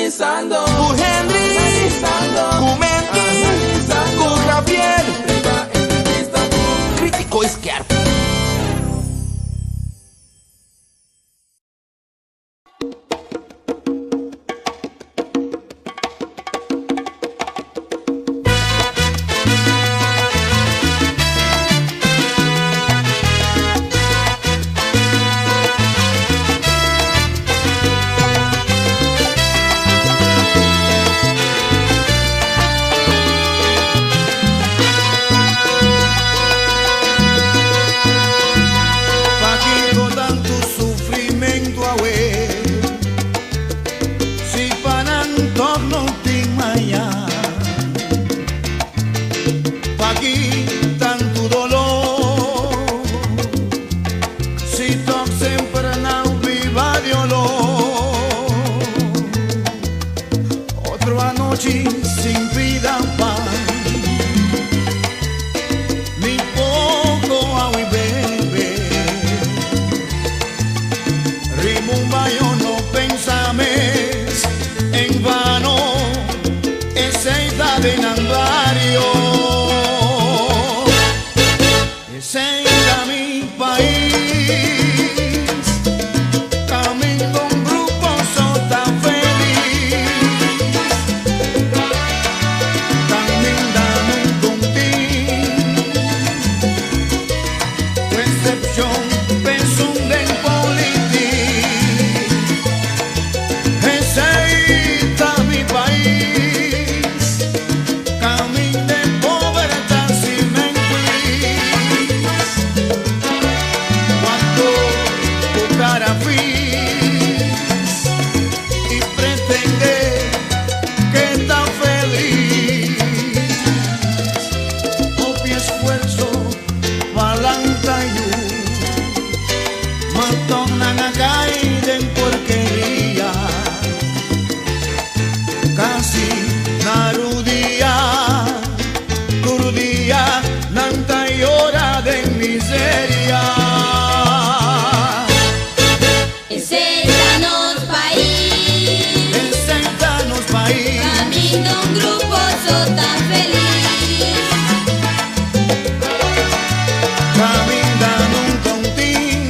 Analisando ku Henry, ku Mendy, ku Javier. Krítiko i skèrpi. Pakiko tantu sufrimentu awe? Si pa nan tòg no tin maña. Paki tantu doló? Si tòg semper nan biba di oló. Otro anochi sin pida pan. Ni poko awi bebe. Rimumba yo no pensa mes en vano. Esei ta den nan bario. Esei ta mi pais. Caminda un grupo so ta feliz. Caminda nun contin. Cu excepcion pensun den politic. Esei ta mi pais. Caminda e pober ta simen plis. Cuanto cu cara fis y pretende que ta feliz. Hopi esfuerzo pa lanta yu, ma tog nan a cay den porkeria. Casi na rudia, tur dia nan ta yora den miseria. Esey ta nos pais. Esey ta nos pais. Caminda un grupo so ta feliz. Caminda nun contin.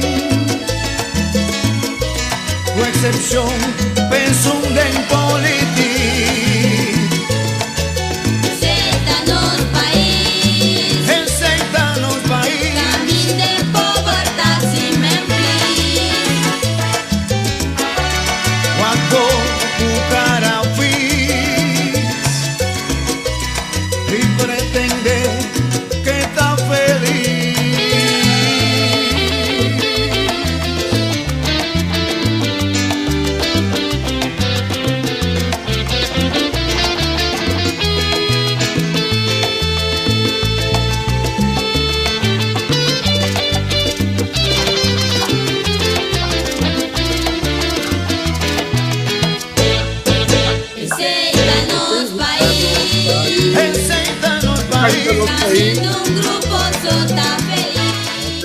Cu excepcion pensun den politic. Esey ta nos pais. Esey ta nos pais. Caminda e pober ta simen plis. Cuanto cu cara fis y pretende que ta feliz. Esey ta nos pais. Esey ta nos pais. Caminda un grupo so ta feliz.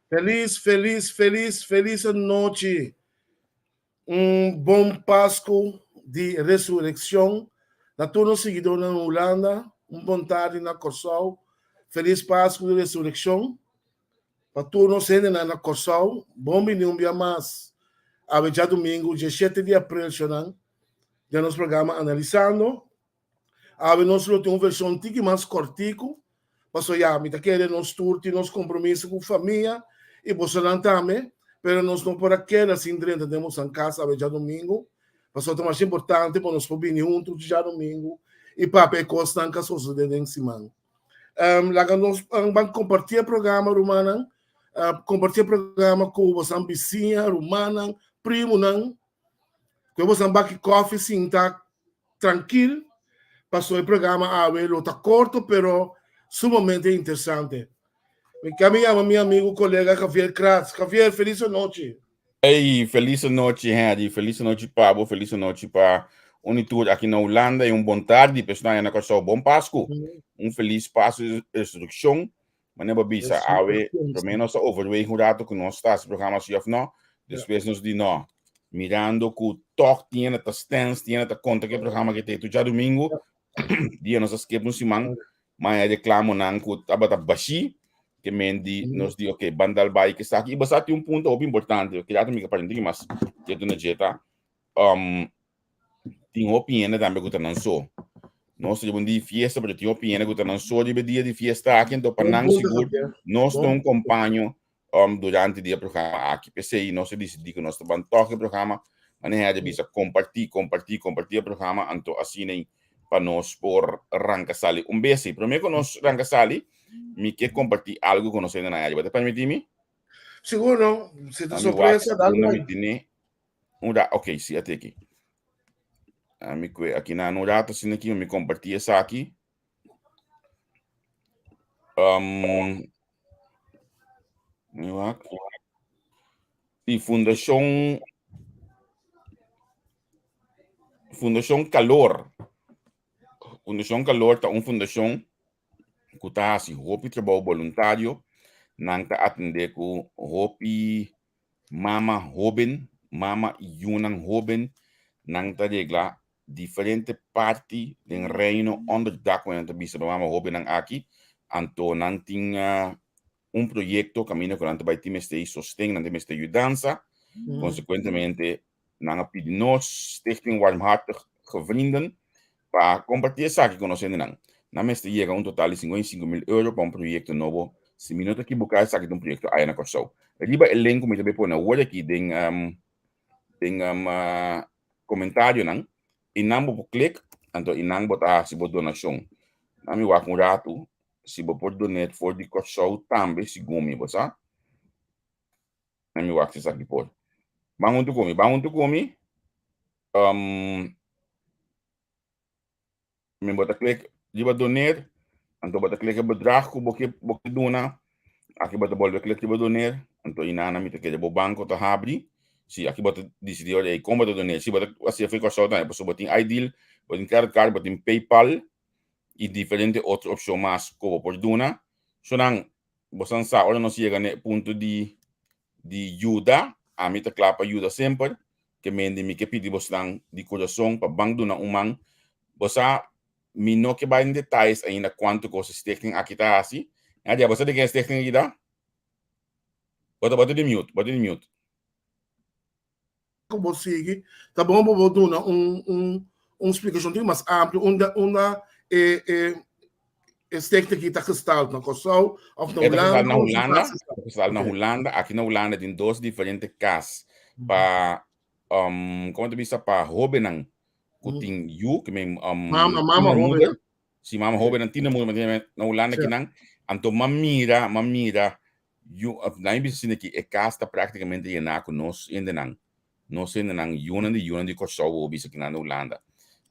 Felis, felis, felis, felis anochi. Un bon Pasku di Resurekshon na tur nos siguidónan na Hulanda. Un bon tardi na Kòrsou. Felis Pasku di Resurekshon pa tur nos hendenan na Kòrsou. Bon bini un bia mas awe djadumingu diesshete di aprel shonnan den nos programa Analisando. Awe nos lo tin un vershon tiki mas kòrtiku, pasobra ya mi ta kere nos tur tin nos kompromiso ku famia i bosonan tambe, pero nos no por a keda sin drenta den bosonan kas awe djadumingu, pasobra ta masha importante pa nos por bini huntu djadumingu i papia e kosnan ku a sosodé den siman. Laga nos ban kompartí e programa rumannan, kompartí e programa ku bosonan bisiña, rumannan, primunan. Ku e bosan baki kòfi sinta trankil paso e programa awe lo ta korto pero sumamente interesante. Mi ke mi yama mi amigu kolega Javier Kratz. Javier, felis anochi. Ey, felis anochi Henry, felis anochi pa bo, felis anochi pa un i tur aki na Hulanda i un bon tardi pa esnan na Kòrsou. Bon Pasku, un felis Pasku di Resurrekshon. Manera bo bisa, awe promé nos ta overweeg un rato ku nos ta hasi programa si òf no. Despues nos di no, mirando ku tòg tin hende ta stens, tin hende ta konta ku e programa ke te djadumingu, dia nos a skip un siman, ma e reklamonan ku tabata bashí, ke men di nos di ok, ban dal bai ke esaki. I bo sa tin un punto hopi importante, ke rato mi ke papia un tiki mas ketu na dje ta, um, tin hopi hende tambe ku ta nan so. Nos ta riba un dia di fiesta, pero tin hopi hende ku ta nan so riba e dia di fiesta aki, anto pa Bon nan punto, sigur Javier. nos ta Bon. un kompaño um, durante di e programa aki. P'esei nos a disidí ku nos ta ban tòg e programa, manera hende a bisa kompartí, kompartí, kompartí e programa, anto asina ei pa nos por ranka sali un bes. I promé ku nos ranka sali, mi ke kompartí algu ku nos hendenan ariba. Ta permití mi? Sigur no, si ta Ami wak sorpresa, dal unda bai. mi tene un ra, ok, si a teki. Ami kue aki na un rato asina aki mi kompartí esaki. Um, mi wak. Di Fundashon Fundashon Kalor. Fundashon Kalor ta un fundashon ku ta hasi hopi trabou boluntario. Nan ta atendé ku hopi mama hóben, mama i yunan hóben. Nan ta regla diferente parti den Reino onderdak ku nan ta bisa pa mama hóbennan aki. Anto nan tin un proyekto kaminda ku nan ta bai tin mester sosten, nan tin mester yudansa. Konsekuentemente nan a pidi nos, Stichting Warmhartige Vrienden, pa kompartí esaki ku nos hendenan. Nan mester yega un total di 55 mil euro pa un proyekto nobo. Si mi no ta ekiboká esaki ta un proyekto aya na Kòrsou. Riba e link ku mi ta bai pone awor aki den den komentarionan, einan bo por klik, anto einan bo ta hasi bo donashon. Nan mi wak un ratu si bo por donate for di Kòrsou tambe segun mi, bo sa? Nan mi wak si esaki por. Ban huntu ku mi, ban huntu ku mi. Um, mi bo ta klik riba doneer, anto bo ta klik e bedrag ku bo ke bo ke duna. Aki bo ta bolbe klik riba doneer, anto inana mi ta kere bo banko ta habri. Si aki bo ta disidí ora ei kon bo ta doneer. Si bo ta hasi efe Kòrsou tambe, pasobra bo tin iDeal, bo tin credit card, bo tin PayPal i diferente otro opshon mas ku bo por duna. So nan bosan sa ora nos yega na e punto di di yuda, ami ta kla pa yuda semper, ke mende mi ke pidi bosnan di kurason pa ban duna un man. Bo sa, mi no ke bai den detayes ainda kuantu kos e stichting aki ta hasi. Nadia, bo sa di ken e stichting aki ta? Bo ta bo ta di mute, bo ta di mute. Ku bo sigui, ta bon pa bo duna un un un splikashon tin mas amplio unda unda e e e stichting aki ta gestald, na Kòrsou òf na E ta Hulanda? gestald na Kon su Hulanda, kas ta gestald na Ok. Hulanda. Aki na Hulanda tin dos diferente kas pa um komo ta bisa pa hóbennan ku tin yu, ke men um Mama, mama tienermoeder. hóbennan. Si mama hóbennan, tienermoeder, ma na Hulanda kinan. Anto m'a mira, m'a mira Yu, nan a bisa asina ki e kas ta praktikamente yená ku nos hendenan. Nos hendenan, yunan di yunan di Kòrsou bo bisa kinan na Hulanda.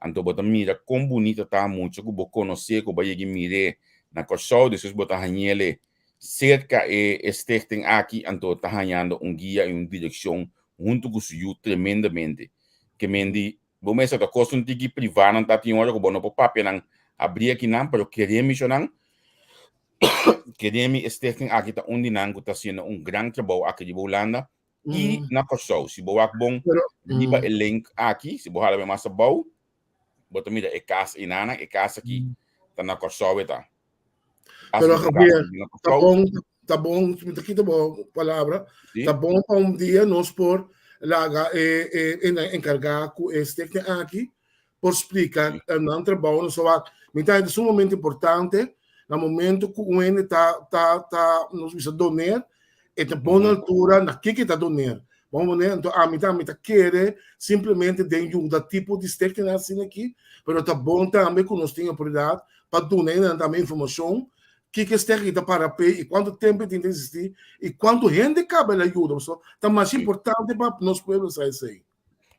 Anto bo ta mira kon bunita ta mucha ku bo konosé, ku bo a yega mir'é na Kòrsou, despues bo ta hañ'el serka e e stichting aki, anto ta hañando un guia i un direkshon huntu ku su yu tremendamente. Ke men di Bo mester ta kos un tiki privá nan ta tin ora ku bo no por papia nan abrí akinan, pero kere mi shonnan, kere mi e stichting aki ta un di nan ku ta hasiendo un gran trabou aki riba Hulanda i na Kòrsou. Si bo wak bon riba e link aki, si bo hala mas abou, bo ta mira e kas einanan, e kas aki ta na Kòrsou e ta. Pero Javier, ta bon, ta bon, mi ta kita bo palabra, ta bon pa un dia nos por laga e, e, e encarga ku e stichting aki por splika nan trabou no so wak. Mi ta hende sumamente importante na momento ku un hende ta ta ta nos bisa doneer, e ta bon altura na kiko e ta doneer. Bon manera, anto ami ta ami ta kere simplemente den yuda tipo di stichting asina aki, pero ta bon tambe ku nos tin oportunidat pa duna hendenan tambe informashon kiko e stichting ta para p'e i kuantu tempu e tin ta eksistí i kuantu hende kaba el a yuda, pasobra ta masha importante pa nos pueblo sa esei.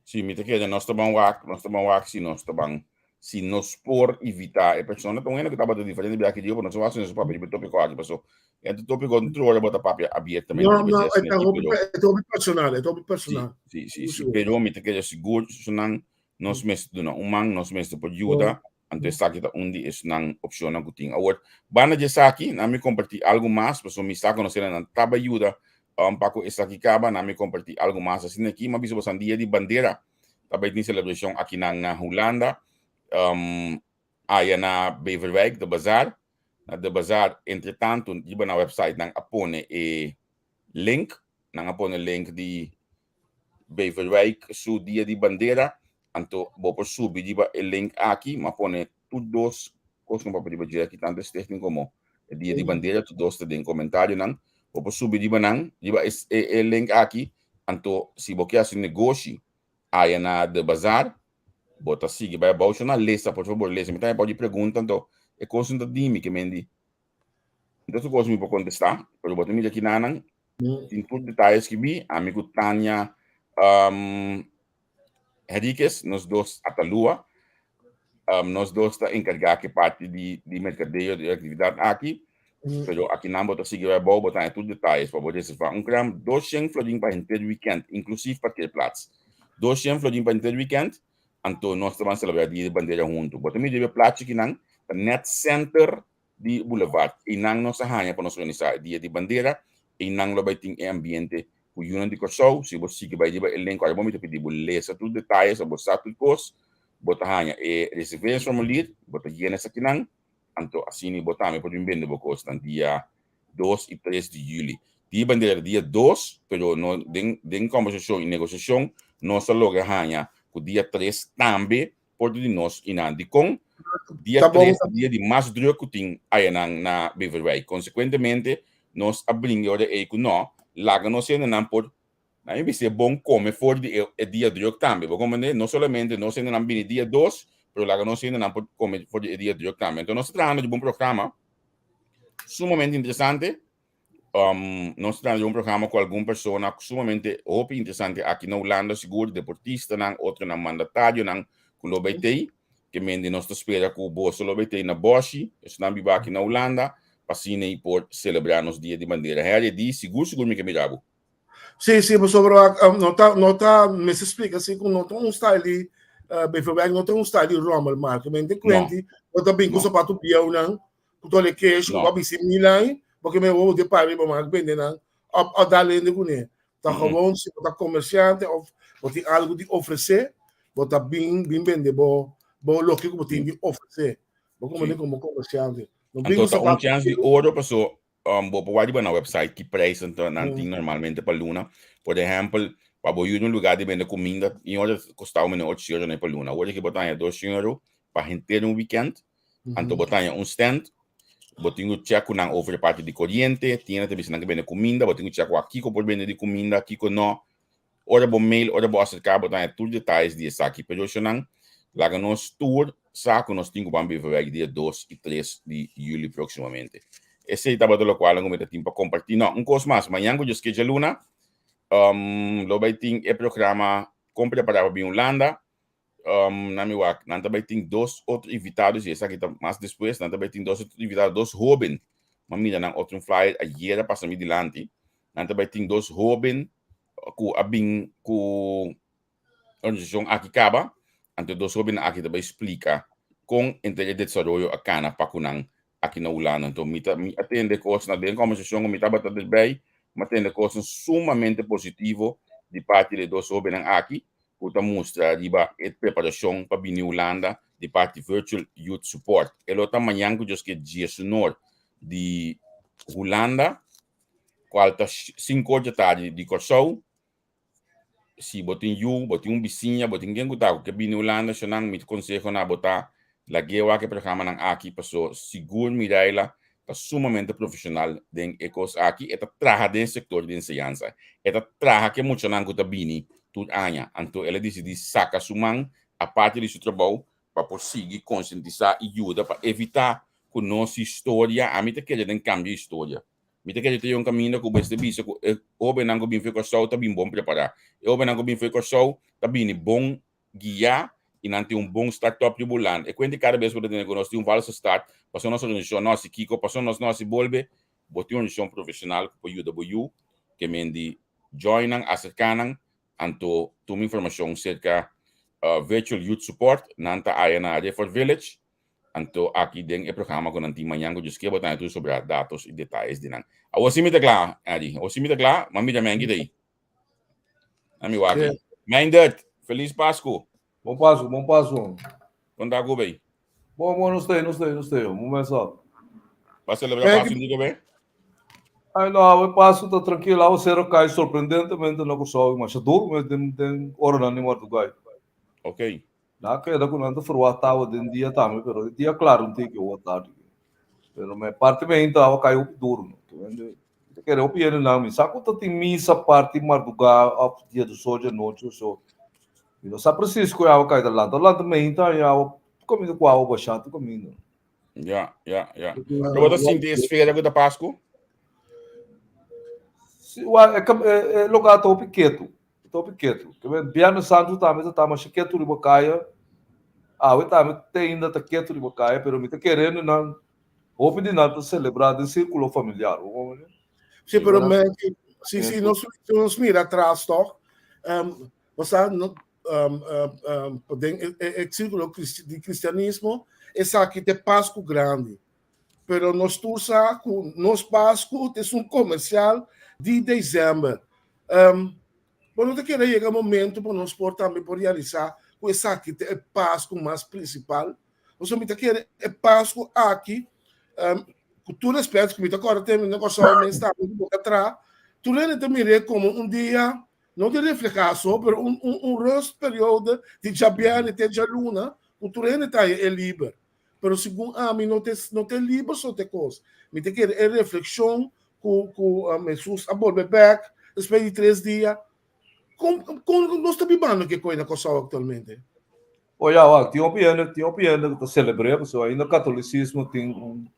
Sí, mi ta kere nos ta ban wak, nos ta ban wak si nos ta ban, si nos por invitá e persona, ta un hende ku tabata diferente biaha ki dio, pero nos a wak si nos a papia riba e tópiko aki, paso e tópiko no tur ora bo ta papia abiertamente No, riba no, dje e ta asina aki, hopi, pero e ta hopi personal, e ta hopi sí, personal. sí, sí, sí, pero mi ta kere sigur esnan nos mester duna un man, nos mester por yuda, anto esaki ta un di esnan opshonnan ku tin. Awor, banda di esaki, nan mi kompartí algu mas, pasobra mi sa ku nos hendenan taba yuda. Pa ku esaki kaba, na mi kompartí algu mas asina aki. Mi a bisa boso Dia di Bandera ta bai tin selebrashon akinan na Hulanda. Aya na Beverwijk, de Bazaar. Na de Bazaar, entretantu, riba nan website nan a pone e link. Nan a pone link di Beverwijk su Dia di Bandera. Anto bo por subi riba e link aki. Mi a pone tur dos kos ku mi papia riba dje aki, tantu e stichting komo e Dia di Bandera, tur dos ta den komentarionan. Bo por subi riba nan, riba e e link aki. Anto si bo ke hasi negoshi aya na de Bazaar, bo ta sigui bai abou. Shon a lesa, por fabor lesa. Mi ta haña di pregunta, anto e kos no ta di mi ke men di. No ta tur kos mi por kontestá, pero bo ta mira kinanan tin tur detaye skibí. Ami ku Tania Henriquez, nos dos a Talua. Nos dos ta enkargá ku e parti di di merkadeo di e aktividat aki. Pero akinan bo ta sigui bai abou, bo ta haña tur detayes pa bo reservá un kram. 200 florin pa henter wikènt, inklusiv parkeerplaats. 200 florin pa henter wikènt, anto nos ta ban selebrá Dia di Bandera huntu. Bo ta mira riba e plachi kinan, ta nèt sènter di Boulevard. Einan nos a haña pa nos organisá e Dia di Bandera. Einan lo bai tin e ambiente ku yunan di Kòrsou. Si bo sigui bai riba e link ora bo mi ta pidi bo lesa tur detayes, bo sa tur kos. Bo ta haña e reserveringsformulier, bo ta yena esakinan, anto asina bo tambe por bin bende bo kosnan dia 2 i 3 di yüli. Dia Bandera ta dia 2, pero no den den kòmbersashon i negosiashon nos a logra haña ku dia 3 tambe por di nos i nan. Dikon? Dia Ta bon. 3 ta dia di mas druk ku tin ayanan na Beverwijk. Konsekuentemente nos a bringa ora ei ku no, laga nos hendenan por Na mi bisa e bon kome for di e dia druk tambe. Bo komprende? No solamente nos hendenan bini dia 2, pero laga nos hendenan por kome for di e dia druk tambe. Enton nos ta trahando riba un programa sumamente interesante. Nos ta trahando riba un programa ku algun persona sumamente hopi interesante aki na Hulanda, sigur deportistanan, otronan mandatarionan ku lo bai tei. Ke mende nos ta spera ku boso lo bai tei na Boshi, esnan biba aki na Hulanda, pa asina i por selebrá nos Dia di Bandera. Harry di, sigur sigur mi ke mira bo. Sí, sí, pasobra no ta, no ta, mester splika si ku no ta un style di, Beverwijk no ta un style di rommelmarkt. Men te kuenti, bo ta bin ku sapato bieunan, ku tole kesh, ku bo a bisti mil aña, bo ke men wowo de pari bo mak bende nan, òf òf dal hende kuné. Ta gewoon si bo ta komersiante òf bo tin algu di ofresé, bo ta bin bin bende bo bo loke ku bo tin di ofresé. Bo komprende komo komersiante. No bin Anto ku ta un sapato chèns di bieu. oro paso Bo por wak riba nan website ki prijs nan tin normalmente pa luna. Por ehempel, pa bo yuda un lugar di bende kuminda, tin ora ta kosta bo menos 8 euro pa luna. Awor ki bo ta haña 2 euro pa henter un weekend, anto bo ta haña un stand, bo tin ku check ku nan over e parti di koriente, tin hende ta bisa nan ke bende kuminda, bo tin ku check wak kiko por bende di kuminda, kiko no. Ora bo mail, ora bo aserká, bo ta haña tur detayes di esaki. Pero eshonan, laga nos tur sa ku nos tin ku ban Beverwijk dia 2 i 3 di yüli próksimamente. Esei tabata lokual ku mi ta tin pa kompartí. No, un kos mas, mañan ku Dios ke djaluna, lo bai tin e programa Kon Prepará pa Bin Hulanda. Na mi wak, nan ta bai tin dos otro invitado, si esaki ta mas despues, nan ta bai tin dos otro invitado, dos hóben. Mi a mira nan otro flyer ayera pasa mi dilanti. Nan ta bai tin dos hóben ku a bin ku organisashon aki kaba, anto dos hóbennan aki ta bai splika kon henter e desaroyo a kana pa ku nan aki na Hulanda. Anto mi ta mi a tende kosnan den kòmbersashon ku mi tabata derbei, mi a tende kosnan sumamente positivo di parti di e dos hóbennan aki ku ta mustra riba e preparashon pa bini Hulanda di parti Virtual Youth Support. E lo ta mañan ku Dios ke diesunor di Hulanda, kual ta sinkor djatardi di Kòrsou. Si bo tin yu, bo tin un bisiña, bo tin ken ku ta ku ke bini Hulanda, shonnan mi konseho na bo ta lag'é wak e programanan aki paso sigur Mirayla ta sumamente profeshonal den e kos aki. E ta traha den sektor di enseñansa. E ta traha ku e muchanan ku ta bini tur aña. Anto el a disidí saka su man aparte di su trabou pa por sigui konsientisá i yuda pa evitá ku nos historia, ami ta kere den kambia historia. Mi ta kere ta yon kaminda ku mester bisa ku e hóbennan ku bin for Kòrsou ta bin bon prepará. E hóbennan ku bin for Kòrsou ta bini bon guiá i nan tin un bon start-up riba Hulanda. E kuenta kada bes bo ta tende ku nos tin un valse start, pasobra nos organisashon no hasi kiko, pasobra nos no hasi bolbe. Bo tin un organisashon profeshonal ku por yuda bo yu ke men di join nan, aserká nan, anto tuma informashon serka Virtual Youth Support. Nan ta aya na Riffort Village. Anto aki den e programa ku nan tin mañan ku djis ke bo ta haña tur sobrá datos i detayes di nan. Awor si mi ta kla, Eddie. Awor si mi ta kla, m'a mira Menki ta ei. A mi wak. Meindert, felis Pasku. Bon Pasku, bon Pasku. Kon ta ku bei? Bon, bon, nos ta ei, nos ta ei, nos ta ei. Un momento só. Ba selebrá Pasku un diko bei? Ai no, awe Pasku ta trankil, awe sero kai sorprendentemente na Kòrsou i masha duru mes den den oranan di mardugá. Ok. Nan a keda ku nan ta ferwagt awa den dia tambe, pero e dia klar un tiki oa tardi. Pero me parti meinta awa kai hopi duru no. Mi ta kere hopi hende nan mi sa ku ta tin misa parti mardugá òf dia di sochi anochi o so. Mi no sa presis ku e awa kai ta lanta. Lanta meinta i awa tur kaminda ku awa bashá tur kaminda. Ya, ya, ya. Pero bo ta sinti e sfera ku ta Pasku? Si, wa, e, e, e lugar ta hopi ketu. Ta hopi ketu. Ke men Biernes Santu tambe ta ta masha ketu riba kaya. Awe tambe te ainda ta ketu riba kaya, pero mi ta kerendo nan hopi di nan ta selebrá den sírkulo familiar. Bo comprende? Sí, pero men, si, si nos, si nos mira atras toch, um, o sea, no, um, um, um, den e, e, e círculo di cristianismo, esaki te Pascu grandi. Pero nos tur sa ku nos Pasku ta esun komersial di desèmber. Bo no ta kere yega momento pa nos por tambe por realisá ku esaki ta e Pasku mas prinsipal? Pasobra mi ta kere e Pasku aki, ku tur rèspèt ku mi ta kòrda tempu na Kòrsou mes tambe ku bo ta traha, tur hende ta mir'é komo un dia no di reflehá so, pero un un rustperiode di djabièrnè te djaluna ku tur hende ta haña e liber. Pero segun ami no te no te liber so te kos. Mi ta kere e reflekshon ku ku Hesus a bolbe bek despues di tres dia. Kon kon nos ta bibando ke koi na Kòrsou aktualmente? O ya, wak, tin hopi hende, tin hopi hende ku ta selebr'é, pasobra ainda katolisismo tin un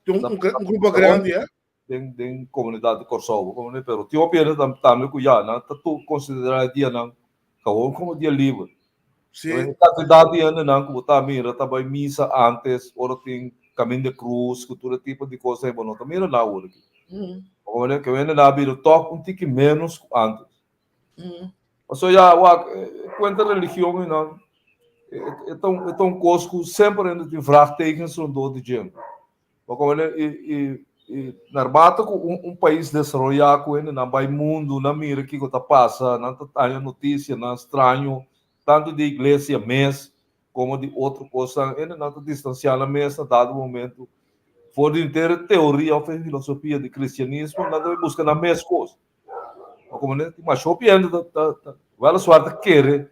Tin un un grupo grandi, eh? Den den komunidat di Kòrsou, bo komprendé? Pero tin hopi hende tambe ku ya nan ta tur konsiderá e dianan kawon komo dia liber. Sí. E kantidat di hendenan ku bo ta mira ta bai misa antes ora tin Kamin de Krus ku tur e tipo di kos ei bo no ta mira nan awor aki. Bo komprendé? Ke hendenan a bira tòg un tiki ménos ku antes. Pasobra ya wak e kuenta religion einan e ta un e ta un kos ku semper hende tin vraagtekens rondó di dje. Bo komprende? I i i naarmate ku un un pais desaroyá ku hendenan bai mundu, nan mira kiko ta pasa, nan ta haña notisianan straño, tantu di iglesia mes komo di otro kosnan, hendenan ta distansiá nan mes na dado momentu for di henter e teoria òf e filosofia di kristianismo, nan ta bai buska nan mes kos. Bo komprende? Tin masha hopi hende ta ta ta wèliswaar ta kere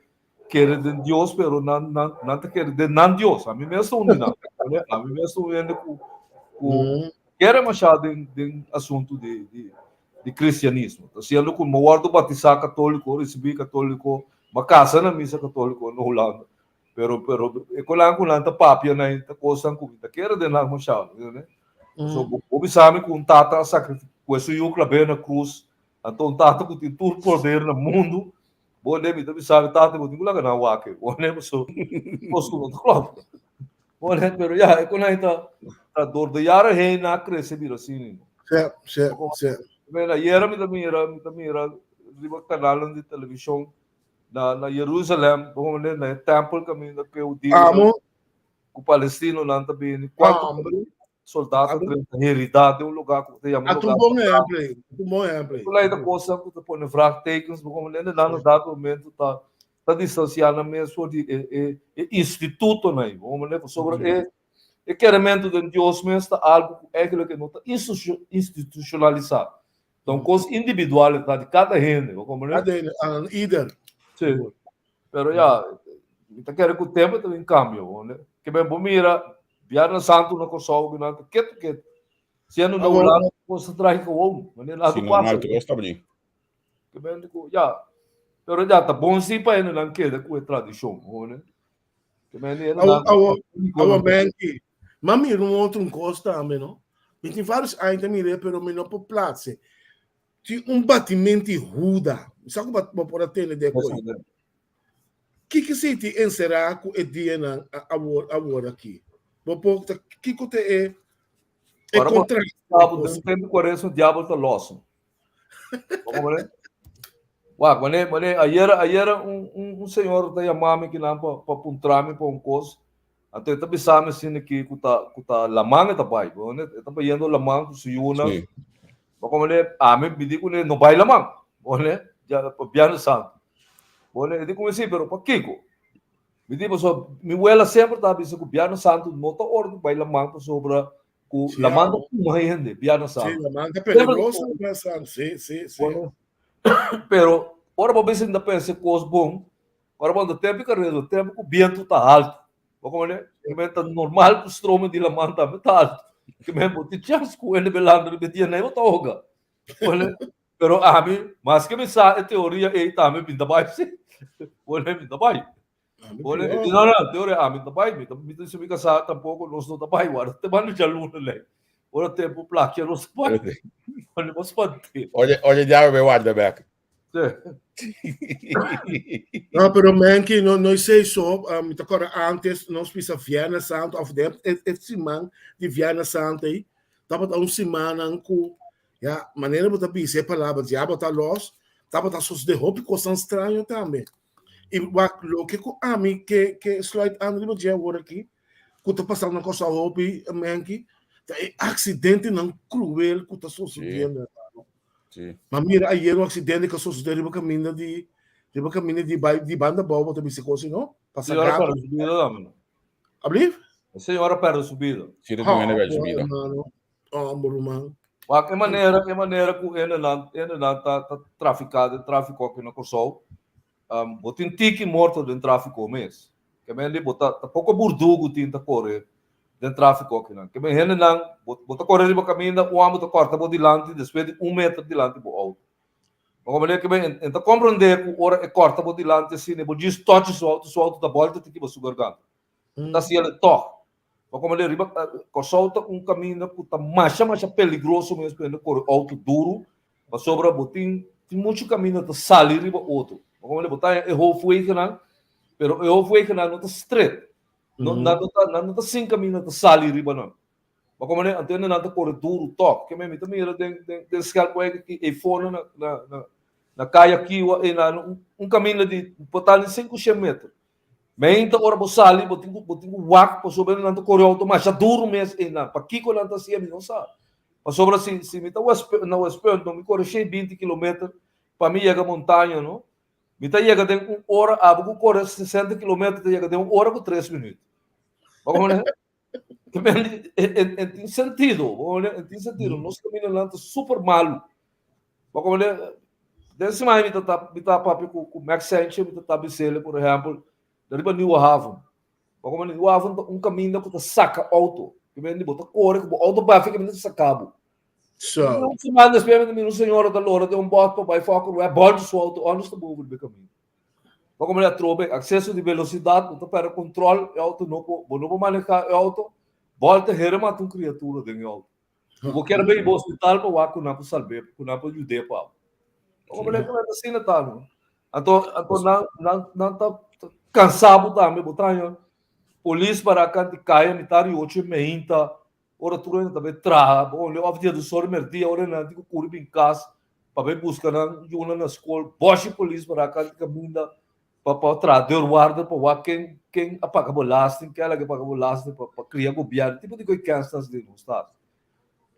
kere den Dios, pero nan, nan, nan ta kere den nan Dios. A mi mes ta un di nan. A mi mes ta un hende ku, ku mm. kere masha den, den asuntu di, di, di cristianismo. Ta siendo ku mo wordo batisá katóliko, risibí katóliko, ma kasa na misa katóliko na Hulanda. Pero, pero, e kolan ku nan ta papia na ta kosan ku ta kere den nan masha. Mm. So, bo bisami ku un tata a sacrifica, ku su yu klabé na krus, anto un tata ku tin tur poder na mundu, Bo ne mi ta bisa mi tata bo tin ku laga nan wak e. Bo ne paso kos ku no ta klòp. Bo ne pero ya e konai ta ta dor de jaren heen nan a krese bira asina. Sí, sí, sí. Men ayera mi ta mira mi ta mira riba kanalnan di televishon na na Jerusalem bo ne na e tèmpel kaminda ku e hudiunan Amo. ku palestinonan ta bini kuantu Soldado ta drenta heridá den un lugá ku ta yama un lugá bon ehempel ei, un bon ehempel ei. Tur ta kosa ku ta pone vraagtekens, bo komprende? Nan na dado momento ta ta distansiá nan mes for di e e e institutonan ei, bo komprende? Pasobra e e kerementu den Dios mes ta algu ku eigentlik e no ta institushonalisá. Ta un kos individual, e ta di kada hende, bo komprende? Kada hende, ieder. Sí. Pero ya, mi ta kere ku tempu ta bin kambia, bo ne? Ke men bo mira Biernes Santu na Kòrsou ku nan ta ketu ketu. Siendo na Hulanda kos ta trahi gewoon, manera nan Si ta normal pasa. tur esta bini. Ke men ku ya, pero ya ta bon si pa hendenan keda ku e tradishon, bo ne? Ke men di Awo hendenan awo awo Menki, m'a mira un otro un kos tambe no. Mi tin varios aña ta mir'é pero mi no por platse. Tin un batimento di Huda. Mi sa ku bo por a tende de koi. Kiko esei tin enserá ku e dianan awor awor aki? Bo por ta kiko ta e e Ora bo kontraste di diabel kos? den tempu kuaresma diabel ta los. Bo komprende? Wak, mane mane ayera ayera un un un señor ta yama mi kinan pa pa puntra mi pa un kos. Anto e ta bisa mi asina ki ku ta ku ta laman e ta bai. Bo e ta bayendo laman ku su yunan. Sí. Bo komprende? Ami mi di kuné no bai laman. Bo ne? Ya pa Biernes Santu. Bo ne? E di ku mi si, pero pakiko? Mi di pasobra mi wela semper ta bisa ku Biernes Santu no ta ora di bai laman pasobra ku Sí, laman ta amo. tuma hende Biernes Sí, Santu. laman ta Semper ta peligroso tuma. Biernes Santu. Sí, sí, sí. Bo ne? Pero ora bo bisa ta pensa kos bon, ora bo anda tempu i kareda, tempu ku bientu ta haltu. Bo komprende? Ke men ta normal ku stromen di laman tambe ta haltu. Ke men bo tin chèns ku hende belando riba e dia nei bo ta hoga. Bo Pero ami, maske mi sa e teoria ei tambe mi ta bai si. Bo mi ta bai. Bo no, no, teoria ami ta bai, mi ta mi ta si mi kasá tampoko nos no ta bai wara te manda djaluna lei. Ora tempu plakia nos ta bai. Bo bo spant'é. Oye, oye, diablo be warda bek. No, pero Menki, no, no sei so, mi ta kòrda antes nos bisa Viernes Santo of den e, e siman di Viernes Santo ei, tabata un simannan ku ya manera bo ta bisa e palabra diablo ta los, tabata sosodé hopi kosnan straño tambe. I wak loke ku ami ke ke sluit aan riba dje awor aki, ku ta pasando na Kòrsou hopi, Menki, ta e aksidentenan kruel ku ta Sí, sosodiendo, hermano. sí. Ma mira ayer un aksidente ku a sosodé riba kaminda di riba kaminda di bai di banda abou bo ta bisa kos no pasa Señora gato. perde su bida tambe no. Ablief? E señora perde su bida. Sí, ta tin hende Oh, perde su bida. hermano. Oh, ruman. Wak e manera e manera ku hendenan hendenan ta ta trafiká den tráfiko aki na Kòrsou, um, bo tin tiki morto den tráfiko mes. Ke men di bo ta ta poko burdugu tin ta kore den tráfiko akinan. Ke men hendenan bo bo ta kore riba kaminda un hòmber ta kòrta bo dilanti despues di un meter dilanti bo outo. Bo komprendé? Ke men en ta komprendé ku ora e kòrta bo dilanti asina bo djis tòchi su outo, su outo ta bòlta tiki bo su garganta. Ta hasi el tòg. Bo komprendé? Riba Kòrsou ta un kaminda ku ta masha masha peligroso mes pa hende kore outo duru pasobra bo tin tin muchu kaminda ta sali riba otro. Bo komprendé? Bo ta haña e hoofdwegennan pero e hoofdwegennan no ta stret. No, nan no ta, nan no ta sin kaminda ta sali riba nan. Ma komo ne, anto nan ta kore duru tòg. Ke men mi ta mira den, den, den Schelpwijk aki, ei fono na, na, na, na Kaya Kiwa, ei nan un, un kaminda di por tal di sinku shen meter. Meinta ora bo sali, bo tin ku, bo tin ku wak pasobra nan ta kore outo masha duru mes ei nan. Pakiko nan ta hasié mi no sa. Pasobra si, si mi ta West, na Westpunt, no mi kore shen binti kilometer pa mi yega Montaña, no. Mi ta yega den un ora, abo ku kore sesenta kilometer ta yega den un ora ku tres minüt. Bo komprende? En tin sentido, bo komprende? En tin sentido. Nos kamindanan ta super malu. Bo komprende? Den siman mi ta ta mi ta papia ku ku Max Sanchez, mi ta ta bis'el, por ehèmpel, riba Nieuwe Haven. Bo komprende? Nieuwe Haven ta un kaminda ku ta saka outo. Ke mende bo ta kore ku bo outo bafia kaminda ta saka bo. So. Un semana despues mi ta mira un señora ta lora den un bòt pa bai fòker wè bòlta su outo òndes ta boven riba e kaminda. Bo komprende atrobe akseso di velosidat bo ta pèrdè kontròl e outo no por bo no por manehá e outo bòlta hera mata un kriatura den e outo. Ku bo kier bai bo hospital pa wak ku nan por salb'é ku nan por yud'é pa bo. Bo komprende ku asina ta no. Anto anto nan nan nan ta kansa bo tambe bo ta haña polis para kanti kaya mitar di ocho e meinta Ora tur hende ta bai traha, bo ondi òf dia di sor merdia ora nan tin ku kuri bin kas pa bai buska nan yunan na skol, bòshi polis para kanti kaminda pa pa traha deurwaarder pa wak ken ken a paga belasting, ken a laga paga belasting pa pa kria gobièrnu, tipo di koi kènsnan di nos ta hasi.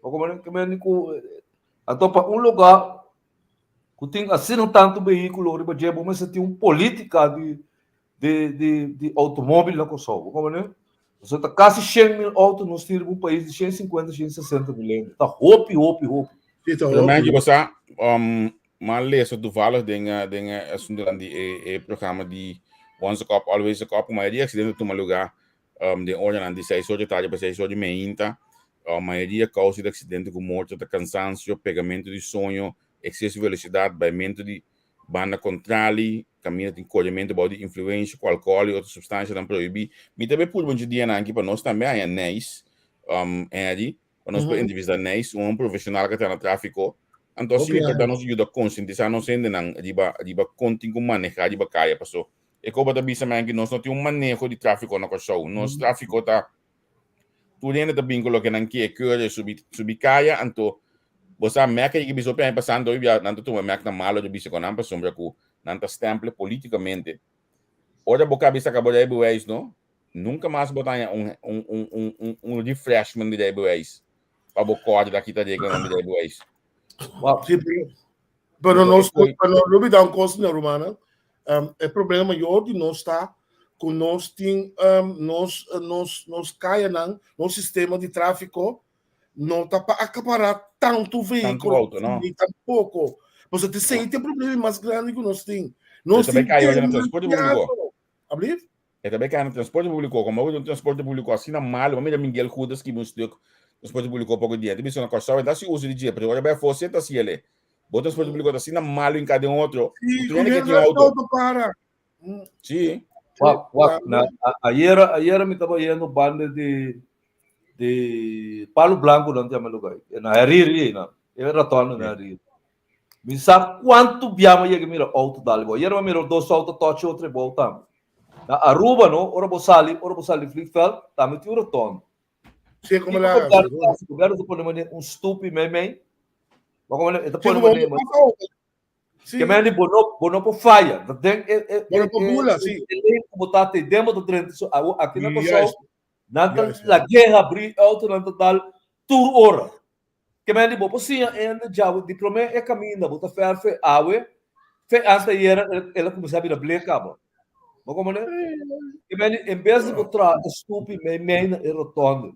Bo komprende? Ke men ku anto pa un lugá ku tin asina tantu behíkulo riba dje bo mester tin un polítika di di di di outomóbil na Kòrsou. Bo komprende? Pasobra ta kasi 100 mil outo nos tin riba un pais di 150, 160 mil hende. Ta hopi, hopi, hopi. Sí, ta Pero hopi. Maggie, bo sa, um, m'a lesa toevallig den, eh, den eh, asuntonan di e, e programa di Once a Cop, Always a Cop, ku mayoria aksidente ta tuma lugá um, den oranan di 6 or di tardi pa 6 or di meinta. Um, mayoria kousa di aksidente ku morto ta kansansio, pegamento di soño, ekseso di velosidat, baimentu di banda kontrali, kaminda tin korementu bou di influensha ku alkohòl i otro supstanshanan prohibí. Mi ta bay purba un dje dianan aki pa nos tambe haña Nijs, um, Henry, pa nos por entrevistá Nijs, un profeshonal ku ta na tráfiko. Anto asina e por da nos yuda konsientisá nos hendenan riba riba kon tin ku manehá riba kaya. Paso e koba ta bisa men ku nos no tin un maneho di tráfiko na Kòrsou. Nos tráfiko ta Tur hende ta bin ku loke nan ke, keure subi subi kaya, anto bo sa mèk a yega bisa hopi aña pasando hopi bia nan ta tuma mèk na malo di bisa ku nan pasobra ku nan ta stèmple politikamente. Ora bo kabes a kaba rijbewijs no. Nunka mas bo ta haña un un un un un un refreshment di rijbewijs pa bo kòrda ta kita reglanan di rijbewijs. Wow. Sí, pero, pero nos, pero no olvidá un kos, señor Romana. Um, e problema mayor di nos ta ku nos tin um, nos, nos, nos kayanan, nos sistema di tráfiko no ta pa akapará tantu Tantu vehíkulo, auto, no. ni tampoko. Pasobra esei ta e problema mas grandi ku nos tin. Pero Nos tambe tin kaya na transporte públiko. demasiado. Ablief? E ta bay cana transporte publico, como un transporte publico asina malo, mira Miguel Goede skibi un stuk transporte publico poco dia, te bisa na Kòrsou e ta si uso di dje, pero ora bay afó si e ta si ele. Bo transporte publico ta asina malo in cada un otro, Sí, ku tur hende ke tin ku auto. auto para. Sí. Wak, wak, na, ayera, ayera mi taba yendo banda di, di Palo Blanco nan te lugar. Na Hariri, na. E rotonda na Hariri. Mi sa kuantu bia mi yega mira outo dal bo. Ayera mi mira dos outo tochi otro e bou tambe. Na Aruba no, ora bo sali, ora bo sali vliegveld, tambe tin un rotonde. Sí, como Kiko la gobièrnu ta hasi? Gobièrnu ta pone manera un stupi mei mei. Bo komo e ta Sí, pone como manera Sí. Ke men di bo no, bo no por faya. Ta den e e Bo no por e bula, sí. e lei ku bo ta te den bo ta drenta so awo aki na Kòrsou Juist. nan ta Juist. lag'é habrí outonan ta dal tur ora. Ke men di bo por siña hende djawe di promé e kaminda bo ta fèrfe awe fe asta ayera el a kuminsá bira ble kaba. Bo komprendé? Ke men di en bes di bo traha e stupi mei mei na e rotonde,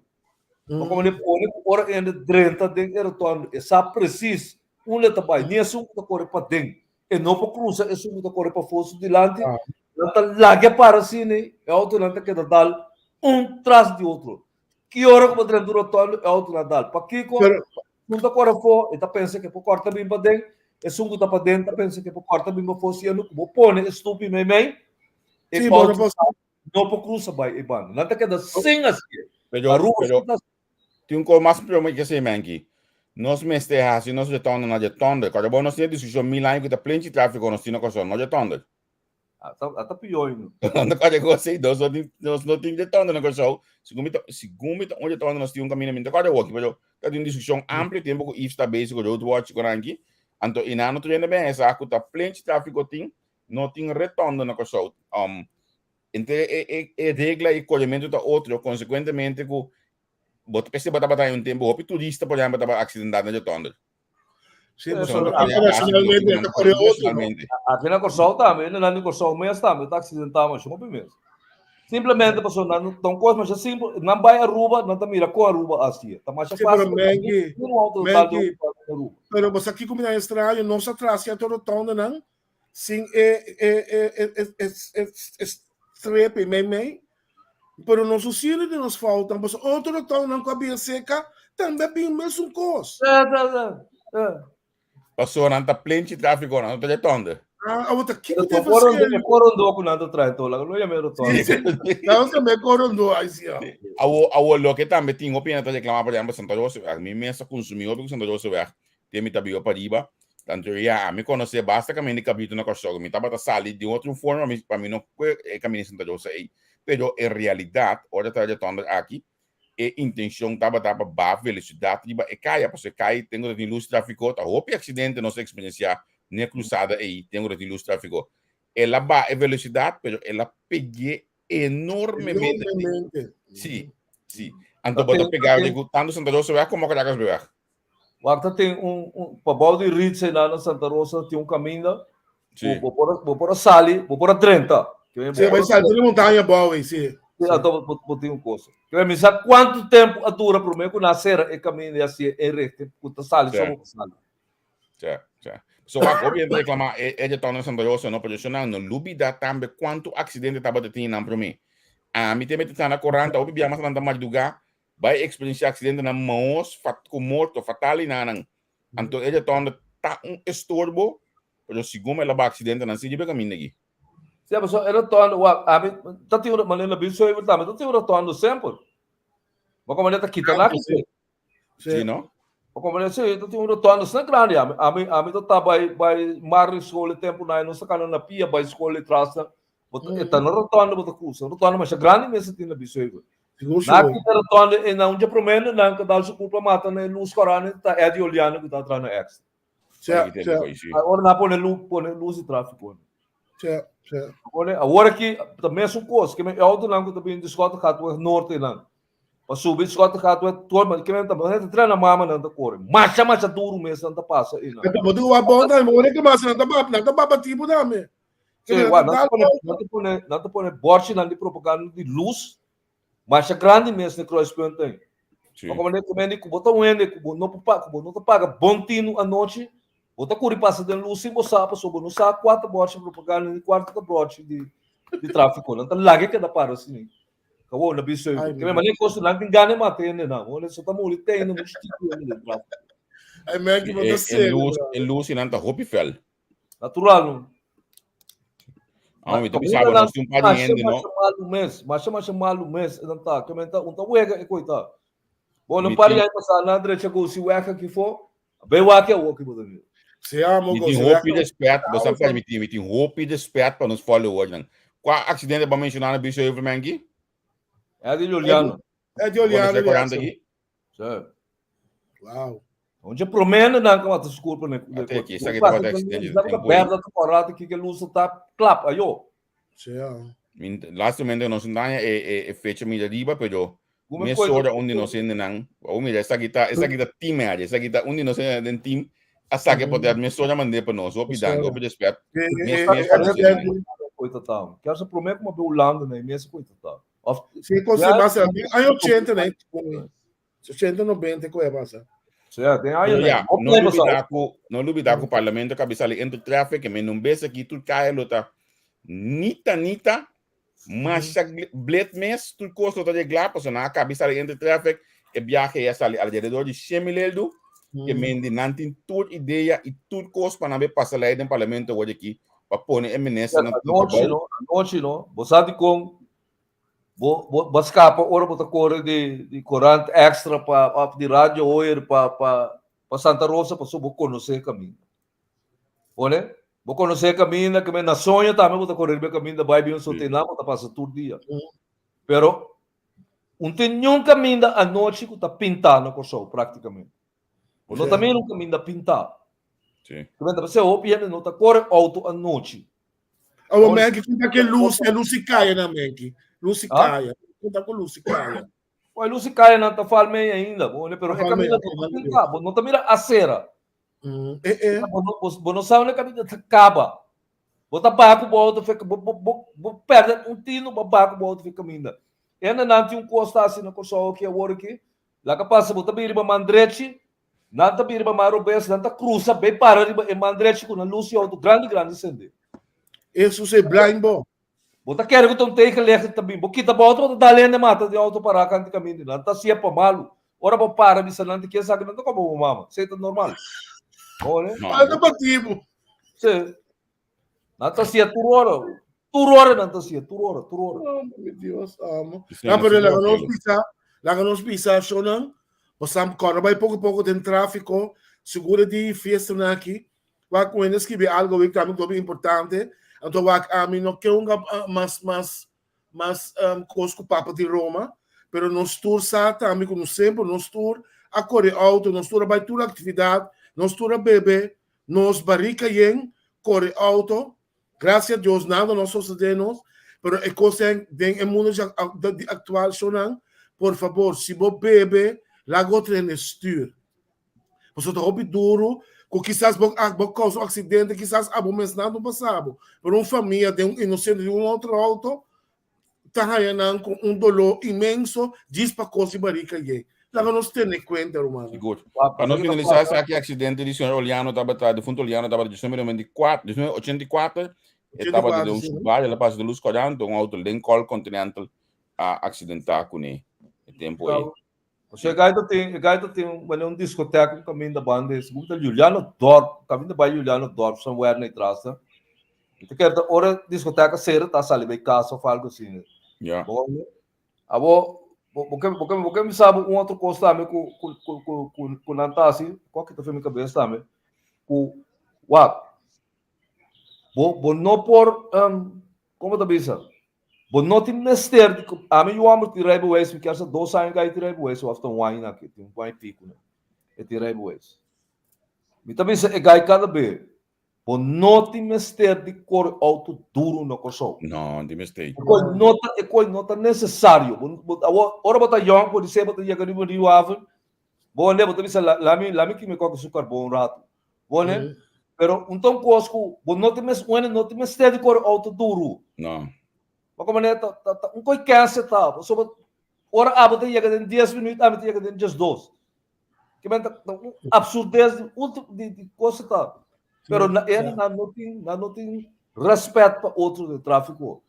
bo komprendé pone ku ora hende drenta den e rotonde e sa presis unda e ta bai, ni esun ku ta kore paden e no por krusa esun ku ta kore pafó su dilanti, nan ta laga e para asina e outonan ta keda dal un tras di otro. Ki ora ku bo drenta un rotondo e outo na dal. Pakiko? Pero Esun ta kore afó, e ta pensa ku e por kòrta bin paden. Esun ku ta paden ta pensa ku e por kòrta bin pafó. Siendo ku bo pone e stupi meimei, e sí, bo no outo por no por krusa bai e banda. Nan ta keda sin hasié. Pero, Aruba pero sí ta tin un kos mas peor mi ke sey Menki. Nos mester hasi nos rotonde na rotonde. Kòrda bo nos tin e diskushon mil aña ku ta plenchi tráfiko nos tin na Kòrsou, no rotonde. Ata, ata pió ainda. No kòrda kos ei, nos no tin, nos no tin rotonde na Kòrsou. Segun mi ta, segun mi ta un rotonde nos tin un kaminda, mi no ta kòrda awoki, pero ta tin un diskushon amplio tempu ku Yves ta bezig ku Roadwatch ku nan aki. Anto i nan no ta yendo ben e sa ku ta plenchi tráfiko tin, no tin rotonde na Kòrsou. Um, entre e, e, e regla i korementu ta otro, konsekuentemente ku bo ta p'esei bo tabata un tempu hopi turista por ehèmpel tabata aksidentá na rotonde. Sí, Eh, pues, pero internacionalmente ta kore otro, no? Aki na Kòrsou tambe, hende nan di Kòrsou mes tambe ta aksidentá masha hopi mes. Simplemente pasobra nan no ta un kos masha simpel, nan bai Aruba, nan ta mira kon Aruba hasié. Ta masha Sí, pero fásil pa Menki, un outo dal di Menki, un parti na Aruba. pero bo sa kiko mi ta extraño, nos a trasea tur rotondenan sin e e e e e e e e strepe meimei, pero nos no sinti di nos falta, pasobra otro rotondenan ku a bin aserka tambe a bin mesun kos. Sí, sí, sí, sí. Pasobra nan ta plenchi tráfiko, nan no ta rotonde. Ah, awor ta kiko Pero ta e ta korondo, verschil? e korondo ku nan ta trae to, laga lo yama e rotonde. Nan tambe korondo, ai sí. ah. Awo, awo loke tambe tin hopi hende ta reclama, por ejemplo, Santa Rosa, mi mes a consumi hopi ku Santa Rosa weg, te mi ta biba pariba, tanto ya, mi conoce basta caminda di Cabrito na Kòrsou, mi tabata sali di otro forma mi, pa mi no kue e caminda di Santa Rosa ei. Pero en realidad, ora ta rotonde aki, e intencion tabata pa baha velocidad riba e caya, pasobra e caya ten ku ta tin luz trafico, ta hopi accidente nos a experiencia n'e cruzada ei, ten ku ta tin luz trafico. El a baha e velocidad, pero el a pegu'é enormemente. Enormemente. Sí, sí. Anto bo ta pega di ku tanto Santa Rosa weg como Caracas weg. Wak ta tin un, un pa bou di Ritz einan na Santa Rosa tin un kaminda. Sí. Bo, bo por, bo por a sali, bo por a drenta. Ke men, bo Sí, por bai a salta di montaña bou ei, sí. Sí, anto bo, bo tin un cosa. Ke men, mi sa kuantu tempu a dura promé ku nan a sera e kaminda i a hasié e richting ku ta sali Sí. so bo por sali. Sí, sí. So wak, hopi hende reclama e, e retorno Santa Rosa, no, pero nan no lubida tambe kuantu aksidente tabata tin nan promé. Ami te mete na koranta, hopi bia mas nan ta madruga, bai experiencia accidente nan maos fat ku morto fatal i nanan. Anto e retorno ta un estorbo, pero segun el a ba accidente nan si riba e kaminda aki. Sí, pasobra e retorno, wak, ami ta tin un, manera bin zuiver tambe, ta tin un retorno semper. Bo komo ta kita nan Sí. Sí, no? Bo komo sí, ta tin un retorno asina grandi. Ami, ami, ami ta ta bai, bai Marley school e tempu nan, nos ta kana na pia bai school e tras nan. Bo ta, e ta na rotonde bo ta cruza. Rotonde masha grandi mes ta tin na Bizuiver. Sigur, Na sigur. kita rotonde e na un dje promé nan ka dal su culpa mata na e luz kòrá nan ta Eddie Oliano ku ta atrás na extra. Sí, sí. Ora nan pone luz, pone luz di tráfiko. Si, si. Awor aki ta mesun kos, ke men e outonan ku ta bini di Schottegatweg Noord einan, pa subi Schottegatweg tur, ke men ta ta trena mama nan ta kore, masha masha duru mes nan ta pasa einan. Bo tin wak bon tambe, ora ke pasa nan ta bap, nan ta baba tipo tambe. Si, wak, nan ta pone, nan ta pone, nan ta pone bòrchinan di propaganda di lus masha grandi mes na kruispunt ei. Sí. Ma komo ku mende ku bo ta wende ku bo no por pa ku bo no ta paga bon tinu anochi, bo ta kuri pasa den lus sin bo sa pasobra bo no sa kua ta bòrchi propaganda ni kua ta bòrchi di di tráfiko. Nan ta laga e keda para asina. Kabo na bisa Ai, ke mane kos nan tin gana mata hende nan. Bo so ta muri tende muchu chikitu hende den tráfiko. Ai, man, ki bo E, ta e serio, luz, brother. e luz nan ta hopi fel. Natural no. Ah, mi ta bisa bo nos tin un par di hende no. Masha malu mes, masha masha malu mes nan ta, ke men ta un ta wega e koita. Bo no Mi par tin ya pasa na drecha go si wega ki fo, be wak ya woki bo ta mira. Se amo Mi go tin se hopi wega. respet, bo sa pa mi tin mi tin hopi respet pa nos followernan. Kua aksidente bo a menshoná na Bisho Heuvelman aki? Eddie Juliano. Eddie Juliano. Bo ta aki? Sí. Wow. Onde promende nan ka mata skur ne. Até aqui, sa que tava accidente de tempo. Berda ta parado que que luz ta klap ayo. Sí. Lastamente nos daña e e e fecha mi riba, pero me sora un di nos nan. O mira, esa kita, esa kita team área, esa kita un di nos den team. A saque poder me sora mande pa nos, hopi dank, hopi respect. Coita tá. Quero se promete como Holanda, né? Mesmo coita tá. Of, Sí, con se basa, aña 80, né? 80, 90, ko e pasa. Sí, tem aña, né? Ja, no lubida ku, no lubida ku parlamento kabi sali entre traffic, men un bes aki tur kaya lo ta nita nita, masha blet mes, tur kos lo ta reglá, pasobra nan a kabi sali entre traffic, e biahe ya sali alrededor di 100 mil eldu, ke men di nan tin tur idea i tur kos pa nan be pasa lei den parlamento awor aki, pa pone e ministernan tur Anochi, trabou. no? Anochi, no? Bo sa di kon Bo bo bo skapa ora bo ta kore di di korant extra pa of di radio hoyer pa pa pa Santa Rosa pasobra bo konosé e kaminda. Pone? Bo konosé e kaminda ke men na soño tambe bo ta kore riba e kaminda bai bin so te nan bo ta pasa tur dia. Pero un tin niun kaminda anochi ku ta pintá na Kòrsou praktikamente. Bo no ta mira un kaminda pintá. Sí. Ke men ta p'esei hopi hende no ta kore outo anochi. Awo menki kunta ke luz, e luz kaya na menki. Luz Ah? kaya. Kunta ku luz kaya. Poi luz kaya nan ta fal mei ainda, bo pero Ta e fal caminda mei, no ta ok, pinta, bo no ta mira acera. Eh eh. Bo no bo, bo no sa unda caminda ta caba. Bo ta baha ku bo auto fe bo bo bo bo perde un tino bo baha ku bo auto fe caminda. Enda nan tin un kos ta hasi na Kòrsou aki awor aki, laga pasa bo ta bini riba man drechi, Nan ta bira riba man robes, nan ta krusa bay para riba e man drechi ku nan lus di outo grandi grandi sende. Esus e blind bo. Bo ta kere ku ta un tegenlichter ta bin. Bo kita bo outo, bo ta dal hende mata den outo pará kanti kaminda. Nan ta hasié pa malu. Ora bo para bisa nan di ke esaki nan ta koba bo mama. Esei ta normal. Bo wak? No. Nan ta bati bo. Sí. Nan ta hasié tur ora. Tur ora nan ta hasié, tur ora, tur ora. Oh, mi Dios, amo. Sí, No, pero sí, laga nos sí. bisa, laga nos bisa, shonan, bo sam kòrda bai poko poko den tráfiko, seguro di fiestanan aki, wak un hende skibi algo wik tambe ku ta importante, anto wak ami no ke hunga mas mas mas um, kos ku Papa di Roma, pero nos tur sa tambe ku nos semper nos tur a kore auto, nos tur a bai tur aktividat, nos tur a bebe, nos barika yen, kore auto, Gracias a Dios nada no sosode nos, pero e cos den, den e mundo di actual shonan, por favor, si bo bebe, laga otro hende stuur. Pasobra ta hopi duro cu kisas bo, bo causa un accidente, kisas abo mes nada no pasa bo, pero un famia den un inocente den un otro auto ta haya nan cu un dolor inmenso djis pa cos di barica yey. Laga nos tene cuenta, rumannan. Sigur. Pa nos finalisá esaki accidente di señor Oliano tabata, difunto Oliano tabata 1994, 1984, e tabata den un Subaru, el a pasa di luz kòrda, un auto Lincoln Continental a accidentá kuné e tempo ei. Osea, e gai ta tin, e gai ta tin manera un discoteca un caminda banda e, segun ta Juliano Dorp, caminda bai Juliano Dorp somewhere na e tras ta. Mi ta kere ta ora discoteca sera ta sali bai casa of algo asina. Ja. Bo wak Abo, bo, bo ke, bo ke, bo ke mi sabi un otro cos tambe ku, ku, ku, ku, ku, ku nan ta hasi, kua ki ta fen mi cabeza tambe, ku, wak, bo, bo no por, um, como ta bisa? Bo no tin mester di ku ami yu homber tin rijbewijs mi kier sa dos aña kai tin rijbewijs of ta un aña aki tin un aña y pico e tin rijbewijs mi ta bisa e guy kada be. Bo no tin mester di kore outo duru na Kòrsou. No, no tin mester. E koi no ta, e koi no ta nesesario. Bo, bo, awor, ora bo ta yòn, por disé bo ta yega riba Rio Haven, bo ande bo ta bisa, la, lami, lami kime koke su karbon un ratu. Bo ande? Pero un ta un kos ku bo no tin mes, un hende no tin mester di kore outo duru. No. Bo komo ta, ta, ta un koi kènse ta. Pasobra ora abo ta yega den dies minüt, ami ta yega den diesdos. Ke men ta un absurdez di ultimo di di cosa ta. Pero na e nan no tin nan no tin respet pa otro den trafiko.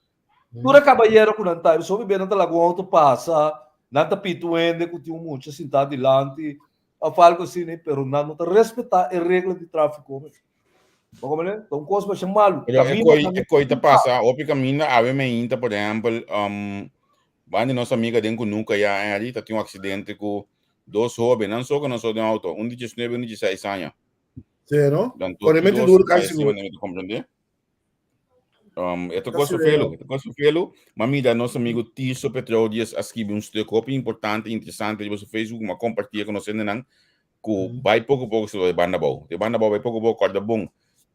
Tur e kabayero ku nan ta so bibé nan ta laga un auto pasa, nan ta pita un hende ku tin un mucha sintá dilanti òf algo asina, pero nan no ta respetá e regla di trafiko mes. Bo komprende? Ta un kos masha malu. Pero e koi e koi ta pasa hopi kaminda awe meinta por ehèmpel Banda di nos amiga den kunuka ya Henry ta tin un aksidente ku dos hóben, nan so ku nan so den outo, un di diesnuebe un di dieseis aña. Sí, no? Dan tur Koremente dos duro kai kai sigur. siman mi ta komprendé. E ta Ka kos sigur. felu, e ta kos felu. Ma mira nos amigo Tirso Petrodius a skibi un stuk hopi importante, interesante riba su Facebook, mi a kompartié ku nos hendenan ku bai poko poko su banda abou. De banda abou bai poko poko kòrda bon.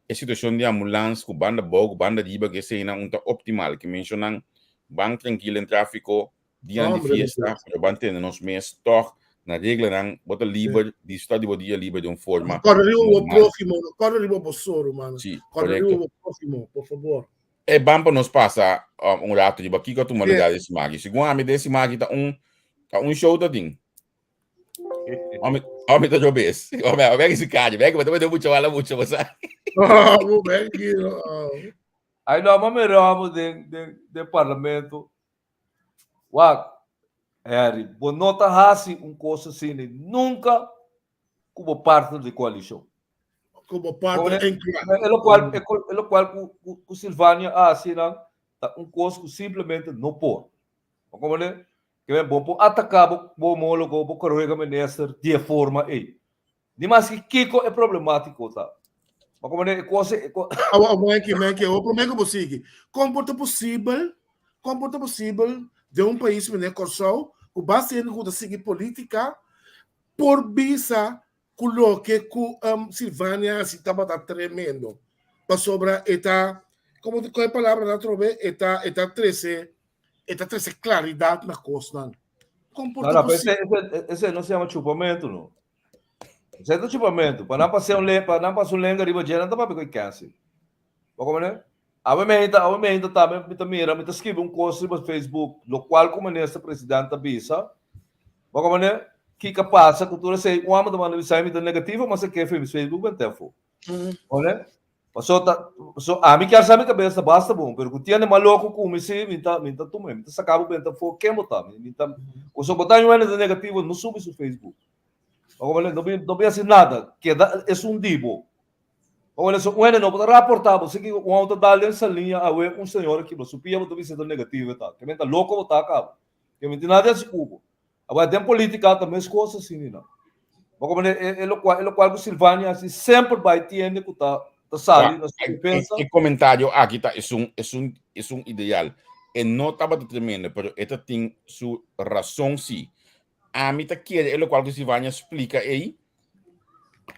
E situashon di ambulans ku banda abou ku banda riba ku eseinan un ta optimal. Ke menshonan ban trankil den tráfiko dianan di Hombre, fiesta, pero ban tene nos mes tòg na reglanan. Bo ta liber, disfrutá di bo dia liber den un forma Kòrda riba bo normal. próhimo, no kòrda riba bo so, ruman. Sí, Kòrda riba korekto. bo próhimo, por fabor. E ban pa nos pasa un rato riba kiko a tuma Sí. lugá den simaki. Segun ami den simaki ta un ta un show ta tin. Homem, homem tá jobês. Homem, homem que se cade, vem que vai ter mucho wala mucho, você. Ah, bo ben aquí, ah. Ai no, ma miramos den, den, den parlamento. Wak, Harry, bo no ta hasi un cosa asina nunca ku bo partner di coalicion. Ku bo partner en E locual, e locual ku, ku, ku Silvania a hasi nan, ta un cos ku simplemente no por. Bo comprende? Ke men bo por ataká bo bo homólogo, bo colega minister di e forma ei. Ni maske kiko e problemátiko ta. Bo comprende? E kos e ko. Awa, Menki, Menki, awa promé ku bo sigui. Kon por ta posibel, kon por ta posibel den un pais manera Kòrsou, ku basta hende ku ta sigui polítika por bisa ku loke ku Silvania hasi tabata tremendo. Pasobra e ta, komo ku e palabranan atrobe? E ta, e ta trese E ta trese klaridat na kosnan. Kon por No, ta no, pero ese, posibel? ese, ese no se llama chupamento, no. Ese ta chupamento. Pa nan pasea un le, pa nan pasa un lenga riba dje, nan ta papia ku e kènsi. Bo komprende? Awe meinta, awe meinta tambe mi ta mira, mi ta skibi un kos riba Facebook, lokual ku minister president ta bisa. Bo komprende? Kiko a pasa ku tur esei? Un amo ta manda bisa mi ta negativo, mas e ke fi mi Facebook ben tefo. Komprende? Paso ta, paso ami kier sa mi kabes ta basta bon, pero ku tiende maloko ku mi si, mi ta, mi ta tuma, mi ta saka bo benta afó ken bo ta. Mi, mi ta, paso bo ta un hende negativo, no subi su Facebook. Bo no bin, no bin hasi nada, keda esun di bo. Bo wele so un hende no por ta raporta bo, si ki un auto dal den saliña awe un señora kibra su pia bo ta bisa ta negativo e ta. Ke men ta loko bo ta kaba. Ke men tin nada di hasi ku bo. Awor den politica ta mes cos asina nan. Bo comprende e e locual e locual cu Silvania haci semper bay tiende cu ta ta sali na su defensa. E comentario aki ta esun esun esun ideal. E no tabata tremendo pero e ta tin su razon si. Ami ta kere e locual cu Silvania splica ey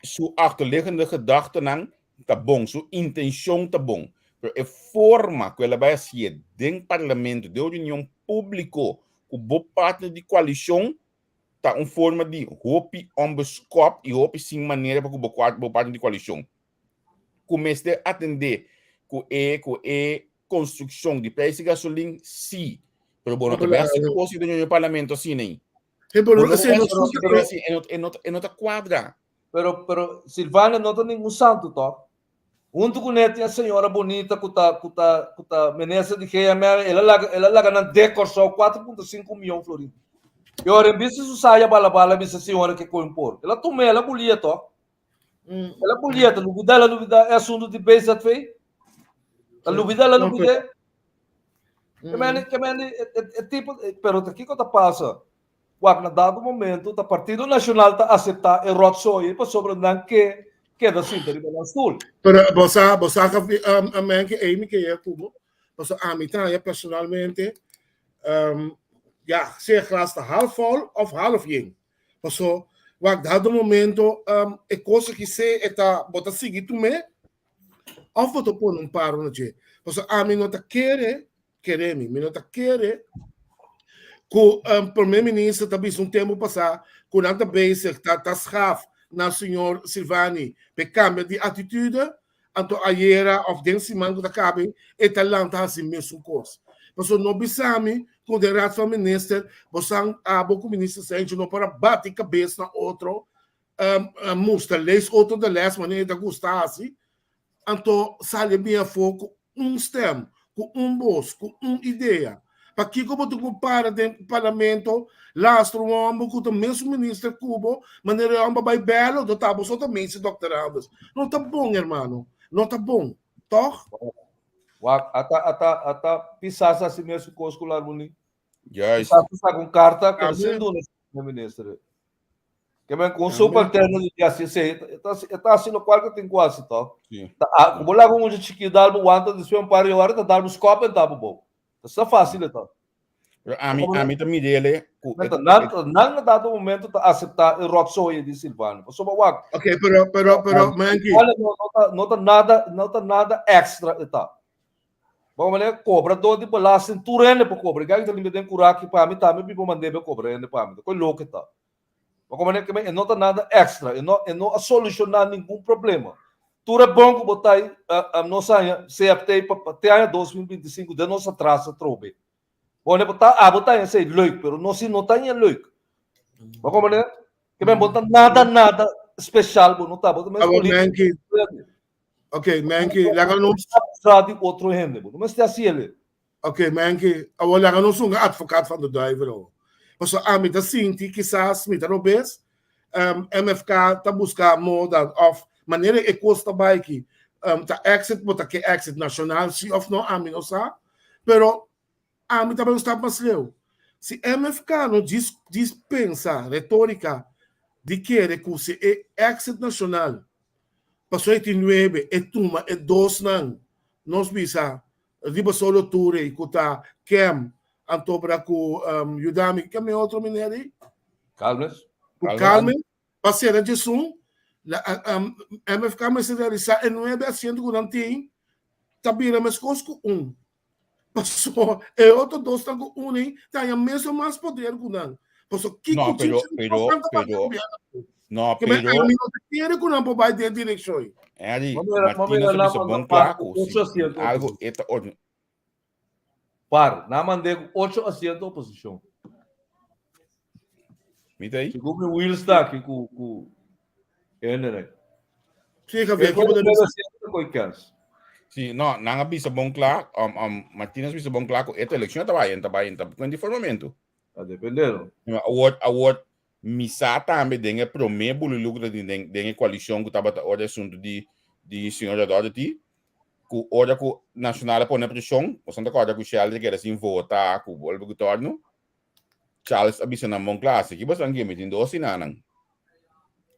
su achterliggende gedachtenan ta bon, su intencion ta bon, pero e forma cu el a bay hacié den parlamento, den un reunion publico ku bo partner di koalishon ta un forma di hopi onbeskòp i hopi sin manera pa ku bo bo partner di koalishon. Ku mester atendé ku e ku e konstrukshon di preis di gasolin, sí. Pero bo no ta bai hasi kos den un parlamento asina ei. Bo no ta bai hasi kos asina, e no ta kuadra. Pero pero Silvania no ta ningun santu tòg? Huntu ku ne tin e señora bonita ku ta ku ta ku ta minister di GMR, el a laga el a laga nan dek Kòrsou 4.5 mion florin. I ora en bista su saya bala bala bisa señora ke koin por. El a tum'é, el a bulié tòg. El a bulié, ta lubidá el a lubidá e asuntu di BZV. Ta lubidá el a lubid'é. Ke mende ke mende e tipo pero ta kiko ta pasa? Wak na dado momento ta Partido Nacional ta acepta e rotzooi ei pasobra nan ke keda sinta riba nan stoel. Pero bo sa, bo sa ka men ke ei mi ke yega ku bo, pasobra ami ta haña personalmente, ya, sea glas ta half vol of half yen. Paso, wak dado momento e kos aki se e ta, bo ta sigui tum'é. Òf bo ta pone un paro na dje. Pasobra ami no ta kere, kere mi, mi no ta kere ku um, prome minister ta bisa un tempu pasá ku nan ta bezig ta ta schaf na señor Silvani p'e kambia di atitude, anto ayera òf den siman ku ta kabe e ta lanta hasi mesun kos. Pasobra no bisa mi ku den Raad van Minister bosan abo ku minister Cijntje no por a bati kabes na otro um, mustra lees otro de les manera e ta gusta hasi, anto sali bin afó ku un stem, ku un bos, ku un idea. Pakiko bo tin ku para den parlamento lastra un hòmber ku ta mesun minister ku bo, manera e hòmber bai bèl otro ta bo so ta mesi Dòkter Anders. No ta bon hermano, no ta bon, tòg? Wak, ata, ata, ata pisas hasi mesun kos ku Larmonie. Juist. Pisas ta saka un karta, pero sin duna e minister. Ke men ku un subalterno di hasi esei, e ta e ta hasi lokual ku tin ku hasi to. Sí. Ta a ku bo laga un mucha chikí dal bo wanta despues un par di ora ta dal bo skòp en ta bo bou. Ta sa fásil e ta. Pero ami ami ta mir'ele ku e Nan nan na dado momento ta aseptá e ròtsooi di Silvano. Pasobra wak. Oké, pero pero pero Menki. No ta no ta nada no ta nada èkstra e ta. Bo manera cobrador di belasting tur hende por cobra. Gai ta limpia den curaki pa mi tambe mi por mand'é be cobra hende pa mi. Ta koe loke ta. Bo manera ke e no ta nada extra. E no e no a soluciona ningun problema. Tur e bon ku bo ta ai nos haña CFT pa te aña 2025 den nos atras atrobe. Bo manera bo ta abo ta haña esei leuk pero nos si no ta haña leuk. Bo manera ke men bo ta nada nada special bo no ta. Bo ta mes político. Ok, Menki, laga nos... Abusá di otro hende, bo no mester hasi ele. Ok, Menki, awor laga nos hunga advocaat van de duivel awor. Pasobra ami ta sinti kisas mi ta robes, um, MFK ta buska moda of manera e kos ta bai aki, um, ta exit, bo ta ke exit nacional si of no, ami no sa. Pero ami ta bai un stap mas leu. Si MFK no djis djis pensa retorika di kere ku si e exit nacional Pasobra e tin nuebe, e tuma e dosnan, nos bisa, riba solo tur ei ku ta Kem, antobra ku yuda mi, kem e otro meneer ei? Calmes. Ku Calmes, pa sera djesun, MFK mester realisa e nuebe asiento ku nan tin ta bira meskos ku un. Paso e otro dosnan ku un ei ta haña mesun mas poder ku nan. Paso kiko No, pero, chinchi pero, nan ta pero, gobierno. no, Que me pero, ami no ta kere ku nan por bai den direkshon ei. Eddie, Mami era- mami Martina era ta na bisa manda bon par kla ku ku ocho si asiento algo oposishon. e ta orden. Par, nan mand'é ku ocho asiento oposishon. Mi ta ahí? Segun mi Will sta aki ku ku hende. Sí, Javier, ki bo ta bisa? Koi kens. Sí, no, nan a bisa bon kla, um, um, Martinez bisa bon kla ku esta elekshon ta bai, ta bai, ta di formamento. Ta depende, no? Awor, awor, mi sa tambe den e promé bululu ku ta tin den, den e koalishon ku tabata ora e asuntu di, di señora Doherty, ku ora ku Nacional a pone preshon, boso ta kòrda ku Sheldry keda sin vota, ku bolbe ku torno, Charles a bisa nan bon kla, si ki boso anke mi tin dos sinanan.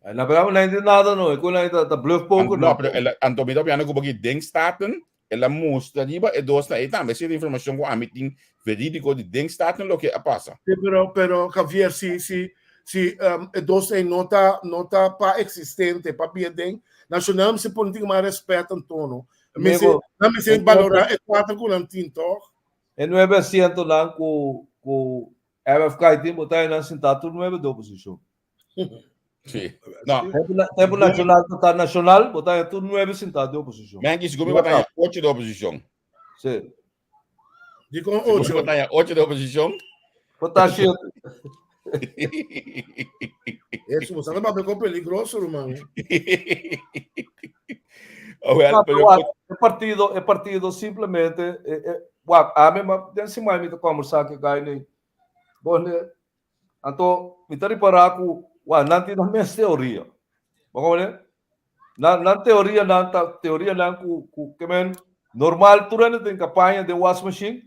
Ay, na pero no entiende nada no, e kuna ta ta bluff poco No, pero el, anto mi ta piano ku boki den Staten, el a mustra riba e dos na e tambe si informashon ku ami tin verídiko di den Staten loke a pasa. Sí, pero, pero Javier, si, si, si um, e dos ei no ta, no ta pa existente, pa bia den Nacional, mi se pone tin mas respet anto, no. Mi se, Amigo, na mi se valora e cuatro ku nan tin, toch? E nuebe asientonan ku ku MFK tin bo ta nan sintá tur nuebe di oposishon. Sí. No. Tempu nashonal ta ta nashonal, bo ta tur nuebe sintá di oposishon. Men ki sigur mi bo ta ocho di oposishon. Sí. Di kon ocho? Bo ta ocho di oposishon. Bo ta shete. Eso, bo sa papia kon peligroso, ruman. Oh, well, pero... E partido, e partido simplemente, e, e, wak, ami ma, den siman mi ta conversa ku guy ni, bon, anto, mi ta ripara ku, wak, nan tin nan mes teoria. Bo comprende? Nan, nan teoria nan ta, teoria nan ku, ku, ke men, normal tur hende tin kampaña den wasmachine,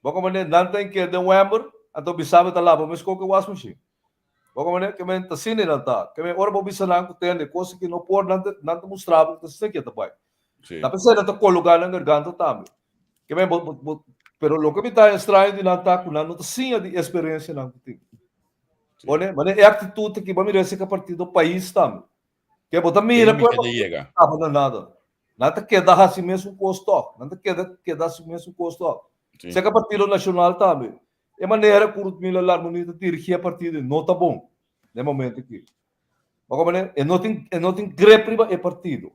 Bo comprende? Nan ta inke den wember, anto bisa bo ta laba mesco cu e wasmachine. Bo comprende? Ke men ta asina nan ta. Ke men ora bo bisa nan cu tende cosa ki no por, nan ta, nan ta mustra bo cu ta asina ke ta bai. Sí. Ta pesey nan ta cologa nan garganta tambe. Ke men bo, bo, bo, pero loke mi ta extraño di nan ta cu nan no ta siña di experiencia nan cu tin. Sí. Bo ne? Mane e actitud aki bo mira esaki a partido pais tambe. Ke bo ta mira Ei cu mi e yega. no na nada. Nan ta keda hasi mesun kos tòg. Nan ta keda keda hasi mesun kos tòg. Sí. Seka Partido Nashonal tambe. E manera ku Rutmila Larmonie ta dirigí e partido no ta bon na e momento aki. Bo komprende? E no tin e no tin grip riba e partido.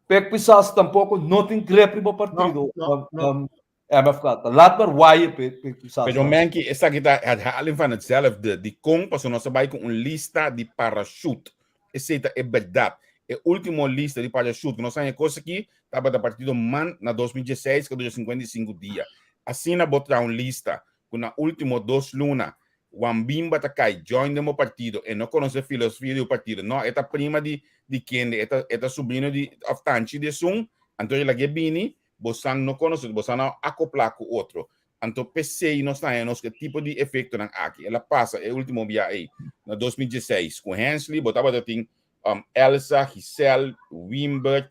Pek Pisas tampoko no tin grip riba partido. No, no, no. MFK ta laat maar waaien Pek Pek Pisas. Pero Menki, esaki ta herhaling van hetzelfde. Dikon? Pasobra nos a bai ku un lista di parachute. Esei ta e bèrdat. E último lista di parachute ku nos haña kos aki tabata partido man na 2016 ku a dura 55 dia. Asina bo traha un lista ku na último dos luna Juan Bimba ta kai join den bo partido, e no konosé filosofia di bo partido, no, e ta prima di di kende, e ta e ta subrino di òf tanchi di esun, anto e lag'é bini, bosan no konosé, bosan no a akoplá ku otro. Anto p'esei nos ta haña nos ku e tipo di efektonan aki. El a pasa e último bia ei na 2016 ku Hensley, bo tabata tin Elsa, Giselle, Wimbert,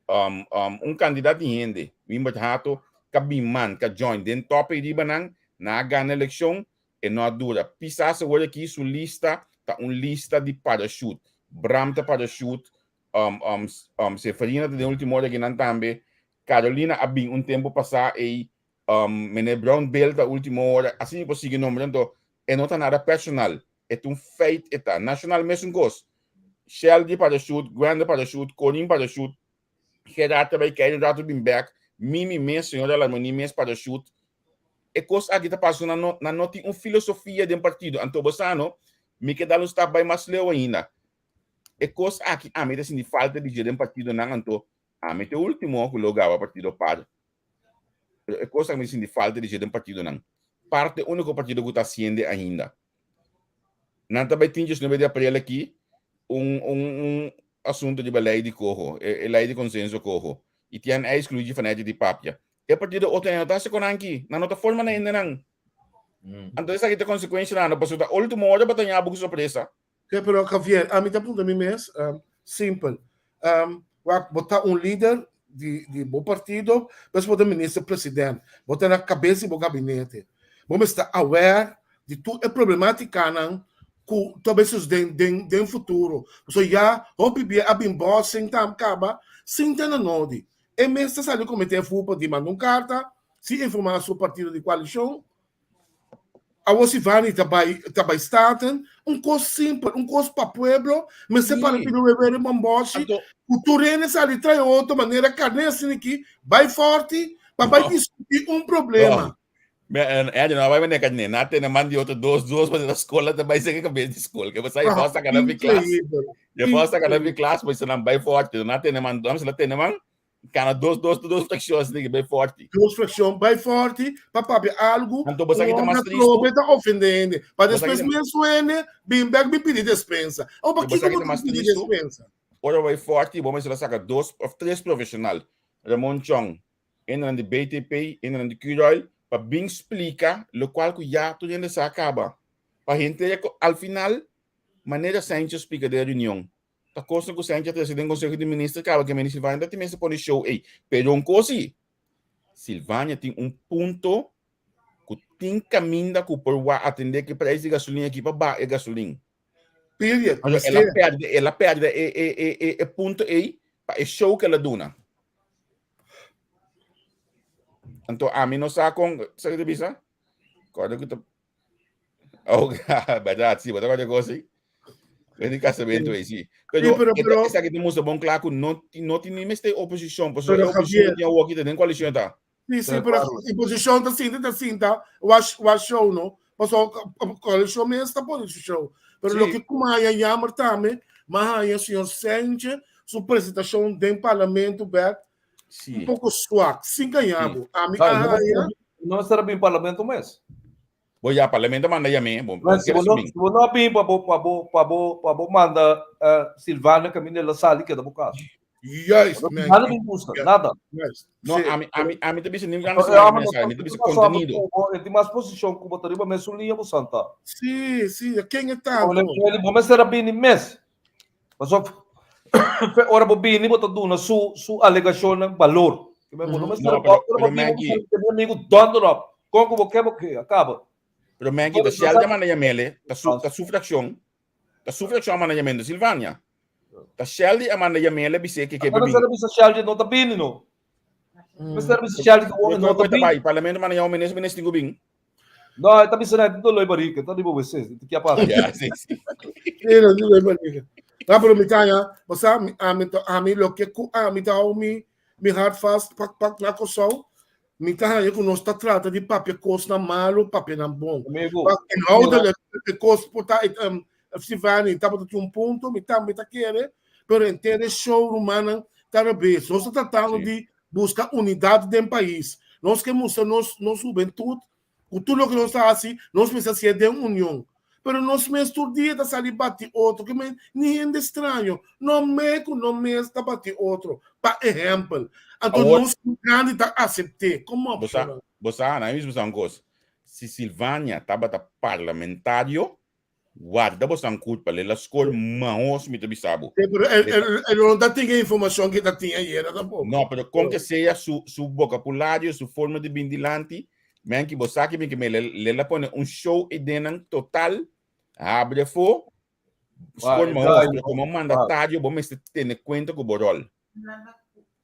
um, um, un kandidat di hende, Wimbert Hato, ka bin man, ka join den top ei riba nan, na a gana elekshon, e no a dura. Pisas awor aki su lista ta un lista di parachute. Bram ta parachute, um, um, um, Seferina ta den ultimo ora akinan tambe, Carolina a bin un tempo pasá ei, um, meneer Brown Bill ta ultimo ora, asina mi por sigui nombra, anto e no ta nada personal, e ta un feit e ta. Nacional mesun kos. Sheldy parachute, Gwenda parachute, Corin parachute, Gerard ta bai kei un rato bin bek, Mimi mes, señora Larmonie mes parachute. E kos aki ta pasa nan no, nan no tin un filosofia den partido. Anto bo sa no, mi ke dal un stap bai mas leu ainda. E kos aki ami ta sinti falta di dje den partidonan, anto ami ta e ultimo ku lo gaba partido par. Pero e kos aki mi ta sinti falta di dje den partidonan. Par ta e uniko partido ku ta hasiende ainda. Nan ta bai tin 19 di april aki un, un, un asunto riba ley di coho, e, e ley di consenso coho. I tian a excluye vanuit di papia. E partido otro no ta hace con anki, nan no ta forma na hende nan. Anto esaki ta consecuencia nan, pasobra ta ultimo ora bo ta ña bo ku sorpresa. Oké, pero Javier, ami ta puntra mi mes, um, simpel. Um, wak, bo ta un lider di, di bo partido, pues bo ta minister president, bo ta na cabeza di bo gabinete. Bo mester aware di tur e problematicanan cu ta bay sucede den, den, den futuro. So ya, hopi bia a bin bossing tam caba, sin ta na nodi. E mes ta sali comete e fupa di manda un carta, sin informa su partido di coalicion, Awor si Vani ta bai ta bai Staten, un kos simpel, un kos pa pueblo, mester para Sí. pidi wewere bomboshi, Anto, ku tur hende sali trae otro manera karné asina aki, bai forti pa bai no, diskutí un problema. no. Me, eh, eh, no bai mene karné, na tene man di otro dos, dos, pa na skola ta bai seka kabes di skol. Ke pasá, je Ah, vast saka na fi klas. increíbel, Je vast saka na fi increíbel. klas, pues nan bai forti. Na tene man, dam sila tene man, Kana dos, dos, dos fracciones de bai forte. Dos fraccion bai forte pa papia algo. Anto bo sa ki ta mas tristo? Trobe ta ofende hende. Pa Bo sa despues ki ta- mes hende bin bek bin pidi despensa. O pa Bo sa kiko ki bo ta ta mas pidi tristo? despensa? Ora bai forte, bo mester a saka dos of tres profesional. Ramon Chong, enanan di BTP, enanan di Curoil, pa bin splika lokual ku ya tur hende sa kaba. Pa hende al final, manera Sanchez splika den reunion, Ta kosnan ku Sanchez a trese den Konseho di Minister kaba ke meni Silvania ta tin mester pone show ei. Pero un kos si, Silvania tin un punto ku tin kaminda ku por wak atende ku e prijs di gasolin aki pa baha e gasolin. Period. Anto el a perde, el a perde e, e, e, e, e punto ei pa e show ku el a duna. Anto ami no sa kon, sa ke ta bisa? Kòrda ku ta Oh, verdad, sí, bo ta kòrda kos ei? Wen di casamento ei, sí. Pero, Sí, pero- e- pero- esaki ta mustra bon kla ku no, ti- no tin ni mester oposishon, pasobra Pero, e oposishon Javier- tin awor aki ta den koalishon ta. Sí, sí, Pero, pero claro. oposishon ta sinta, ta sinta, was, was show, no? Paso, koalishon mes ta pone su show. Pero Sí. loke ku maya jammer tambe, ma haya señor Sanchez su presentashon den parlamento bek Sí. un poko swak, sin gañabo. Ami Ay, a no, haya, no mester a bin parlamento mes. Bo ya parlamento manda yam'é, bo Mas si kere bo no, subin. si bo no a bin pa bo, pa bo, pa bo, pa bo manda eh, Silvana kaminda el a sali keda bo kas. Juist, No man. nada bin buska, Ja. nada. Juist. No, Sí. ami, ami, ami ta bisa ni Pero grande e sali homber no mensahe, mi ta ta bisa tin mas homber contenido. ku bo, e tin mas posishon ku bo ta riba mesun liña bo santa. Sí, sí, ken e Bo tanto? le- bo mester a bini mes. Pasobra fe ora bo bini bo ta duna su su alegashonnan balor. Bo no mester No, pero- ora bo pero bini Maggie- bo ta mi amigu donder op. Kon ku bo ke bo ke akaba. Pero Maggie, ta Shell manda yamele, ta su, ta su fraccion, ta su fraccion manda yamendo Silvania. Ta Shelly a manda yam'é bis'é ke ke pa bin. Mester bisa Shelly no ta bini no. Mester bisa Shelly ke no ta bini. Bai, parlamento manda yama minister, minister tin ku bin. No, e ta bisa na tin dolor barriga, ta riba wc, ki a pasa? Ja, sí, sí. Sí, no, tin dolor barriga. No, pero mi taña, bo sa, mi, ami, ami loke ku ami ta hou mi, mi hart vast pak pak na Kòrsou, Mi ta haña ku nos ta trata di papia kosnan malu, papianan bon. Amigo. Pa inhoudelijk e kos por ta Sivani tabata tin un punto, mi tambe ta kere, pero henter e show rumannan ta rebes. Nos ta tratando di buska unidat den pais. Nos ke mustra nos nos hubentut ku tur loke nos ta hasi, nos mester hasié den union. Pero nos mes tur dia ta sali bati otro, ke men ni hende straño, no me ku no mes ta bati otro, pa ehèmpel. Anto Awor- nos grandi ta asept'é. Kom op, Bo sa, shownan. bo sa, na mi mismo sa un kos. Si Silvania tabata parlamentario, Warda bo san culpa le la scol mahos mi ta bisa bo. Sí, pero el, el, el no ta tin e informacion que ta tin ayera tampoco. No, pero con que sea su, su vocabulario, su forma de bin dilanti, men ki bo sa ki mi ke me le, le la pone un show e denan total, abre fo, scol e mahos, guy, pero como mandatario bo mester tene cuenta cu bo rol.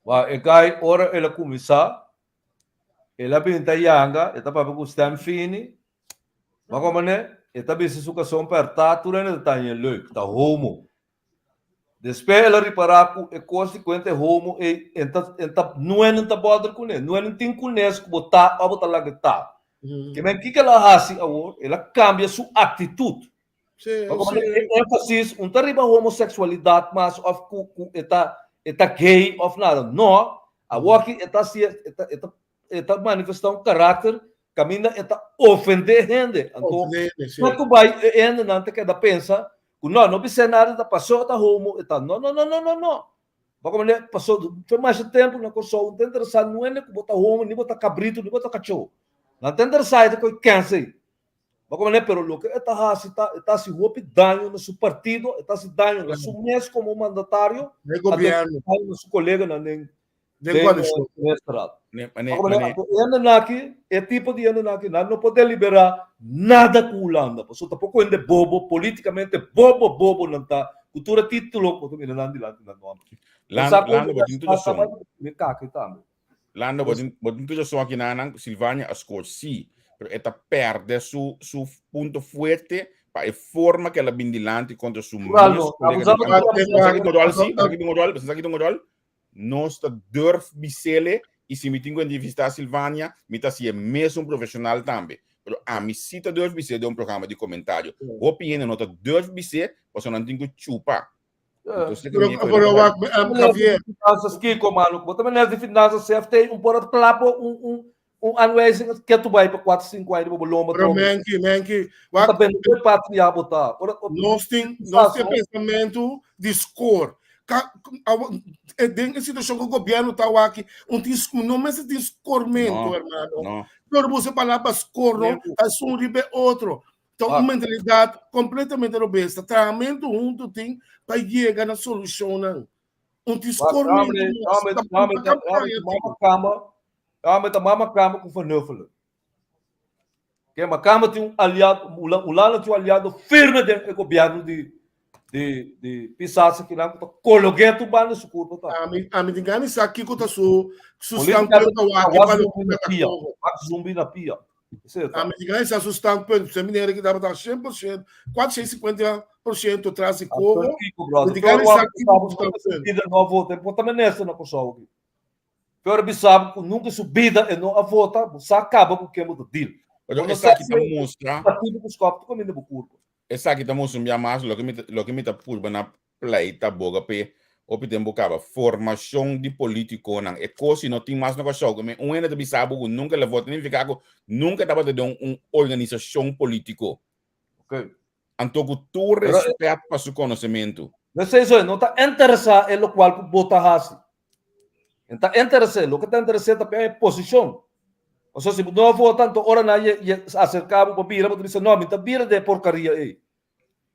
Wa, e guy, ora el a cuminsa, el a bin ta yanga, e ta papia cu stem fini, Ma como ne, e ta bisti su cason pertá, tur hende ta tañ'é leuk, ta homo. Despues el a ripará cu e cos di cuenta e homo ei, en ta, en ta, nuenen ta bòder cuné, nuenen tin cunes cu bo ta of bo ta laga ta. Ke men kiko el a haci awor? El a cambia su actitud. Sí, Ma como sí. ne, e énfasis un ta riba homosexualidad mas of cu, cu e ta, e ta gay of nada. No, awor aki e ta haci, e ta, e ta e ta manifestá un karakter kaminda e ta ofendé hende. Anto, Ofendé, sí. no ku bai e hendenan ta keda pensa ku no, no bis'é nada, ta pasó ta homo, e ta no, no, no, no, no, no. Bo komprendé? Pasó fe masha tempu na Kòrsou no ta interesá nuende ku bo ta homo, ni bo ta kabritu, ni bo ta kachó. Nan ta interesá e ta koe kèns ei. Bo komprendé? Pero loke e ta hasi ta, e ta hasi hopi daño na su partido, e ta hasi daño na su mes komo mandatario, Na e anto e ta hasi gobièrnu. daño na su koleganan den Den koalishon. Ministerraad. Ne, mane, Ahora, mane, anto e hendenan aki, e tipo di hendenan aki, nan no por deliberá nada ku Hulanda, pasobra ta poko hende bobo, polítikamente bobo bobo nan ta, ku tur e título ku bo ta mira nan dilanti nan nòmber. Lando, Sa ku Lando, bo tin tur rason. Me kaka tambe. Lando, bo tin, bo tin tur rason aki nan, Silvania a score sí, pero e ta perde su, su punto fuerte pa e forma ku el a bin dilanti kontra su mes Lando, kolega abusado di ku kampo. Bo sa ki tin un ròl sí? Abusado. Bo sa ki tin un ròl? Bo sa ki tin un ròl? Nos ta durf bisele y si mi tin cu entrevista Silvania, mi ta haci'e mesun profesional tambe. Pero ami si ta durf bis'e den un programa di comentario. Hopi hende no ta durf bis'e pasobra nan tin cu chupa. Entonces, Pero, mi pero wak, Javier. Finanzas, Kiko, mano. Bo ta minister di finanzas, CFT, un por a klapo un, un, un aanwijzing ketu bai pa 4, 5 aña di bo lomba Pero trobe. Menki, Menki, Bo ta wak, bende tur patria bo ta. Ora, ora, nos tin, nos tin pensamentu di score. Ka, awa, eh, den e situacion ku gobierno ta waki, un tin, no mester tin scoremento, No, hermano. no. Pero bo usa palabra score, no, ta esun riba e otro. Ta un Ah. mentalidad completamente robes. Ta trahamento hunto tin pa yega na solucionnan. Un tin Wak, scoremento hombre, mas. hombre, Ta hombre, pa campaña hombre, tin. mama kama, hombre, ta mama kama ku vernuffelen. Ke Makamba tin un aliado, Hulanda tin un aliado firme den e gobierno di di di Pisas kinan ku ta kolog'é tur banda su kurpa ta. Ami ami tin gana di sa kiko ta su su Política standpunt awaki wak pa zumbi loke na ta pia, Congo. wak zumbi na pia. Esei ta. Ami tin gana di sa su standpunt. Se minera ki tabata 100%, 450% tras di Congo. Kiko, Mi brother. tin gana di Pior sa wak kiko sabu su nunka su standpunt. bida no a vota. E por ta minister na Kòrsou aki. Pior bisa bo ku nunka su bida e no a vota, bo sa kaba ku ken bo ta deal. Pero Bo no esaki sa ta si mustra, partido ku skòp ta kaminda bo kurpa. esaki ta mustra un bia mas loke mi ta, loke mi ta purba na pleita boga p'e hopi tempu kaba, formashon di politikonan. E kos si no tin mas na Kòrsou, ku mi un hende ta bisa bo ku nunka el a vota, nifiká ku nunka tabata den un organisashon politiko. Ok. Anto ku tur Pero respèt pa su konosementu. Mesei so e no ta interesá e lokual ku bo ta hasi. E ta interesé, loke ta interesé ta p'e posishon. Pasobra si bo no a vota, anto ora nan ye ye aserká bo pa bira, bo ta bisa, no, mi ta bira den e porkaria ei.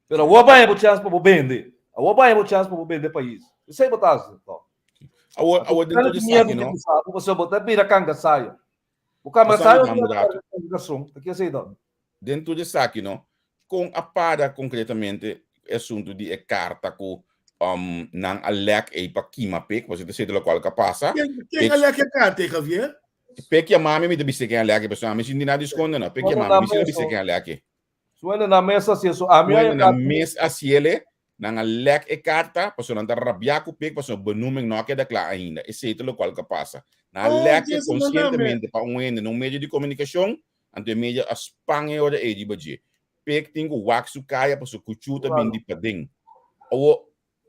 Pero awor baña bo chèns pa bo bende. Awor baña bo chèns pa bo bende e pais. Esei bo ta hasi, to. Awor, Anto awor den nan tur tin miedu esaki, di no? bisa bo, pasobra bo ta bira kangasaya. Bo Bo sa mi kangasaya dam un rato. Kangason, ta kier esei dan? Den tur esaki no, kon a para konkretamente e asuntu di e karta ku um, nan a lek ei pa kima pek, pasobra ta esei lokual ka pasa. Ken, ken a lek e karta, Javier? Pek yama mi, mi ta bisa ken a lek e, pasobra ami sin di nada di skonde no. Pek yama mi, mi si ta bisa ken a lek e. Suena na mesa si eso. Ami Suena na mes asiele, nan a lek e karta, pasobra nan ta rabiá ku pek, pasobra benoeming no a keda kla ainda. Esei ta lokual ka pasa. Nan a Oh, lek e Jesu, no dame. konsientemente pa un hende na un medio di komunikashon, anto e medio a span e ora ei riba dje. Pek tin ku wak su kaya pasobra kuchú ta bin di paden. Awor,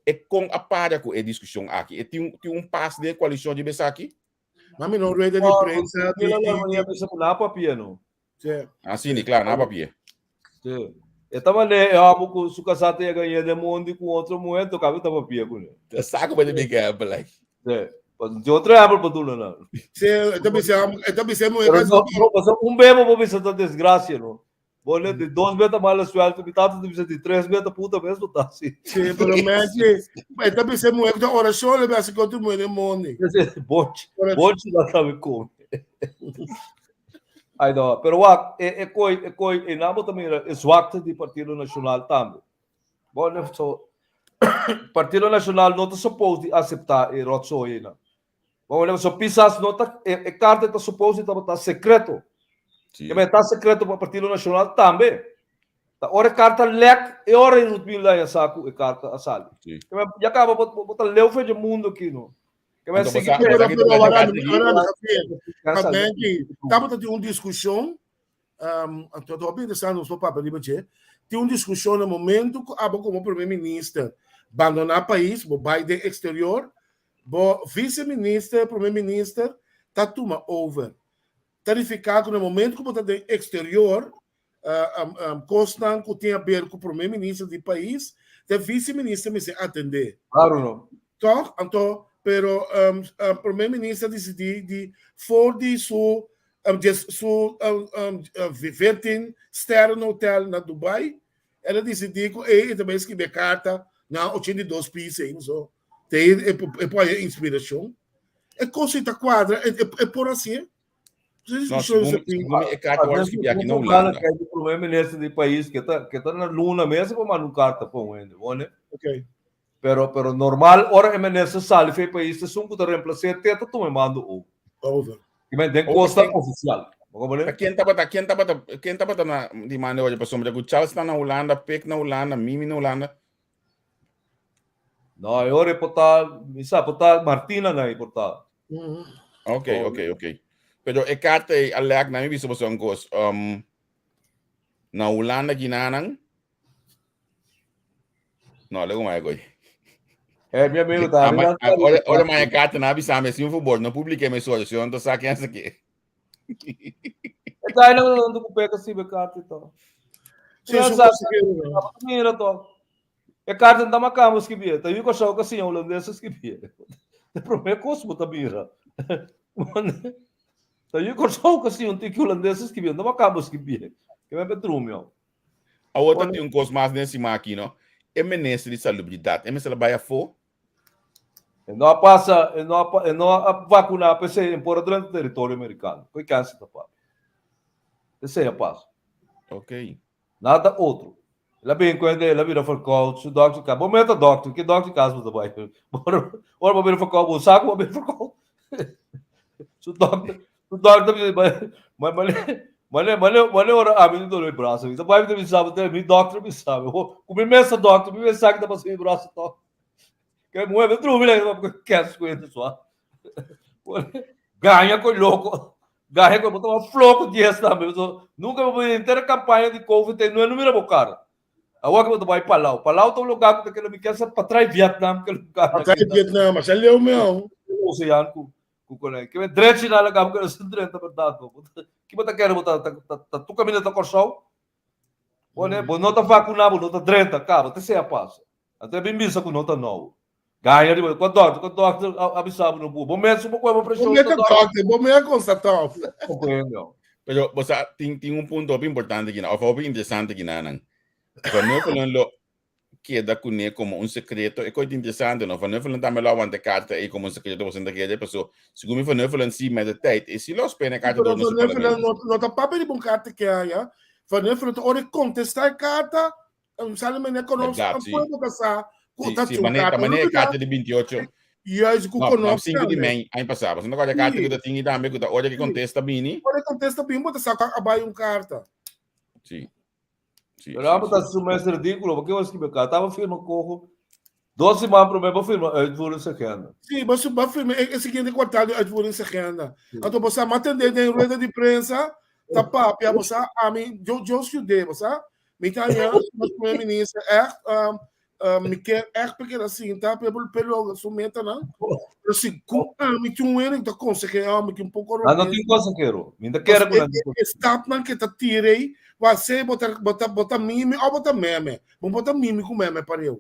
e kon a para ku e diskushon aki? E tin tin un pas den e koalishon riba esaki? Mami no rueda di prensa di di di bisa ku na papia no. Sí. Ah, sí, ni claro, na papia. Sí. E tava le e amo ku su casá te yega yende mondi ku otro mujer, to kabe tava papia ku ne. Ta saco pa de big apple like. Sí. Pa di otro apple pa duna na. Sí, e ta bisa, e ta bisa mujer Pero no, no, pasa un bebo bo bisa ta desgracia no. Bo le di dos beta mala suerte, mi tata ta bisa di tres beta puta mes bo ta así. Sí, pero Maggie, e ta bisa mujer ku ta orashon le besa ku otro mujer den mondi. Bonchi, bonchi la sabe come. Ai no, pero wak, e e koi e koi e nabo ta mira e zwakte di Partido Nacional tambe. Bo ne so Partido Nacional no ta suppose di acepta e rotzooi einan. Bo ne so Pisas no ta e e carta ta suppose di tabata secreto. Sí. E ta secreto pa Partido Nacional tambe. Ta ora e carta lek e ora e Rutmilda ya sa ku e carta a sali. Sí. Ya kaba bo bo ta leu fe dje mundo aki no. Que Anto sigui bosa- Pero, bosa pero, kita ahora, kita ahora, Javier, Benji, tabata tin un discussión, um, anto ta hopi interesante nos por papia riba dje, tin un discussión na momento ku abo como primer minister bandoná pais, bo bai den exterior, bo vice minister, primer minister ta tuma over. Ta nifiká ku na momento ku bo ta den exterior, kosnan ku tin aber ku prome minister di pais, te vice minister mester atendé. Claro no. Toch? Anto, pero um, um, prome minister disidí di for di su um, djes, su um, um, 14 sterren hotel na Dubai, el a disidí ku e, e ta bai skibi e karta na 82 pis ei, so. Te e, e, e por haya inspirashon. E kos ei ta kuadra, e, e, e por hasié. No, segun, segun mi e karta wòrdu skibí aki na Hulanda. Kijk, de primeiro ministro do país que tá que tá na luna mesmo para mandar um carta para um ende, bom, né? Ok. Pero pero normal ora e ministro sale fe país te sun ku ta reemplace te ta tome mando o. Over. Que men den Over costa ken- oficial. Como Ta ne? ken tabata, ken tabata, ken tabata na di manda oye pasobra ku Charles ta na Hulanda, Pek na Hulanda, Mimi na Hulanda. No, e ora por ta, mi sa, por ta Martina na por ta. Ok, ok, ok. Pero e karta ei a lek na mi bisa boso un kos. Um, na Hulanda ginanan. No, lego mai goy. Eh, mi amigo ta. Ama, ora, ora mai karta na bisa me sin favor, no publique me so, si no sa ken sa ke. E ta ina no ku peka si be karta to. Sí, su consejero, no. Mira to. E karta no ta makamba skibí, ta yu Kòrsou ku a siña hulandes a skibí. Ta promé kos bo ta mira. Ta yu Kòrsou ku a siña un tiki hulandes a skibí, no ta makamba skibí. Ke men petrumio. Awor ta tin un kos mas den siman aki no. E minister di salubridat, e mester a bai afó? E no a pasa, e no a, e no a vakuná p'esei en por a drenta teritorio merikano. Koe kansa ta papia. Esei a pasa. Ok. Nada otro. El a bin ku hende, el a bira verkoud, su dokter ka, bo meta dokter, ki dokter kas bo ta bai? Ora, ora bo bira verkoud, bo sa ku bo bira verkoud. Su dokter, su dokter bisa, ma, ma, mane, mane, mane ora ami di dolo mi brasa, mi ta bai mi ta bisa bo, mi dokter bisa mi, ku mi mes ta dokter, mi mes sa ki ta pasa mi brasa tok. Ke muhe mi drumi lei, kes ku hende sua. Gaña ku loko. Gahe ku bo tuma floko dies tambe. So, nunka bo por henter kampaña di covid te no mira bo kara. Awor ku bo ta bai Palau. Palau ta un lugar ku ta keda mi kier sa patrai Vietnam ke lugar. Patrai Vietnam, masha leu meu. Ocean ku ku konai. Ke men drechi na laga bo keda sin drenta berdad bo. Ki bo ta kere bo ta ta ta tur kaminda ta Kòrsou? Bo ne bo no ta vakuná bo no ta drenta kaba te sea pasa. Anto e bin bisa ku no ta nou. Gaña riba kua dòkter, kua dòkter a bisa bo no bu. Bo mes bo kohe bo Bo preshon mes ta ta dòkter. dòkter, bo mes a konstatá. Comprendo. Pero bo sa tin tin un punto hopi importante aki nan, of hopi interesante aki nan. Van Huffelen lo keda kuné komo un sekreto. E kos ta interesante no. Van Huffelen tambe lo awanta e karta ei komo un sekreto pasobra ta kere paso segun mi Van Huffelen si met de tijd e si lo spene e karta Pero door na su Van Huffelen parlamento. no no ta papia riba un karta ke haya. Van Huffelen ta ora e kontestá e karta, Um sale meneer konos Verdad, un sí. pueblo ka sa. Ku ta Sí, sí, mané, chunka. mané e karta di 28. Juist ku No, no, konos 5 di tambe. mei, aña pasá. Pasobra no karta Sí. ku ta tin tambe, ku ta ora ku kontesta bini. Ora kontesta bini, bo ta saka a bai un karta. Sí. Sí, Pero sí, abo sí. ta su mes ridículo, porque eu escrevi carta, tava firma cojo. Dos semanas primeiro vou firma uitvoeringsagenda. Sí, bo su- bo firma e, e siguiente kwartaal di uitvoeringsagenda. Anto bo sa matende den rueda di prensa, ta papia, bo sa, ami, yo, yo studeer, bo sa. Mi ta haña nos primer minister echt, um, um, mi kier echt pa keda sinta pe pe logra su metanan. Pero si ku ami tin un hende ku ta konseh'é ami ki un poko Ah, no robes. tin konsehero. Mi ta kere ku E, nan tin e, e stapnan ke ta tira ei, wa se bo ta bo ta bo ta mimi o bo ta meme. Bo bo ta mimi ku meme pareu.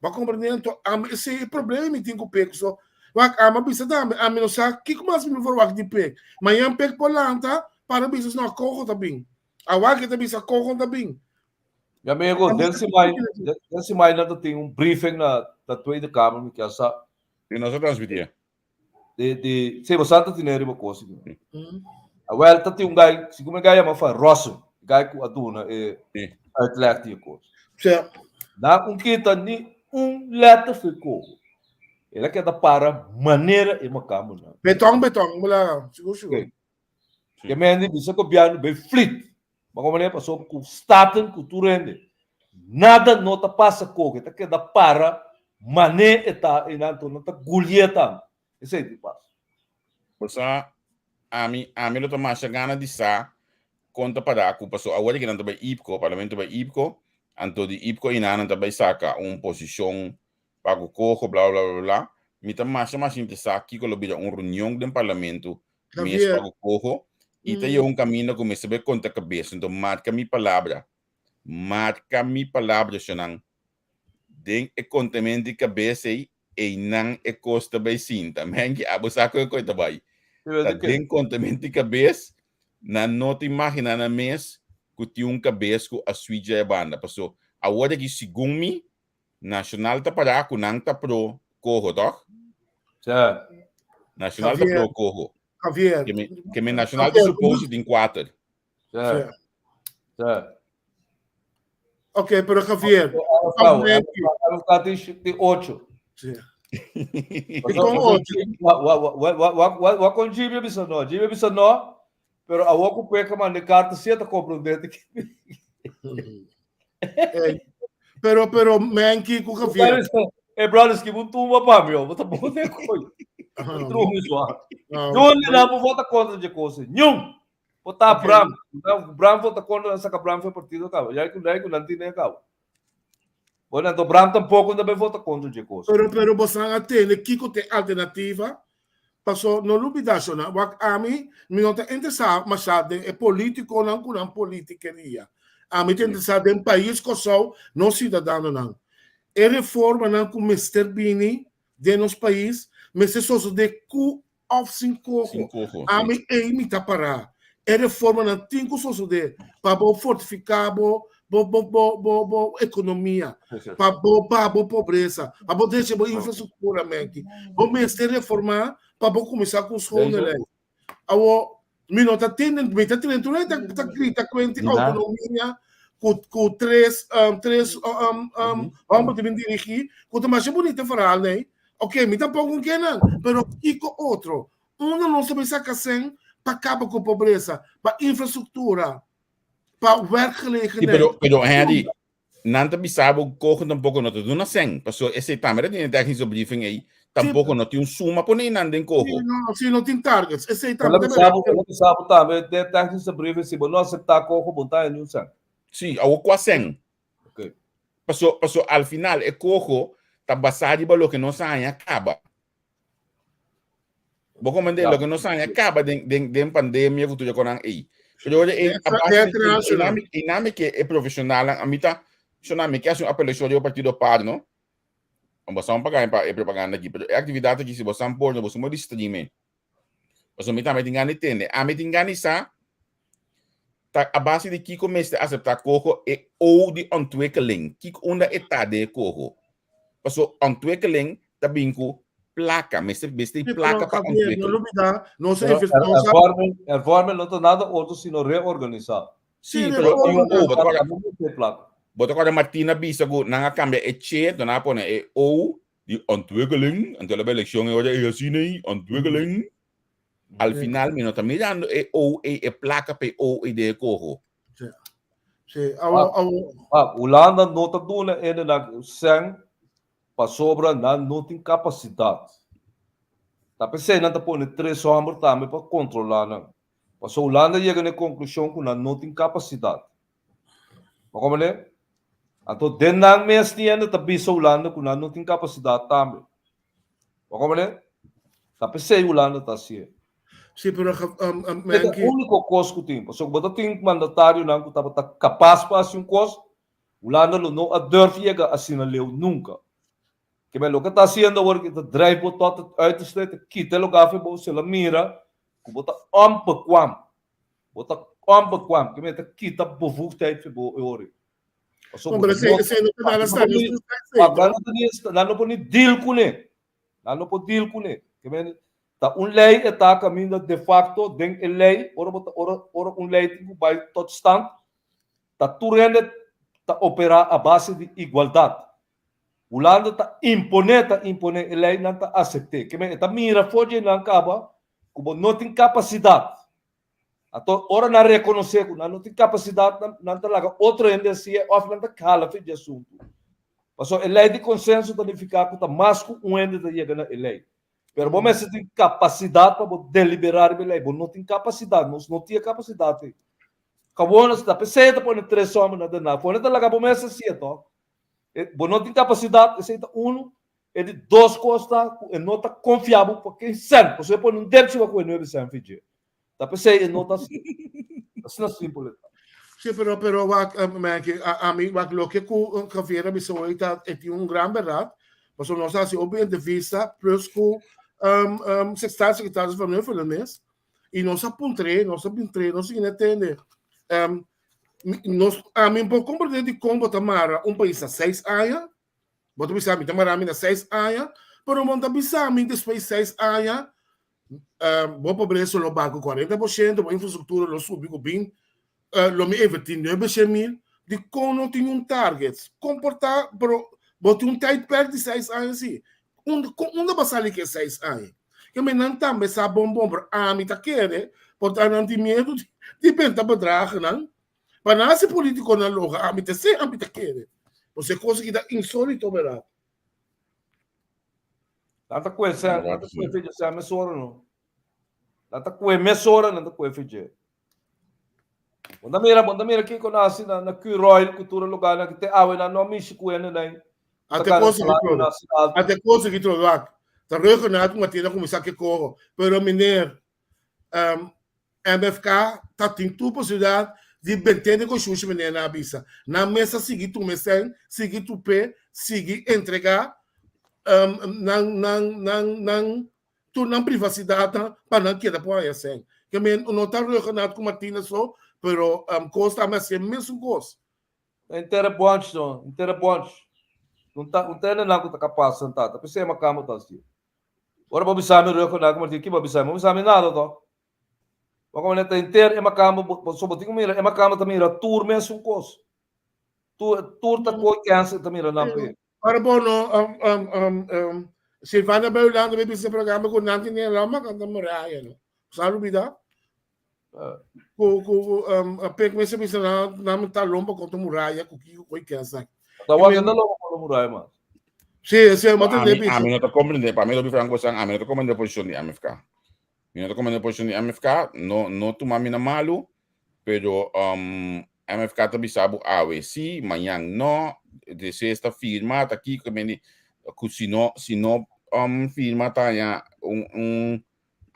Bo a komprendé? Anto ami esei e problema mi tin ku pek so. Wak ami a bisa tambe, ami no sa kiko mas mi por wak di pek. Mañan pek por lanta para bisa no koho ta bin. Awor ke ta bisa koho ta bin. Mi amigo, den siman, den siman nan ta tin un briefing na na Tweede Kamer, mi kier sa. I nos a transmitié. Di di, si, bo sa ta tene riba kos aki. Awel ta tin un guy, segun e guy yama Van Rossum, guy ku a duna e uitleg di e kos. Nan un kita ni un letter for e koho. El a keda para manera e makambernan. Beton, beton, bo laga, sigur, sigur. Ke mende bisa gobièrnu bay flit. Ma como manera pasobra ku Staten ku tur hende. Nada no ta pasa koke, ta keda para mané e ta einan anto nan ta gulié tambe. Esei tin pasa. Bo sa, ami, ami lo ta masha gana di sa kon ta para ku paso awor ki nan ta bay IPKO, parlamento bay IPKO, anto di IPKO einan nan ta bay saka un posishon pa ku koho bla bla bla bla. Mi ta masha masha interesá kiko lo bira un reunion den parlamento mes Javier. pa ku koho i ta yega un kaminda ku mester bai konta kabes. Enton marka mi palabra, marka mi palabra shonnan, den e kontamento di kabes ei, einan e kos ta bai sinta. Menki, abo sa ku e kos ta bai. Ta den kontamento di kabes, nan no ta imaginá nan mes ku tin un kabes ku a switch dja e banda. Paso awor aki segun mi, Nacional ta pará ku nan ta pro koho, tòg? Ja. Nacional ta Javier. pro koho. Javier. Ke me, ke me Nacional ta Javier, suppose tin kuater. Ja. Ja. Ok, pero Javier. Frau, LFK tin tin ocho. Sí. Kon ocho? Wa wa wa wa wa wa wa kon Jimmy bisa no. Jimmy bisa no, pero awor ku Peka manda e karta si e ta komprondé. Eh, pero, pero, Menki ku Javier. Hey, brothers, ki un tumba pa mi, oh. Bota bom de coi. Trume só. Ah, Nyun na bo vota contra de coisa. Nyun. Bota Ok. Bram. Bram vota contra, saca Bram foi partido acaba. Ya ku ku nan tine acaba. Bueno, então Bram tampouco também vota contra de coisa. Pero, pero bosan a tende kiko te alternativa. Paso no lubida shona, wak ami mi no ta interesá masha den e politikonan ku nan politikeria. Ami ta interesá den pais Kòrsou, nos siudadanonan. E reformanan ku mester bini den nos pais mester sosodé ku òf sin koho. Sin koho, sí. Ami ei mi ta pará. E reformanan tin ku sosodé pa bo fortifiká bo bo bo bo bo bo ekonomia, pa bo baha bo pobresa, pa bo drecha bo infrastruktura meki. Bo mester reformá pa bo kuminsá ku schone lei. Awor, mi no ta tende, mi ta tende tur hende ta ta grita kuenti outonomia ku ku tres um, tres um, um, hòmber ta bin dirigí, ku ta masha bunita verhaal nei. Oké, mi tampoko un kenan, pero kiko otro? Unda nos ta bin saka sèn pa kaba ku pobresa, pa infrastruktura, pa Sí, werkgelegenheid? pero, pero Henry, nan ta bisa bo koho tampoco no ta duna sèn. Paso esei tambe ta tin e technische briefing ei, tampoco no tin un suma pone nan den Sí, koho. no, sí, no tin targets. Esei Ela tambe ta bisa bo, berdad. ela bisa bo tambe den technische briefing si bo no acepta koho bo ta haña un sèn. Sí, awor kua sèn? Ok. Paso, paso al final e koho ta basá riba loke nos a haña kaba. Bo comprende? Ja. Loke nos a haña kaba den, den, den pandemia ku tur e konan ei. Pero ora e, a base E di, internacional. e, e, e, ke e profesionalnan, a mi ta, shona, mi ke hasi un apelacion riba partido par, no? Bo sa paga pa e propaganda aki, pero e actividad aki si bo sa por, bo sa di stream e. Pasobra mi tambe tin gana di tende. Ami tin gana di sa ta a base di kiko mester acepta koho e O di ontwikkeling. Kiko unda e ta de koho. Paso ontwikkeling ta bin ku plaka. Mester mester Sí, pero plaka pa Javier, no ontwikkeling. lubida, nos Pero nos hervorming, hervorming no ta nada otro sino reorganizar. Sí, Sí, pero tin un O, reforma. bo ta paga. No mester plaka. Bo ta kòrda Martina bisa ku nan a kambia e che, anto nan a pone e o di ontwikkeling, anto el a bai elekshon e ora ei asina ei, ontwikkeling. Al final mi no ta mirando e o ei, e plaka pa e o ei den e koho. Sí. Sí, awo, awo. Ah, Hulanda no ta duna hendenan sèn pasobra nan no tin kapasidat. Ta p'esei nan ta pone tres hòmber tambe pa kontrolá nan. Pasobra Hulanda yega na e konklushon ku nan no tin kapasidat. Bo komprendé? Anto den nan mes tin hende ta bisa Hulanda ku nan no tin kapasidat tambe. Bo komprendé? Ta p'esei Hulanda ta hasié. Sí, pero E ta e úniko kos ku tin. Pasobra ku bo ta tin mandatarionan ku tabata kapas pa hasi un kos, Hulanda lo no a durf yega asina leu nunka. Kibè loke ta hasiendo awor ki ta drijf bo tot het uiterste, ta kita e lugar for bo, si el a mira ku bo ta onbekwam. Bo ta onbekwam, ke men ta kita bevoegdheid for bo e ora ei. Pasobra bo no ta nan no por ni deal kuné. Nan no por deal kuné. Ke men ta un lei e ta kaminda de facto den e lei ora bo ta ora ora un lei tin ku bai tot stand ta tur hende ta operá a base di igualdat. Hulanda ta imponé ta imponé e lei nan ta asept'é. Ke men e ta mira for dje nan kaba ku bo no tin kapasidat. Anto ora nan rekonosé ku nan no tin kapasidat nan nan ta laga otro hende hasié òf nan ta kala fin dje asuntu. Pasobra e lei di konsenso ta nifiká ku ta mas ku un hende ta yega na e lei. Pero bo mester tin kapasidat pa bo deliberá riba e lei. Bo no tin kapasidat, nos no tin e kapasidat ei. Kawon nos ta p'esei e ta pone tres hòmber na Den Haag. Pone ta laga bo mes hasié tòg. Bo no tin kapasidat, esei ta unu. E di dos kos ta ku e no ta konfia bo pa ken sèn, pasobra e pone un depchi pa ku e nuebe sèn fi dje. Ta p'esei e no ta asina. Asina simpel e ta. Sí, pero, pero wak, Maggie, ami, wak, loke ku Javier a bisa hoy ta, e tin un gran bèrdat, pasobra nos a hasi hopi entrevista, plus ku um, um, staatssecretaris Van Huffelen mes, i nos a puntr'é, nos a puntr'é, nos a sigui na tende, um, nos, ami por komprendé dikon bo ta mara un pais na seis aña, Bo ta bisa mi ta mara mi na seis aña, pero bo no ta bisa mi despues seis aña bo pobresa lo baha ku 40%, bo infrastruktura lo subi ku bin, lo mi inverti nuebe shen mil. Dikon no tin un target? Kon por ta, pero bo tin un tijdperk di seis aña si. Unda, unda bo a sali ku e seis aña? Ke men nan tambe sa bon bon, pero ami ta kere, por ta nan tin miedu di benta bedragennan. Pa nan hasi politiconan loga, ami ta se, ami ta kere. Pues e cosa ki ta insolito, verdad? Nan ta kue sen, nan ta kue fidje sen mesora no. Nan ta kue mesora, nan ta kue fidje. Bo ta mira, bo ta mira kiko nan hasi na, na Curoil ku tur e lugarnan ki te awe nan no a mishi ku hende nan. A te cosa ki trobe. A te cosa ki trobe, wak. Ta Ruggenaath ku Martina kuminsá ke koro. Pero meneer, um, MFK ta tin tur posibilidat di bent'é den konshushi manera nan a bisa. Nan mes a sigui tuma e sèn, sigui tup'é, sigui entregá nan nan nan nan tur nan privasidatnan pa nan keda por haña sèn. Ke men no ta Rhuggenaath ku Martina so, pero kos tambe a hasié mesun kos. Henter e bunch no, henter e bunch. No ta no ta hende nan ku ta kapas sentá, ta p'esei makamba ta hasié. Ora bo bisa mi Rhuggenaath ku Martina, ki bo a bisa mi? Bo bisa mi nada to. Bo komo ta henter e makamba, so bo tin ku mira, e makamba ta mira tur mesun kos. Tur, tur ta koi kèns e ta mira nan p'e. Ora bo no, Silvana bai Hulanda bai bisa programa ku nan tin Nederland makamba ta muraya no. Sa lubida? Ku ku pek mester bisa nan nan ta lomba kontra muraya ku kiko koi kèns nan. Ta wak ta lomba kontra muraya mas. Sí, sí, ma ta debi. Ami no ta komprende, pa mi lo bi franco san, ami no ta komprende posishon di MFK. Mi no ta komprende posishon di MFK, no no tuma mi na malu, pero um, MFK ta bisa bo awe sí, mañan no, despues ta firma, ta kiko, meni, ku si no, si no um, firma ta haña un, un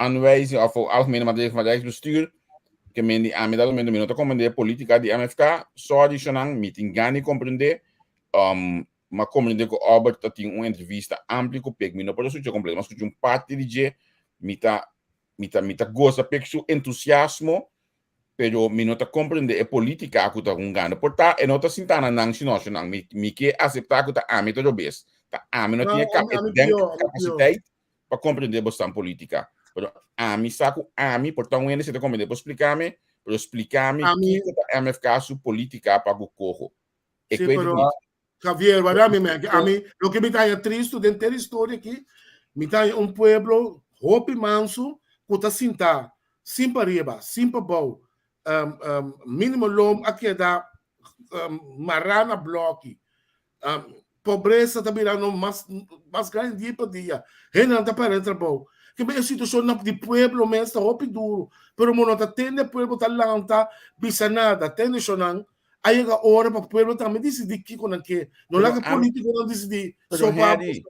aanwijzing of algemene maatregel van Rijksbestuur, ke men di ami dado momento mi no ta komprende politika di MFK, sorry shonan, mi tin gana di komprende, um, m'a komprende ku Albert ta tin un entrevista amplio ku Pek, mi no por a skucha kompleto, m'a skucha un parti di dje, mi ta mi ta mi ta gosa Pek su entusiasmo, pero mi no ta komprende e politika ku ta hungando. Por ta e no ta sinta na nan sino shonan, mi mi ke asepta ku ta ami ta robes, ta ami no tin e kap e denkapasiteit pa komprende bosnan politika. Pero ami sa ku ami por ta un hende si ta komprende por splika mi, pero splika mi kiko ta MFK su politika pa ku koho. Ik Sí, weet het pero niet. Javier, waar mi merk, ami, loke mi ta haña tristu den ter historia aki, mi ta haña un pueblo hopi mansu ku ta sinta sin pa riba, sin pa bou, um, um, minimo loon a keda um, mará na bloki. Um, pobresa ta birando mas, mas grandi dia pa dia. Hendenan ta perde trabou. Ke e situashon na di pueblo mes ta hopi duro, pero mo no ta tende pueblo ta lanta bisa nada. Tende shonan, A yega ora pa pueblo tambe disidí kiko nan ke. No Pero laga am, polítikonan disidí pero so pa Harry,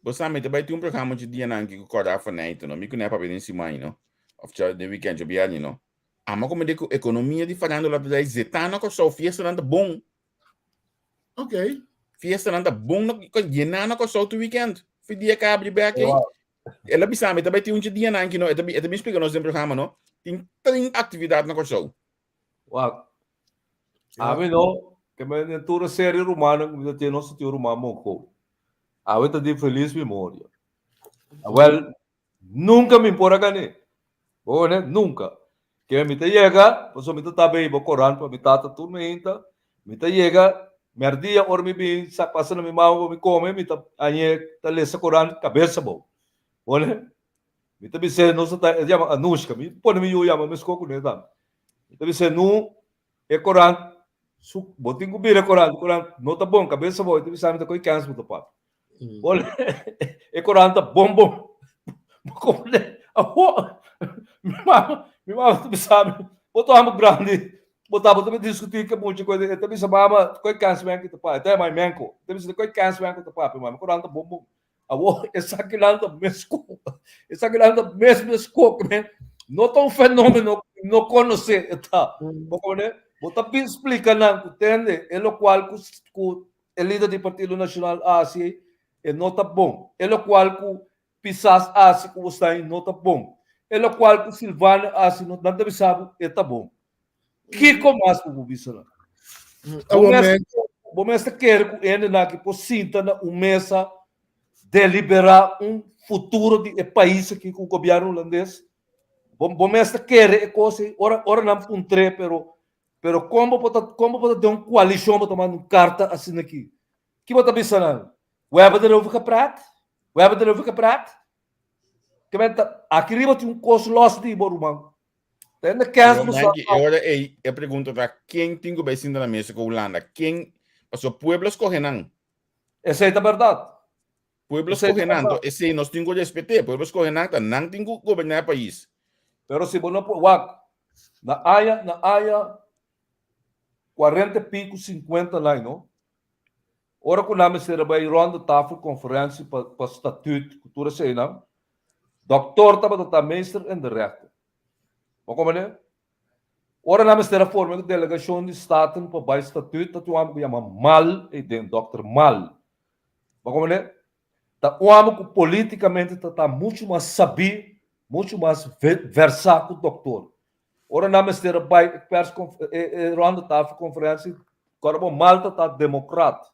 bo sa mi ta bai tin un programa dje dianan aki ku kòrda Fornijte no. Mi kuné a papia den siman no. Òf dje den weekend dje bierni no. Amo a komende ku ekonomia di farándula ta dai zetá na Kòrsou. Fiestanan ta bon. Ok. Fiestanan ta bon na yená na Kòrsou tur weekend. Fi dia ka abri bèk ei. El a bisa mi ta bai tin un dje dianan aki no. E ta e ta bin splika nos den programa no. Tin 30 aktividat na Kòrsou. Wak. Ami no, ke men den tur e serie rumannan ku mi ta tin, nos ta tin un ruman mongo. Awe ta di felis memoria. Awel, nunka mi por a gané. Bo wene? Nunka. Ke mi ta yega, pasobra mi ta taba hiba koran pa mi tata tur meinta, mi ta yega merdia ora mi bin sa pasa na mi mama pa mi kome, mi ta hañ'é ta lesa koran kabes abou. Bo wene? Mi ta bis'é, nos ta, e yama Anushka, mi pone mi yu yama meskos ku ne tambe. Mi ta bis'é, nu, e korant, su, bo tin ku bira e korant, e korant no ta bon, kabes abou. E ta bisa mi, ta koe kèns bo ta papia. Bo e korant ta bon bon. Bo komprendé? Awor, mi mama, mi mama ta bisa mi, bo ta hòmber grandi, bo tabata mi diskutí ku e mucha ku e ta bisa mama, koe kèns men ki ta papia. E ta yama mi menko. E ta bisa, koe kèns men ku ta papia, mama, e korant ta bon bon. Awor, esakinan ta mes ku, esakinan ta mes mes kok, men. No ta un fenómeno ku mi no konosé, e ta. Bo komprendé? Bo ta bin splika nan ku tende e lokual ku ku e lider di Partido Nashonal a hasi e no ta bon. E lokual ku Pisas a hasi ku Woestijn no ta bon. E lokual ku Silvania a hasi no, nan ta bisa bo e ta bon. Kiko mas bo por bisa nan? Bo mes, bo mes ta kere ku hendenan aki por sinta na un mesa deliberá un futuro di e pais aki ku gobièrnu hulandes? Bo, bo mes ta kere e kos ei? Ora, ora nan puntr'é, pero, pero kon bo por ta, kon bo por ta den un koalishon bo ta manda un karta asina aki? Ki bo ta bisa nan? We hebben erover gepraat? We hebben erover gepraat? Ke men ta, aki riba tin un kos lòs di bo, ruman. Tende kens Pero bo sa. Nanki, e ora ei, e pregunta ta ken tin ku bai sinta na mesa ku Hulanda? Ken, pasobra pueblo skohe nan. Esei ta bèrdat. Pueblo Esei ta skohe nan, bèrdat. to esei nos tin ku respet'é. Pueblo skohe nan, ta nan tin ku goberná e pais. Pero si bo no por, wak, na aña, na aña kuarenta e piku, sinkuenta lai, no? Ora ku nan mester a bai rond de tafel konferensi pa pa statuut ku tur eseinan, doktor tabata ta meester in de rechten. Bo komprende? Ora nan mester a forma e delegashon di Staten pa bai statuut ta tin un hòmber ku yama Mal eiden, dòkter Mal. Bo komprende? Ta un hòmber ku politikamente ta ta muchu mas sabí, muchu mas versá ku doktor. Ora nan mester a bai e pers e e ronde tafel konferensi, kòrda bo Mal ta ta demokrat,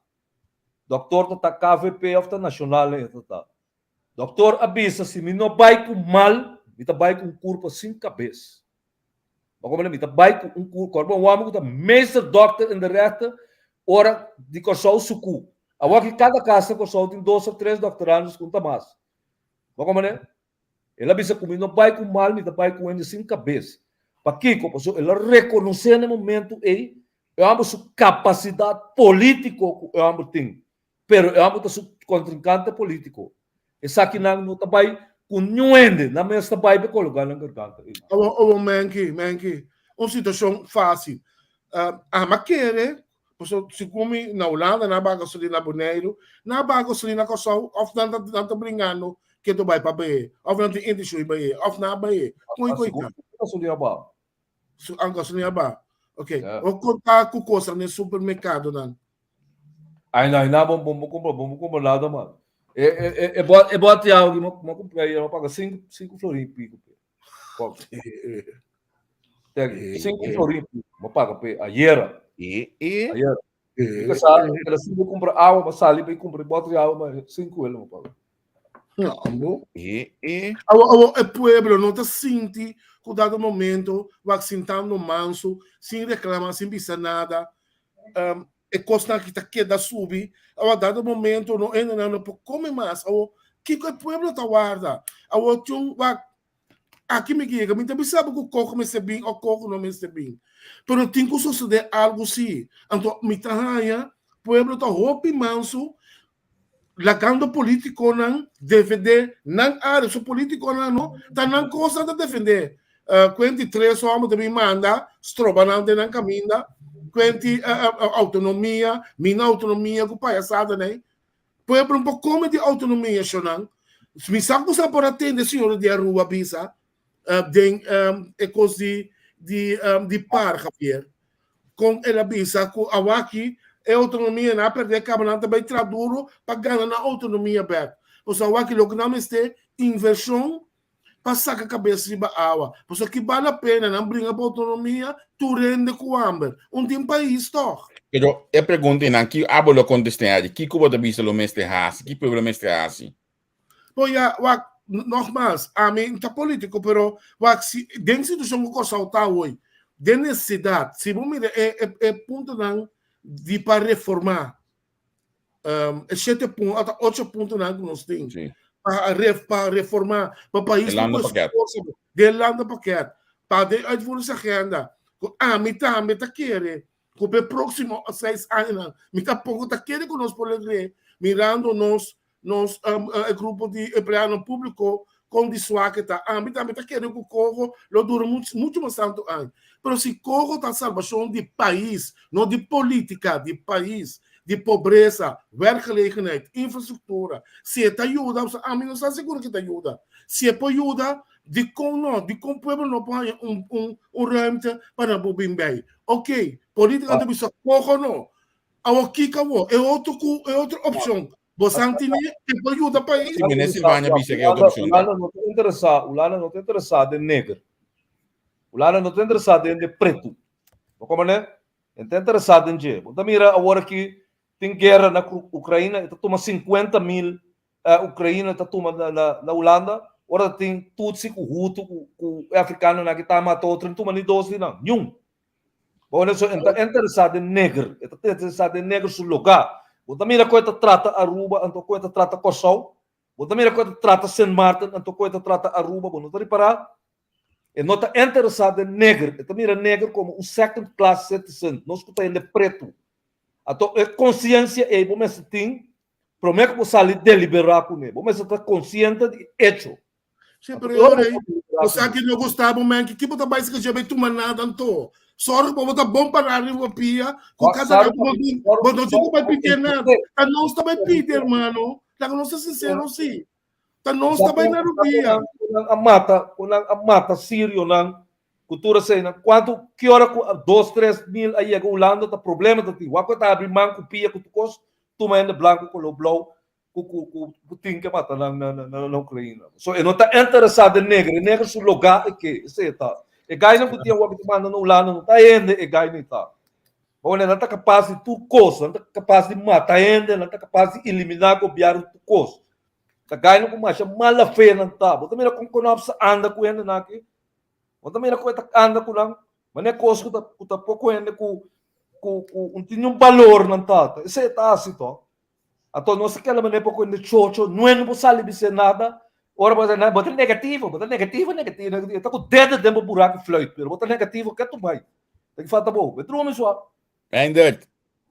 dòktor ta ta KVP òf ta nashonal e ta ta. Doktor a bisa si mi no bai ku mal, mi ta bai ku un kurpa sin kabes. Bo komprende? Mi ta bai ku un kurpa. Kòrda bo un hòmber ku ta meester dokter in de rechten ora di Kòrsou suku. Awor ki kada kas na Kòrsou tin dos òf tres doktorandos ku un ta mas. Bo komprende? El a bisa ku mi no bai ku mal, mi ta bai ku hende sin kabes. Pakiko? Pasobra el a rekonosé na e momentu ei e hòmber su kapasidat polítiko ku e hòmber tin. Pero e hòmber ta su kontrinkante polítiko. Esakinan no ta bai ku niun hende, nan mes ta bai pa kologá nan garganta ei. Awor, awor, Menki, Menki, un situashon fásil. Ama kere, pasobra segun mi na Hulanda nan a baha gasolina na Boneiru, nan a baha gasolina na Kòrsou òf nan ta nan ta bringando ke ta bai pa bahe, òf nan tin intishon di bahe, òf nan a bahe. Kon i kon i ta? Gasolina a baha. Su an gasolina a baha. Ok. Ya. Bo konta ku kosnan den supermerkadonan. Ay no, ay na bo bo kumpra bo kumpra nada man. E e e e bot e bot yaw ki mo kumpra ayer mo paga sinku sinku florin y pico pe. Teki sinku florin y pico mo paga pe ayera. E e Ayera. Mi sa keda si bo kumpra awa bo sali bai kumpra e bot di awa ma sinku el mo paga. No, bo. E e Awor, awor e pueblo no ta sinti ku dado momento wak sintando manso sin reclama sin bisa nada. Um. E kosnan aki ta keda subi. Awor dado momento no hendenan no por kome mas. Awor kiko e pueblo ta warda? Awor tin un wak aki mi yega mi ta bisa bo ku koko mester bin o koko no mester bin. Pero tin ku sosode algu si. Anto mi ta haña pueblo ta hopi mansu lagando politiconan defende nan área. Su politiconan no ta nan cosa ta defende. Uh, cuenti tres hombre ta bin manda stroba nan den nan caminda. Cuenti uh, uh, autonomia, mina autonomia ku payasada nei. Pueblo un po come di autonomia shonan. Mi sa ku sa por atende señora di Aruba bisa uh, den um, e kos di di um, di par Javier. Kon el a bisa ku awaki e autonomia na perde kaba nan ta bai tra duro pa gana nan autonomia bek. Pasobra awaki loke nan mester invershon pa saka kabes riba awa. Pasobra ki bal la pena nan bringa pa autonomia tur hende ku hamber. Un tin pais tog. Pero e pregunta einan ki abo lo kontest'é adi? Kiko bo ta bisa lo mester hasi? Ki pueblo mester hasi? Bo ya, wak, nogmaals, ami n ta politico, pero wak, si den situacion cu Corsou ta hoy, den necesidad, si bo mira e, e, e puntonan di pa reforma, um, e shete punto, ata ocho puntonan cu nos tin, Sí. pa, ref, pa reforma, pa pais E no por landenpakket. esforsa, den landenpakket, pa den uitvoeringsagenda, cu ami tambe ta kere ku p'e próksimo seis añanan mi tampoko ta kere ku nos por logr'é mirando nos nos e grupo di empleadonan públiko kon di suak e ta. Ami tambe ta kere ku Coho lo dura muchu muchu mas tantu aña. Pero si Coho ta salbashon di pais, no di polítika, di pais, di pobresa, werkgelegenheid, infrastruktura, si e ta yuda, ami no sa sigur ku e ta yuda. Si e por yuda, dikon no? Dikon pueblo no por haña un un un ruimte pa nan por bin bei? Ok, politica ta bisa coho no. Awor kiko awor? E otro ku e otro opcion. Bosan tine e por yuda pais. Si Meneer Silvania bisa ke otro opcion ta. Hulanda no ta interesa, Hulanda no ta interesa den neger. Hulanda no ta interesa den de pretu. Bo komprende? E ta interesa den dje. Bo ta mira awor aki tin guera na Ukraina, e ta tuma 50 mil Ukraina ta tuma na na Hulanda, ora tin Tutsi ku Hutu ku ku e afrikanonan ki ta mata otro, no tuma ni dos di nan, niun. Bo so e ta interesá den neger, e ta interesá den neger su lugá. Bo ta mira kon e ta trata Aruba anto kon e ta trata Kòrsou, bo ta mira kon e ta trata Sint Maarten anto kon e ta trata Aruba, bo no ta ripará? E no ta interesá den neger, e ta mira neger komo un second class citizen, nos ku ta hende pretu. Anto e konsiensia ei bo mester tin promé ku bo sali deliberá kuné. Bo mester ta konsiente di e echo. Sí, pero e ora ei, bo sa ki no gusta bo men, ki bo ta bai si bai tuma nada anto. Sòrg pa bo ta bon pará riba pia, ku kada rato bo tin, bo no tin ku bai pidi nada. Ta nos ta bai pidi, hermano. Laga nos ta sinsero si. Ta nos ta bai na rudia. Ku nan a mata, ku nan a mata sirionan, ku tur eseinan. Kuantu, ki ora ku dos, tres mil a yega Hulanda ta problema ta tin. Wak ku e ta habri man ku pia ku tur kos, tuma hende blanku koló blou, ku ku ku Putin ke mata nan na na na Ukraina. So e no ta interesá den neger, e neger su logá e ke, esei e ta. E gainan ku tin awor ku ta manda na Hulanda no ta hende e gainan ta. Pasobra nan ta kapas di tur kos, nan ta kapas di mata hende, nan ta kapas di eliminá gobièrnu tur kos. Ta gainan ku masha mala fe nan ta. Bo ta mira kon Knops ta anda ku hendenan aki? Bo ta mira kon e ta anda ku nan? Manera kos ku ta ku ta poko hende ku ku ku no tin niun balor nan ta. Esei e ta hasi to. Anto nos a keda manera poko hende chocho, nuen no por sali bis'é nada. Ora bo ta bo ta negativo, bo ta negativo, negativo, negativo. E ta ku dede den bo burak fluit, pero bo ta negativo ketu bai. Ta ki falta bo? Bo drumi sua. Eindert,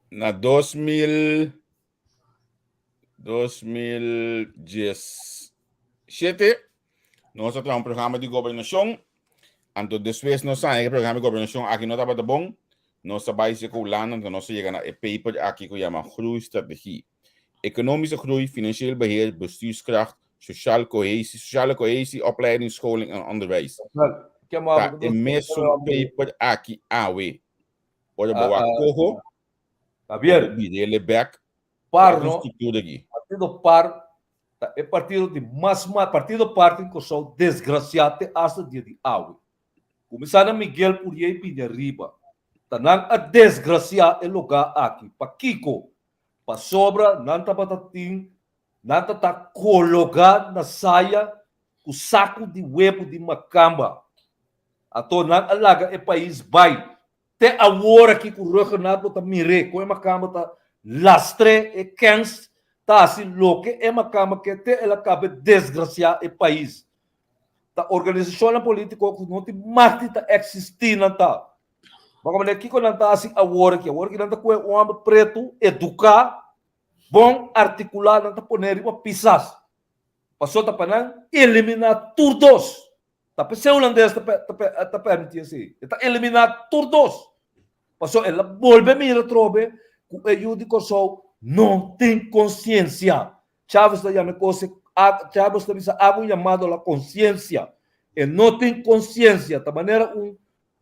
na 2000, 2017, nos a traha un programa di gobernashon Anto despues nos haña e programa di gobernashon aki no tabata bon, nos a bai seka Hulanda, anto nos a yega na e paper aki ku yama Groeistrategie. Economische groei, financieel beheer, bestuurskracht, sociaal cohesie, sociale cohesie, opleiding, scholing en onderwijs. Ta e mesun paper aki awe. Ora bo wak koho, Javier, bo bira bek, Par no, struktura aki. Partido Par ta e partido di mas mal, partido Par tin Kòrsou desgrasiá te asta dia di awe. Kuminsá na Miguel Puriey bini ariba, ta nan a desgrasiá e lugá aki. Pakiko? Pasobra nan tabata tin, nan ta ta kologá na saya ku saku di webu di makamba. Anto nan a laga e pais bai. Te awor aki ku Ruggenaath bo ta mir'é kon e makamba ta lastr'é e kèns ta hasi loke e makamba ke te el a kaba desgrasiá e pais. Ta organisashonnan polítiko ku no tin mag di ta eksistí nan ta. Bo a komprendé kiko nan ta hasi awor aki? Awor aki nan ta kohe un hòmber pretu eduká, bon artikulá nan ta pone riba pisas. Pasobra ta pa nan eliminá tur dos. Ta p'esei hulandes ta ta permití esei. E ta eliminá tur dos. Pasobra el a bolbe mira atrobe ku e yu di Kòrsou no tin konsiensia. Chávez ta yama e kos Chávez ta bisa hago un llamado a la conciencia. E no tin konsiensia. Ta manera un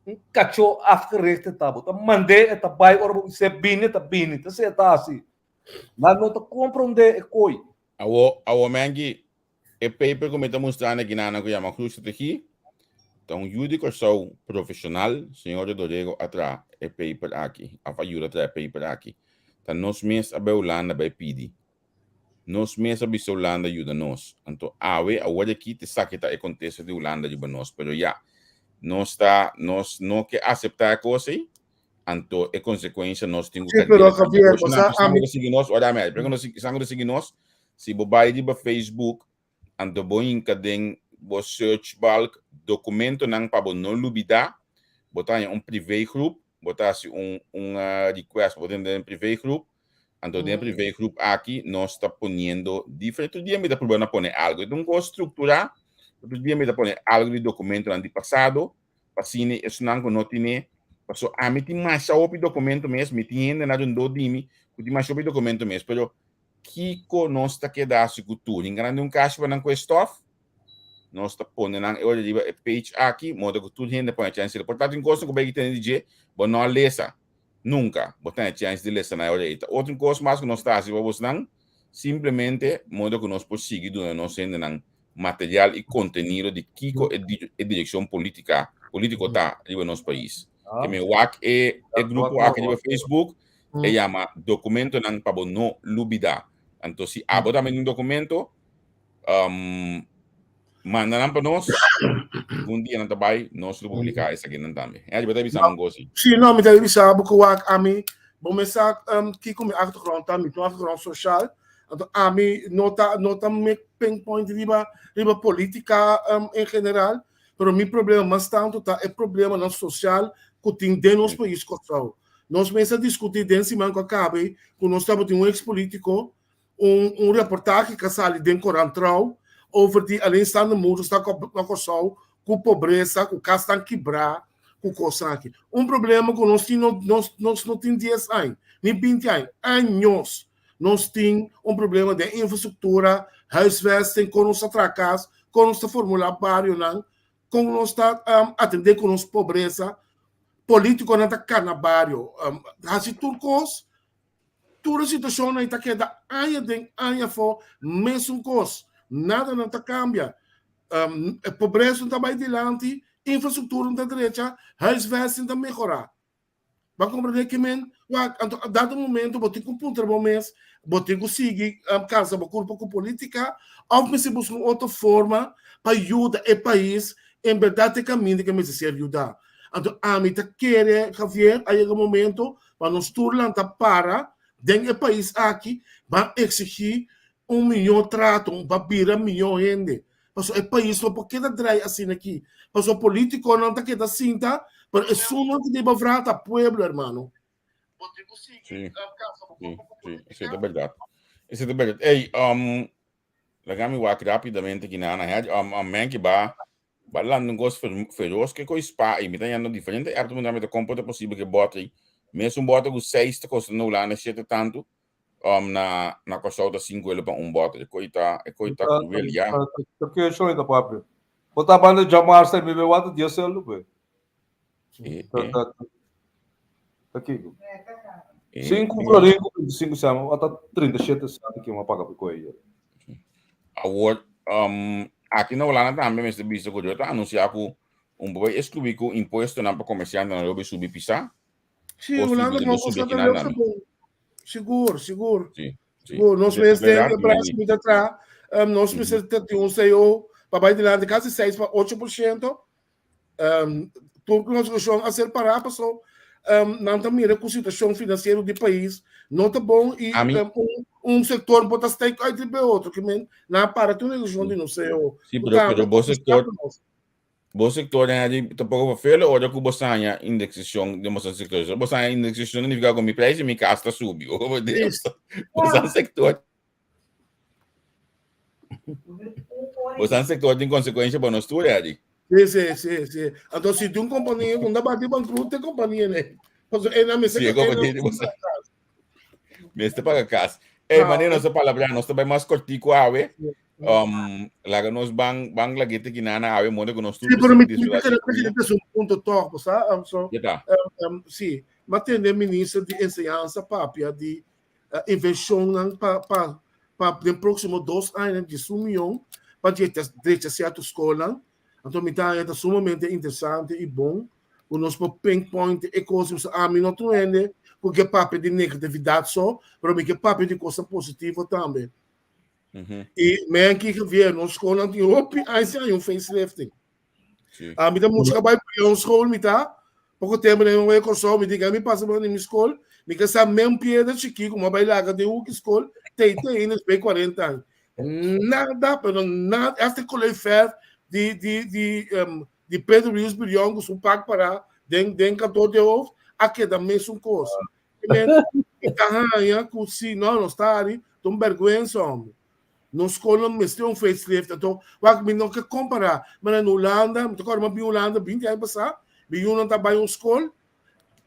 un kachó afgericht e ta. Bo ta mand'é e ta bai ora bo bis'é bini e ta bini. Ta esei e ta hasi. Nan no ta komprondé e koi. Awo, awo Mengi, e paper ku mi ta mustrando aki nan ku yama Groeistrategie, ta un yu di Kòrsou profeshonal, señor de Dorego a traha e paper aki, òf a yuda traha e paper aki. Ta nos mes a bai Hulanda bai pidi. Nos mes a bisa Hulanda yuda nos. Anto awe, awor aki, ta esaki ta e kontesta di Hulanda riba nos. Pero ya, nos ta, nos no ke aseptá e kos ei, Anto e konsekuensha nos tin ku Sí, pero Javier, bo sa ami ku sigui nos, ora mi, pero nos esnan ku sigui nos, si bo bai riba Facebook, anto bo hinka den bo search balk dokumentonan pa bo no lubidá, bo ta haña un privé groep, bo ta hasi un un request, bo ta den privé groep, anto den privé groep aki nos ta poniendo diferente, tur dia mi ta prueba na pone algo, e ta un kos strukturá, tur dia mi ta pone algo di dokumentonan di pasado, pa sine esnan ku no tine, paso ami tin masha hopi dokumento mes, mi tin hende na rondó di mi ku tin masha hopi dokumento mes, pero kiko nos ta keda hasi ku tur? Hinka nan den un kashi pa nan ku e stòf? Nos ta pone nan e ora riba e page aki, moda ku tur hende pone chèns di lesa. Por ta tin kosnan ku bai tene di dje, bo no a lesa nunka, bo tene chèns di lesa nan e ora ei. Ta otro kos mas ku nos ta hasi pa bosnan, simplemente moda ku nos por sigui duna nos hendenan material y contenido di kiko e, e direccion politica, politico ta riba nos pais. Que me wak e, e grupo aki riba Facebook, e llama documentonan pa bo no lubida. Anto si abo tambe un documento, um, manda nan pa nos, un dia nan ta bai, nos lo publica esakinan tambe. Ja, bo ta bisa un gosi. Sí, no, mi ta bisa bo ku wak ami, bo me sa um, kiko mi achtergrond ta, mi tin un achtergrond social, Anto ami no ta no ta mek pinpoint riba riba politica um, en general, pero mi problema mas tanto ta e problemanan social ku tin den nos pais Kòrsou. Nos mes a diskutí den siman ku a kabe ku nos tabatin un ex-politico, un un reportahe ku a sali den Korant Trouw over di alleenstaande moeders na na Kòrsou ku pobresa, ku kasnan kibrá, ku kosnan aki. Un problema ku nos tin no nos nos no tin dies aña, ni binti aña, años. Nos tin un problema den infrastruktura, huisvesting, kon nos ta traha kas, kon nos ta formulá barionan, kon nos ta atendé ku nos pobresa. Polítikonan ta kana bario, hasi tur kos, tur e situashonnan ta keda aña den aña afó mesun kos, nada no ta kambia. E pobresa no ta bai dilanti, infrastruktura no ta drecha, huisvesting ta mehorá. Bo a comprende ki men? Wak, anto a dado momento bo tin ku puntra bo mes, bo tin ku sigui kansa bo kurpa ku politika òf mester buska un otro forma pa yuda e pais en bèrdat e kaminda ke mester ser yudá. Anto ami ta kere, Javier, a yega momento pa nos tur lanta para den e pais aki ban eksigí un mihó trato, pa bira mihó hende. Pasobra e pais no por keda drai asina aki. Pasobra politiconan ta keda sinta, pero esunnan ta deba vraag ta pueblo, hermano. Sí, sí, sí, esei ta berdad. Esei ta berdad. Ey, um, laga mi wak rapidamente ki nana. Hè, um, um, menki ba, ba landa un kos feroz ke koi spa y mi ta yendo diferente app ta mi ta kompo ta posible ke bòt ei. Mes un bòt ku seis ta kosta na Hulanda shete tantu. Um, na, na Kòrsou ta sinku euro pa un bòter. E koi ta, e koi ta cruel, ya. Ta ke show ta papia. Bo ta banda djamar sa mi be wata dia selu be. E, Ta e, ta ta kiko. e, Sinku e. florin ku 25 sèn, wata 37 sèn ki ma paga pa koi ayer. Awor, um, aki na Hulanda tambe mester bisa ku yo ta anunsiá ku un bo bai eskluí ku impuestonan pa komersiantenan lo bai subi pisá. Sí, Kosto di Hulanda bida no lo subi kosta aki nan ta tambe. bon. Sigur, sigur. Sí, sí. Sigur. Nos Esei mes ta den berdad, e prijs Manny. mi ta traha, nos mester ta tin un CO pa bai dilanti kasi 6 pa 8%. Tur nos cuestión a ser pará paso. nan ta mira ku situashon finansiero di pais no ta bon i un un sektor por ta steek uit riba e otro ke men nan a para tur negosiashon di nos CEO. Sí, pero, pero bo sektor bo sektor den adi tampoko vervelen ora ku bo saña indexacion den bo sektor. Bo saña indexacion significa ku mi prijs di mi kas ta subi. Bo sektor Bosan sector tin consecuencia pa nos tur, Eddie. Sí, sí, sí, sí. Anto si tin un compañía ku ta bati bankrut e compañía ne. Pasobra e nan mester Sí, e compañía di bosan. Mester paga kas. Ey, manera nos a palabrá, nos ta bai mas kortiku awe. Um, laga nos ban ban lagete kinana awe moda ku nos tur Sí, pero mi disfruta mi di kere comida. presidente un punto toch, bo sa? So, Ya ta. sí, m'a tende minister di enseñansa papia di inversionnan pa pa pa den próximo dos añanan diesun mion pa drecha sierto skolnan. Anto mi ta haña ta sumamente interesante i bon ku nos por pinpoint e kos. Mi ami no tur hende ku ke papia di negatividat so, pero mi ke papia di kosnan positivo tambe. I men ki Javier, nos skolnan tin hopi aña sin haña un facelifting. Sí. Ami ta mucha bai un school mi ta. Poko tempo na mi Kòrsou mi diga mi pasa por mi school. Mi ka sa men piedra chiki ku mi bai laga den hoeki school. Tei tei ainda despues 40 aña. Nada, pero nada. Hasta e koloi verf di di di um, di Pedro Ruiz Birion ku su pak para den den kantoor di hoofd a keda mesun kos. Men, mi ta haña ku si no nos ta ari, ta un bèrgwensa hombre. Nos skolnan mester un facelift. Anto, wak, mi no ke kompará. Ma na Hulanda, mi ta kòrda mi a bin Hulanda binti aña pasá, mi yunan ta bai un skol,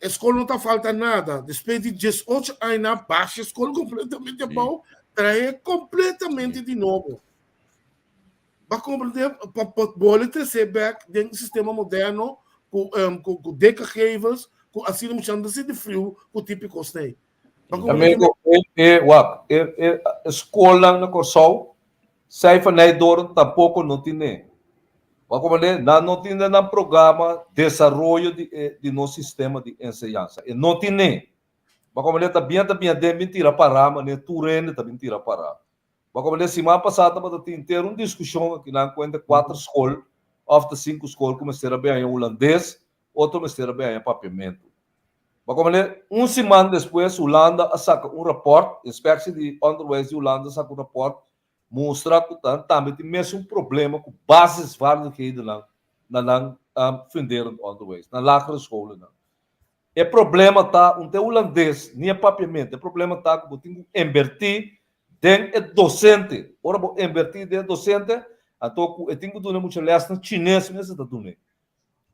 e skol no ta falta nada. Despues di diesocho aña nan a basha e skol kompletamente abou, trae kompletamente di nobo. Bo a komprendé? Pa pa bole tresé bèk den sistema moderno ku ku dikke gevels, ku asina muchanan ta sinti friu ku tipo kosnan ei. Amigo, e, e, wak, e, e skolnan na Kòrsou, Seifa Nijdoorn tampoko no tine. Wak como ne, nan no tine nan programa desaroyo di e, di nos sistema di enseñansa. E no tine. Wak como ne, ta bien, ta bien den bin tira pará, ma ne tur hende ta bin tira pará. Wak como ne, siman pasá tabata tin henter un diskushon akinan kuenta kuater skol òf ta sinku skol ku mester a bin haña hulandes, otro mester a bin haña papiamentu. Ma como ne, un siman despues Hulanda a saca un rapport, Inspectie di Onderwijs di Hulanda a saca un rapport mustra cu nan tambe tin mesun problema cu basisvaardighedennan na nan funderend onderwijs, na lagere scholennan. E problema ta, un ta e Hulandes ni e papiamento, e problema ta cu bo tin cu inverti den e docente. Ora bo inverti den e docente, anto cu e tin cu duna mucha les na Chines mes e ta dun'e.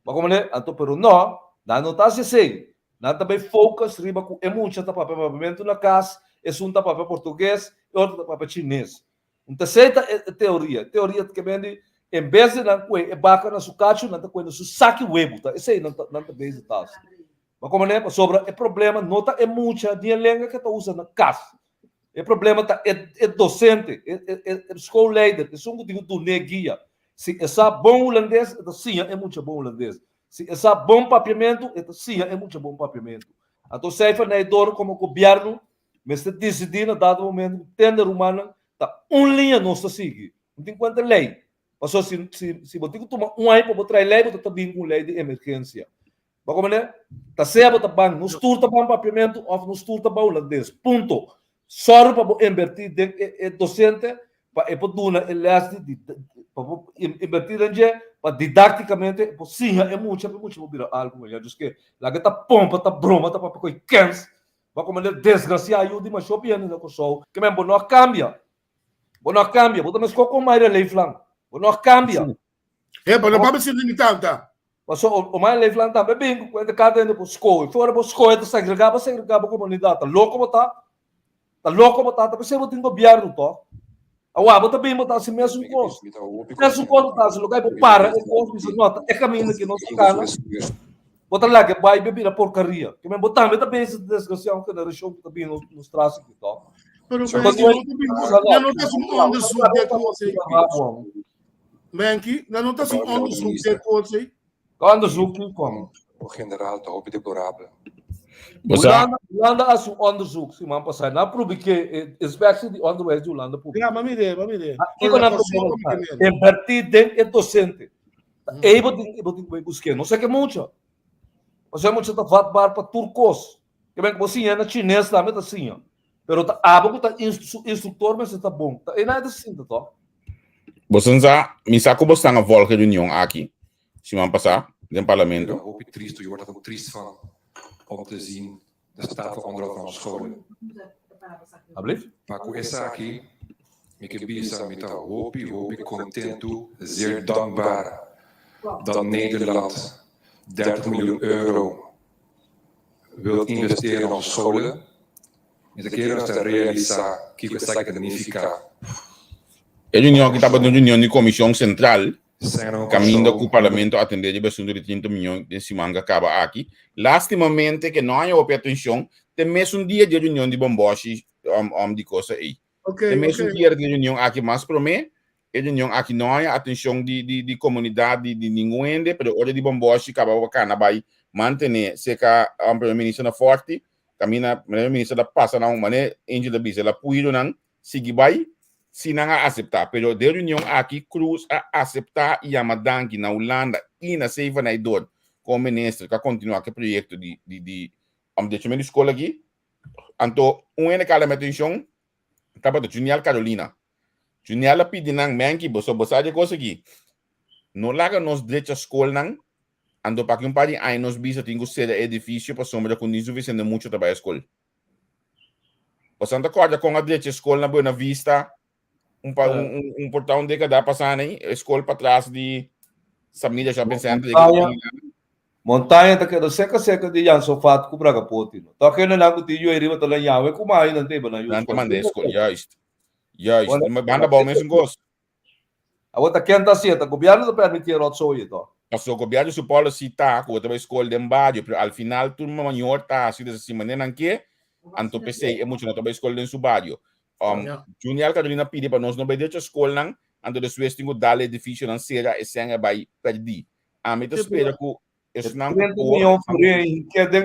Bo a komprende? Anto, pero no, nan no ta hasi esei. Nan ta bai focus riba ku e mucha ta papia papiamentu na kas, esun ta papia portugues, e otro ta papia chines. Nta esei ta e teoria. E teoria ta ke bende, en bes di nan kue e baka na su kachu, nan ta kue na su saki webu. Ta esei nan ta nan ta bezig ta hasi. Bo a komprende? Pasobra e problema no ta e mucha ni e lenga ke ta usa na kas. E problema ta e e docente, e e e schoolleider, esun ku tin ku dun'é guia. Si e sa bon hulandes, e ta siña e mucha bon hulandes. Si e sa bon papiamentu, e ta siña e mucha bon papiamentu. Anto Seifer Nijdoorn komo gobièrnu mester disidí na dado momento ku tende rumannan ta un liña nos ta sigui. No tin kuenta lei. Pasobra si si si bo tin ku tuma un aña pa bo trae lei, bo ta ta bin ku un lei di emergensia. Bo komprende? Ta sea bo ta ban, nos tur ta ban papiamentu òf nos tur ta ban hulandes. Punto. Sòru pa bo invertí den e e dosente pa e por duna e lès di pa bo invertí den dje pa didáktikamente e por siña e mucha pa e mucha por bira algu mañana. Djis ke laga e ta pompa, ta broma, ta papia ku e kèns. Bo komprende? Desgrasiá yu di masha hopi hende na Kòrsou. Ke men bo no a kambia. Bo no a kambia. Bo ta meskos ku Mayra Leeflang. Bo no a kambia. He, pero no papia sinti mi tanta. Paso o mai Leeflang tambe bin ku kuenta kada hende por skohe. Fora bo skohe ta segregá bo segregá bo komunidat. Ta loko bo ta. Ta loko bo ta. Ta p'esei bo tin gobièrnu tòg. Awa bo ta bin bo ta hasi mesun kos. Mesun kos bo ta hasi. Loke bo para e kos bisa no ta e kaminda ki nos ta kana. Bo ta laga e bai be bira porkaria. Ke men bo tambe ta bezig ta desgrasiá un generashon ku ta bin nos tras aki tòg. Pero nan no ta hasi un onderzoek di e kos ei. Menki, nan no ta hasi un onderzoek di e kos ei. Onderzoek kiko? O general ta hopi deplorabel. Hulanda, Hulanda a hasi un onderzoek siman pasá. Nan a publiké, e inspectie di onderwijs di Hulanda publiké. Ja, m'a mir'é, m'a mir'é. Kiko nan ta invertí den e docente. Ei bo tin, bo tin ku bai busk'é. No seke mucho. Pasobra e mucha ta vatbaar pa tur kos. Ke men ku bo siña na chines tambe ta siña. Pero ta abo ku ta su instruktor mester ta bon. Ta einan e ta sinta tòg. Boso sa, mi sa ku bo stan a volg e reunion aki siman pasá den parlamento. Hopi tristo, je wordt er ook triest van om te zien de staat van onderhoud van onze scholen. Alblief? Pa ku esaki mi ke bisa mi ta hopi hopi kontentu, zeer dankbaar dat Nederland 30 miljoen euro wil investeren in onze scholen. Mi ta kere nos ta realisa kiko esaki ta nifiká. E reunion aki tabata un reunion di Komishon Sentral kaminda ku Parlamento atendé riba e asuntu di 30 miyon den siman ku a kaba aki. Lastimamente ke no haña hopi atenshon te mesun dia di e reunion di Bomboshi di kosa ei. Te mesun dia di e reunion aki mas promé e reunion aki no haña atenshon di di di komunidat di di ningun hende pero ora di Bomboshi kaba pa kana bai mantené seka Primer Minister na Forti kaminda Primer Minister ta pasa na un manera Angel ta bisa el a puido nan sigui bai si nan a aseptá. Pero den reunion aki Cruz a aseptá i yama danki na Hulanda i na Sevenaidor komo minister ku a kontinuá ku e proyekto di di di drechamentu di skol aki. Anto un hende kala mi atenshon tabata Juniel Carolina. Juniel a pidi nan, Menki, boso bo sa di e kos aki? No laga nos drecha skolnan, anto pa aki un par di aña nos bisa tin ku sera e edifisio pasobra ku ni sufisiente mucha ta bai e skol. Boso ta kòrda kon a drecha e skol na Buena Vista un pa un un un por ta un dékada pasá nei, e skol patras di Samira Shopping Center. Montaña, Montaña ta keda seka seka di Jan Sofat ku Bragapoti. No. Tok hendenan ku tin yu ariba ta nan yawe ku mai nan ta iba nan yu Nan ta skol. manda e skol, juist. Juist. Bueno, Ma banda bou mesun kos. Awor ta ken ta hasié? Ta gobièrnu ta permitié ròtsooi to? Pasobra gobièrnu su policy ta ku bo ta bai skol den bario, pero al final tur mayor ta hasi desasí manera nan ke, anto p'esei e mucha no ta bai skol den su bario. Juniel Carolina pidi pa nos no bai drecha skolnan, anto despues tin ku dal e edifisionan sera e sèn a bai pèrdí. Ami ta spera ku esnan ku 30 por. miyon florin ke den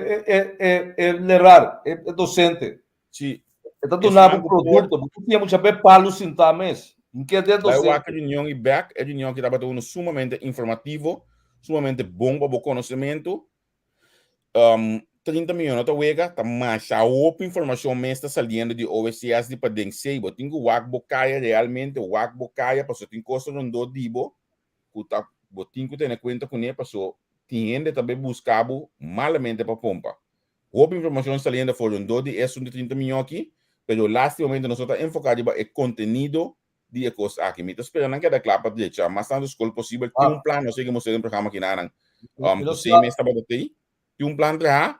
e lerar, e docente. Si. E ta duna bo producto, bo ta siña mucha be palu sintá mes. Ke den Bai docente. wak e reunion i bek, e reunion aki tabata uno sumamente informativo, sumamente bon pa bo konosementu. 30 miyon no ta wega, ta masha hopi informashon mes ta saliendo di OSCS di paden. Sí, bo tin ku wak bo kaya realmente, wak bo kaya pasobra tin kos rondó di bo ku ta bo tin ku tene kuenta kuné paso tin hende ta bai buska bo malamente pa pompa. Hopi informashon saliendo for rondó di esun di 30 miyon aki, pero lastimamente nos no ta enfoká riba e kontenido di e kos aki. Mi ta spera nan keda kla pa drecha mas tantu skol posibel. Tin un plan, nos a yega mustra den programa kinanan ku sei mes tabata tei. Tin un plan traha,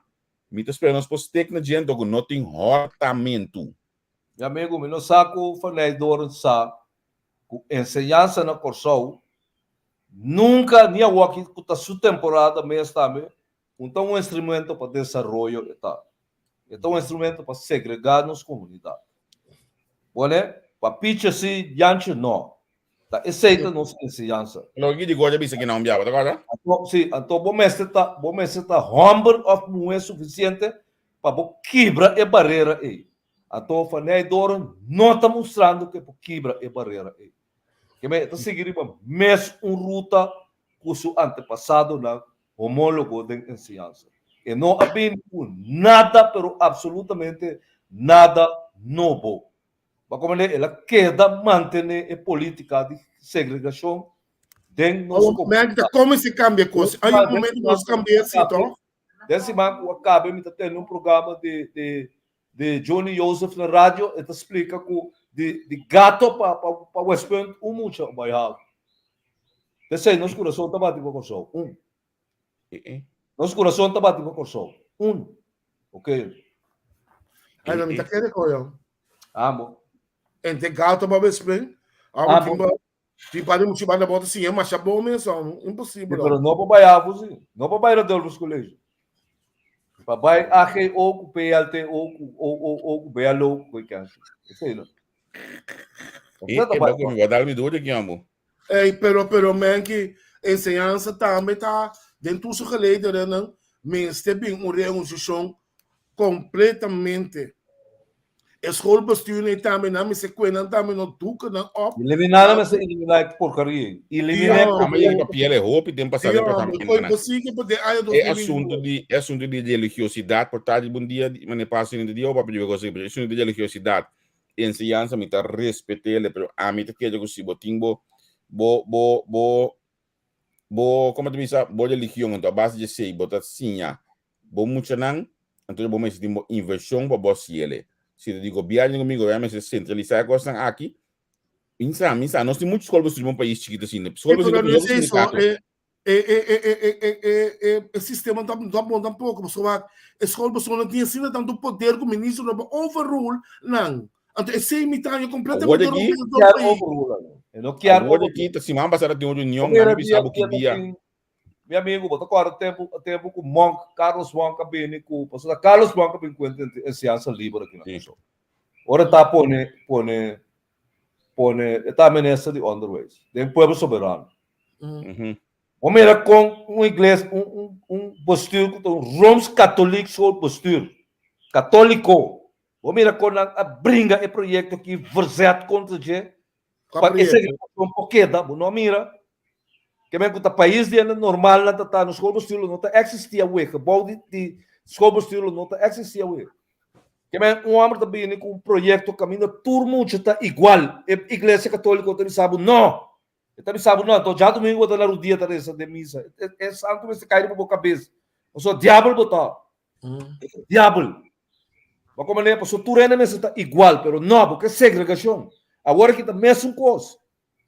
mi ta spera nos por stek na djento ku no tin hòrtamentu. Mi amigu, mi no sa ku Van Nijdoorn sa ku enseñansa na Kòrsou nunka, ni awoki ku ta su temporada mes tambe, un ta un instrumento pa desaroyo e ta. E ta un instrumento pa segregá nos komunidat. Bone, pa picha si, yanchi no. Ta esei ta nos enseñansa. Loke ki di Gordy a bisa ki nan biaha, bo ta kòrda? Anto, si, anto bo mester ta, bo mester ta hòmber òf muhé sufisiente pa bo kibra e barera ei. Anto Van Nijdoorn no ta mustrando ku e por kibra e barera ei. Keme e ta sigui riba mes un ruta ku su antepasadonan homólogo den enseñansa. E no a bini ku nada, pero absolutamente nada nobo. Bo a komprendé? El a keda mantené e polítika di segregashon den nos Awor, komunidat. Merk, ta kon mester kambia kos? Ai un momento nos kambia si, toh? Den siman ku a kabe mi ta tene un programa di di di Johnny Joseph na radio, e ta splika ku di di Gato pa pa pa Westpunt un mucha a bai halu. P'esei nos kurason ta bati pa Kòrsou. Un. Nos kurason ta bati pa Kòrsou. Un. Ok. Ai, mi ta kere koyo. Amo. Ente Gato pa Westpunt. Amo tin ba Tin pa di mucha banda bota siña masha bon mes amo. Imposibel. Pero no pa bai afo si. No pa bai Radulphus College. Pa bai AGO ku PLTO ku OOO ku BLO ku koi Esei no. E, e bako mi dal mi duro ki amo. Ey, pero pero men ki enseñansa tambe ta den tur su gelederen mester bin un reorganisashon kompletamente. E schoolbestuur ei tambe nan mester kue nan tambe no duke nan op. Eliminá nan mester eliminá e porcaria ei. Eliminá e Amo yega pa piel e hopi den pasado Sí, e programa hombre, ei foi nan. posible pa den aña E asunto 2022. di e asunto di religiosidad por ta riba un dia di mane pasa den dia o papia di cosa pero e asunto di religiosidad enseñansa mi ta respetele pero ami ta kere ku si bo tin bo bo bo bo bo como ta bisa bo religion anto a base di esei bo ta siña bo muchanan anto bo mester tin bo inversion pa bo hasiele si ta di gobierno mi gobierno mester centralisa e cosnan aki mi sa mi sa nos tin mucho school bestuur den un pais chikito asina Sí, school bestuur pero ta no es eso. sindicato E sistema no ta bon tampoco pasobra e schoolbestuur no tin asina tanto poder cu ministro no por overrule nan. Anto esei mi ta haña Awor completamente aki robes den Kier país. overrule nan. E no kier awor overrule. aki ta siman pasada tin un reunion Mira nan a bisa dia bo ki dia dia tin mi amigo bo ta kòrda tempu tempu ku Monk Carlos Monk a bini ku pasobra Carlos Monk a bini ku enseñansa liber aki na Sí. Kòrsou. Ora e ta pone pone pone e ta minister di onderwijs den Pueblo Soberano. Mhm. Bo mira kon un iglesia un un un bestuur ku ta un Rooms Katholiek schoolbestuur katóliko Bo mira kon nan a bringa e proyekto aki verzet kontra dje Kua pa e proyekto? segregashon por keda. Bo no a mira? Ke men ku ta pais di hende normal nan ta ta no schoolbestuur lo no ta eksistí awe. Gebou di di schoolbestuur lo no ta eksistí awe. Ke men un hòmber ta bini ku un proyekto kaminda tur mucha ta igual. E iglesia katóliko ta bisa bo no! E ta bisa bo, No, anto djadumingu bo ta na rudia ta resa den misa. E santu mester kai riba bo kabes. Pasobra diabel bo ta. E ta diabel. Bo a komprende? Pasobra tur hende mester ta igual, pero no, bo ke segregashon. Awor aki ta mesun kos.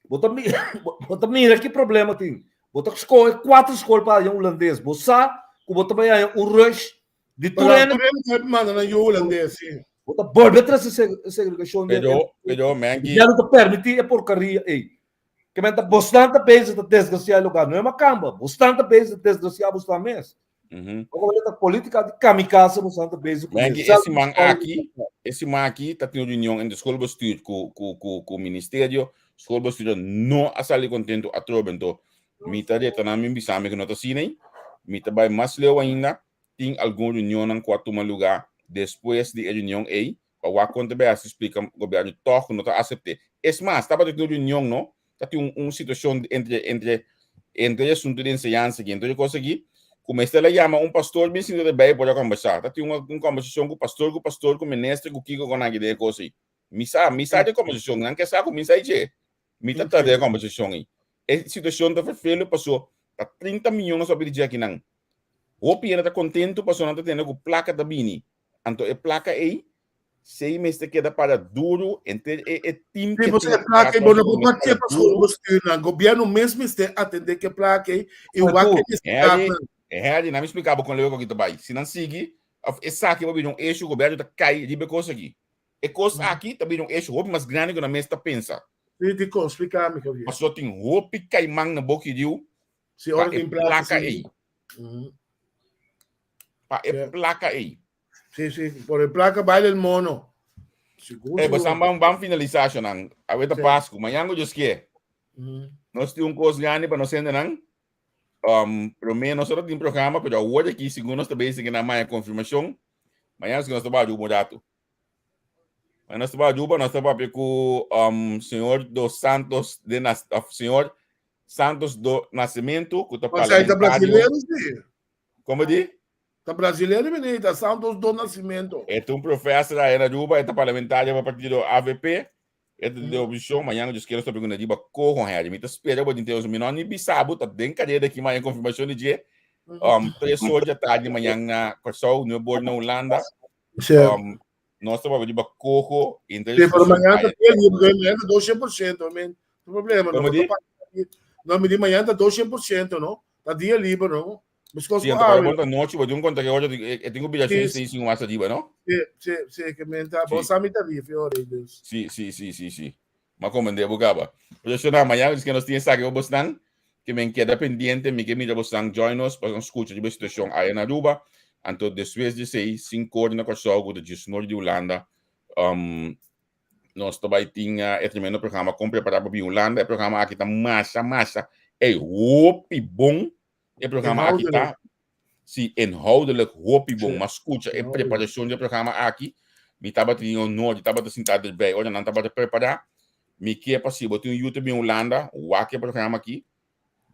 Bo ta bo ta mira ki problema tin. Bo ta skohe kuater skol pa haña hulandes. Bo sa ku bo ta bai haña un rush di tur Pero hende. tur hende ta manda nan yu hulandes, si. Bo ta bolbe trese segregashon den Pero, pero, Menki. Gobierno ta permití e porkaria ei. Ke men ta bosnan ta bezig ta desgrasiá e lugar. No e makamba. Bosnan ta bezig ta desgrasiá bosnan mes. Ora bo ta polítika di kamikaze bosnan ta bezig ku Menki, e siman aki, e siman aki ta tin un reunion entre schoolbestuur ku ku ku ku ministerio. Schoolbestuur no a sali kontento atrobe. Anto mi ta reta nan mi bisa mi ku no ta asina ei. Mi ta bai mas leu ainda. Tin algun reunionnan ku a tuma lugá despues di e reunion ei pa wak kon ta bai hasi splika gobièrnu tòg ku no ta asept'é. Es mas, tabata tin un reunion no, ta tin un un situashon entre entre entre e asuntu di enseñansa aki, entre e kos aki, ku mester a yama un pastor bin sinta ta bai por a kòmbersá. Ta tin un un kòmbersashon ku pastor ku pastor ku minister ku kiko kon aki den e kos ei. Mi sa, mi sa di e kòmbersashon, nan ke sa ku mi sa i dje. Mi ta trata e kòmbersashon ei. E situashon ta ferfelu paso ta 30 miyon nos a pidi dje akinan. Hopi hende ta kontentu paso nan ta tende ku plaka ta bini. Anto e plaka ei, sei mester keda para duru enter e e team Sí, ke pasobra tin e plaka atras ei bo no ku por mester papia para pa school duru. bestuurnan. Gobierno mes mester atende ku e plaka ei i wak e Henry, nesesidatnan. Henry, nan mi splika bo kon leu ku aki ta bai. Si nan sigui, of esaki bo bira un issue, gobierno ta kai riba e kos aki. E kos aki ta bira un issue hopi mas grandi ku nan mes ta pensa. Sí, dikon? Splika mi, Javier. Pasobra tin hopi kaiman na boki riu Si pa ora e tin plaka, plaka sí. ei. Pa e plaka ei. Sí, sí, por e plaka baila el mono. Sigur, Eh, sigur. bosan ban, ban finalisá, shonan. Awe ta Sí. Pasku. Mañan ku Dios kie. Nos tin un kos grandi pa nos hendenan. Um, promé nos ora tin programa, pero awor aki, segun nos ta bezig na maya konfirmashon, mañan si nos ta bai Aruba un ratu. Mañan nos ta bai Aruba, nos ta papia ku um, señor Dos Santos de Nas, of señor Santos do Nascimento, ku ta Mas aí tá parlamentario. brasileiro, sim. Como di? Ta brasileiro, menino, tá Santos do Nascimento. E ta un professor aí na Aruba, e ta parlamentario pa partido AVP, e ta de oposição, mañana Dios quiera, estou riba cojo, Harry. Mi ta spera bo dinteus, mi no ni bisabo, ta den cadeira aqui, mañana confirmação de dia. 3 horas da tarde, mañana na Kòrsou, nu bord na Hulanda. Sí. Nos ta papia riba cojo, inter Sí, pero discussão mañana aí. ta dia libre, mañana ta 200%, I mean, no problema, no, Como no di? ta No, mi di mañana ta 200%, no? Ta dia libre, no? Mescos Sí, cu anto para awe. bon ta nochi, bo tin un conta que ora e tin cu bira Sí, seis, seis, cinco mas ariba, no? Sí, sí, sí, que men ta, bo Sí. sa mi tarifa, ora, dus. Sí, sí, sí, sí, sí. Ma komende bo kaba. Pero shona, mañana es que nos tin esaki bo bosnan, que men keda pendiente, mi ke mira bosnan join nos pa nos skucha riba e situashon aya na Aruba. Anto despues di esei, 5 ora na Kòrsou, ku ta 19 di Hulanda, nos ta bai tin e tremendo programa kon prepará pa bin Hulanda. E programa aki ta masha, masha, ey, hopi bon. E programa aki ta, Inhoudelijk. si, inhoudelijk hopi bon. Sí, Ma skucha e inhoudelijk. preparashon di e programa aki. Mi tabata tin honor di tabata sintá derbei ora nan tabata prepará. Mi ke pa si bo tin un yu ta bin Hulanda, wak e programa aki.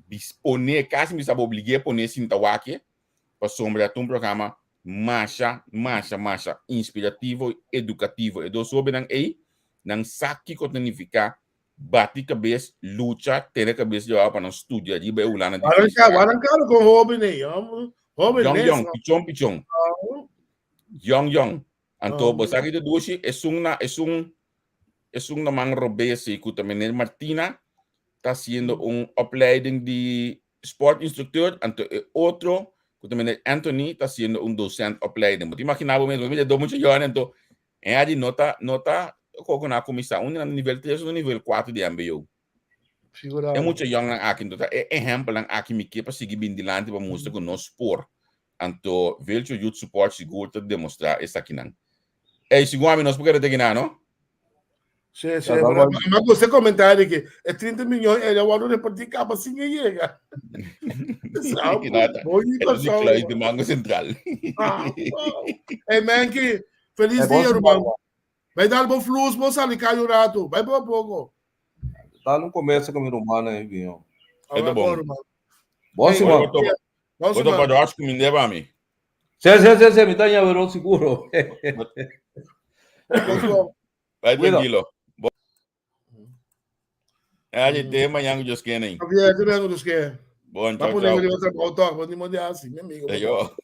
Bis pone, kasi mi sa bo oblig'é pone sinta wak e, pasobra ta un programa masha, masha, masha inspirativo i edukativo. E dos hóbennan ei, nan sa kiko ta nifiká bati kabes, lucha, tene kabes di abaho pa nan studia riba e Hulanda difísil aki. Waranka kon hóben ei, hóben Yòn mes. yòn, pichon pichon. Yòn yòn. Anto bo sa ki ta dushi? Esun na esun esun na man robes ei ku ta meneer Martina ta hasiendo un opleiding di sportinstructeur anto e otro ku ta meneer Anthony ta hasiendo un docent opleiding. Bo ta imagina bo mes, bo mira e dos mucha yòn anto e adi no ta no ta koko nan a kuminsá. Un di nan nivel tres un nivel kuater di mbo. Figura E bo. mucha yònnan aki anto ta e ehèmpelnan aki mi ke pa sigui bin dilanti pa mustra ku nos por. Anto Virtual Youth Support sigur ta demostrá esakinan. Ey, segun ami nos por keda te kinan, no? Sí, sí, Ya, pero dal mi gusta e comentario que e 30 miljoen e wòrdu repartí kaba sin e yega. Sa, Nada. boy E ta di Kòrsou. kluis di Mango Sentral. Ah, wow. Hey, Menki, feliz Eh, bon dia, siman, ruman. Bai dal bo flus, bo sali kai un ratu. Bai poko poko. Dal un comercio con mi ruman ahí, bien. Eta Awor bon. bon, ruman. Bon Hey, siman. Bo topa, Bon bo topa siman. George kuminde pa mi. Sí, sí, sí, sí, mi ta ñaverón seguro. Bon siman. Bai Cuida. tranquilo. Bo Ay, te mañana Dios quiere. Javier, te mañana Dios quiere. Bon, Va chao, poner chao. riba trabajo toch, want niemand die haast, mi amigo. Ayo.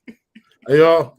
Ayo.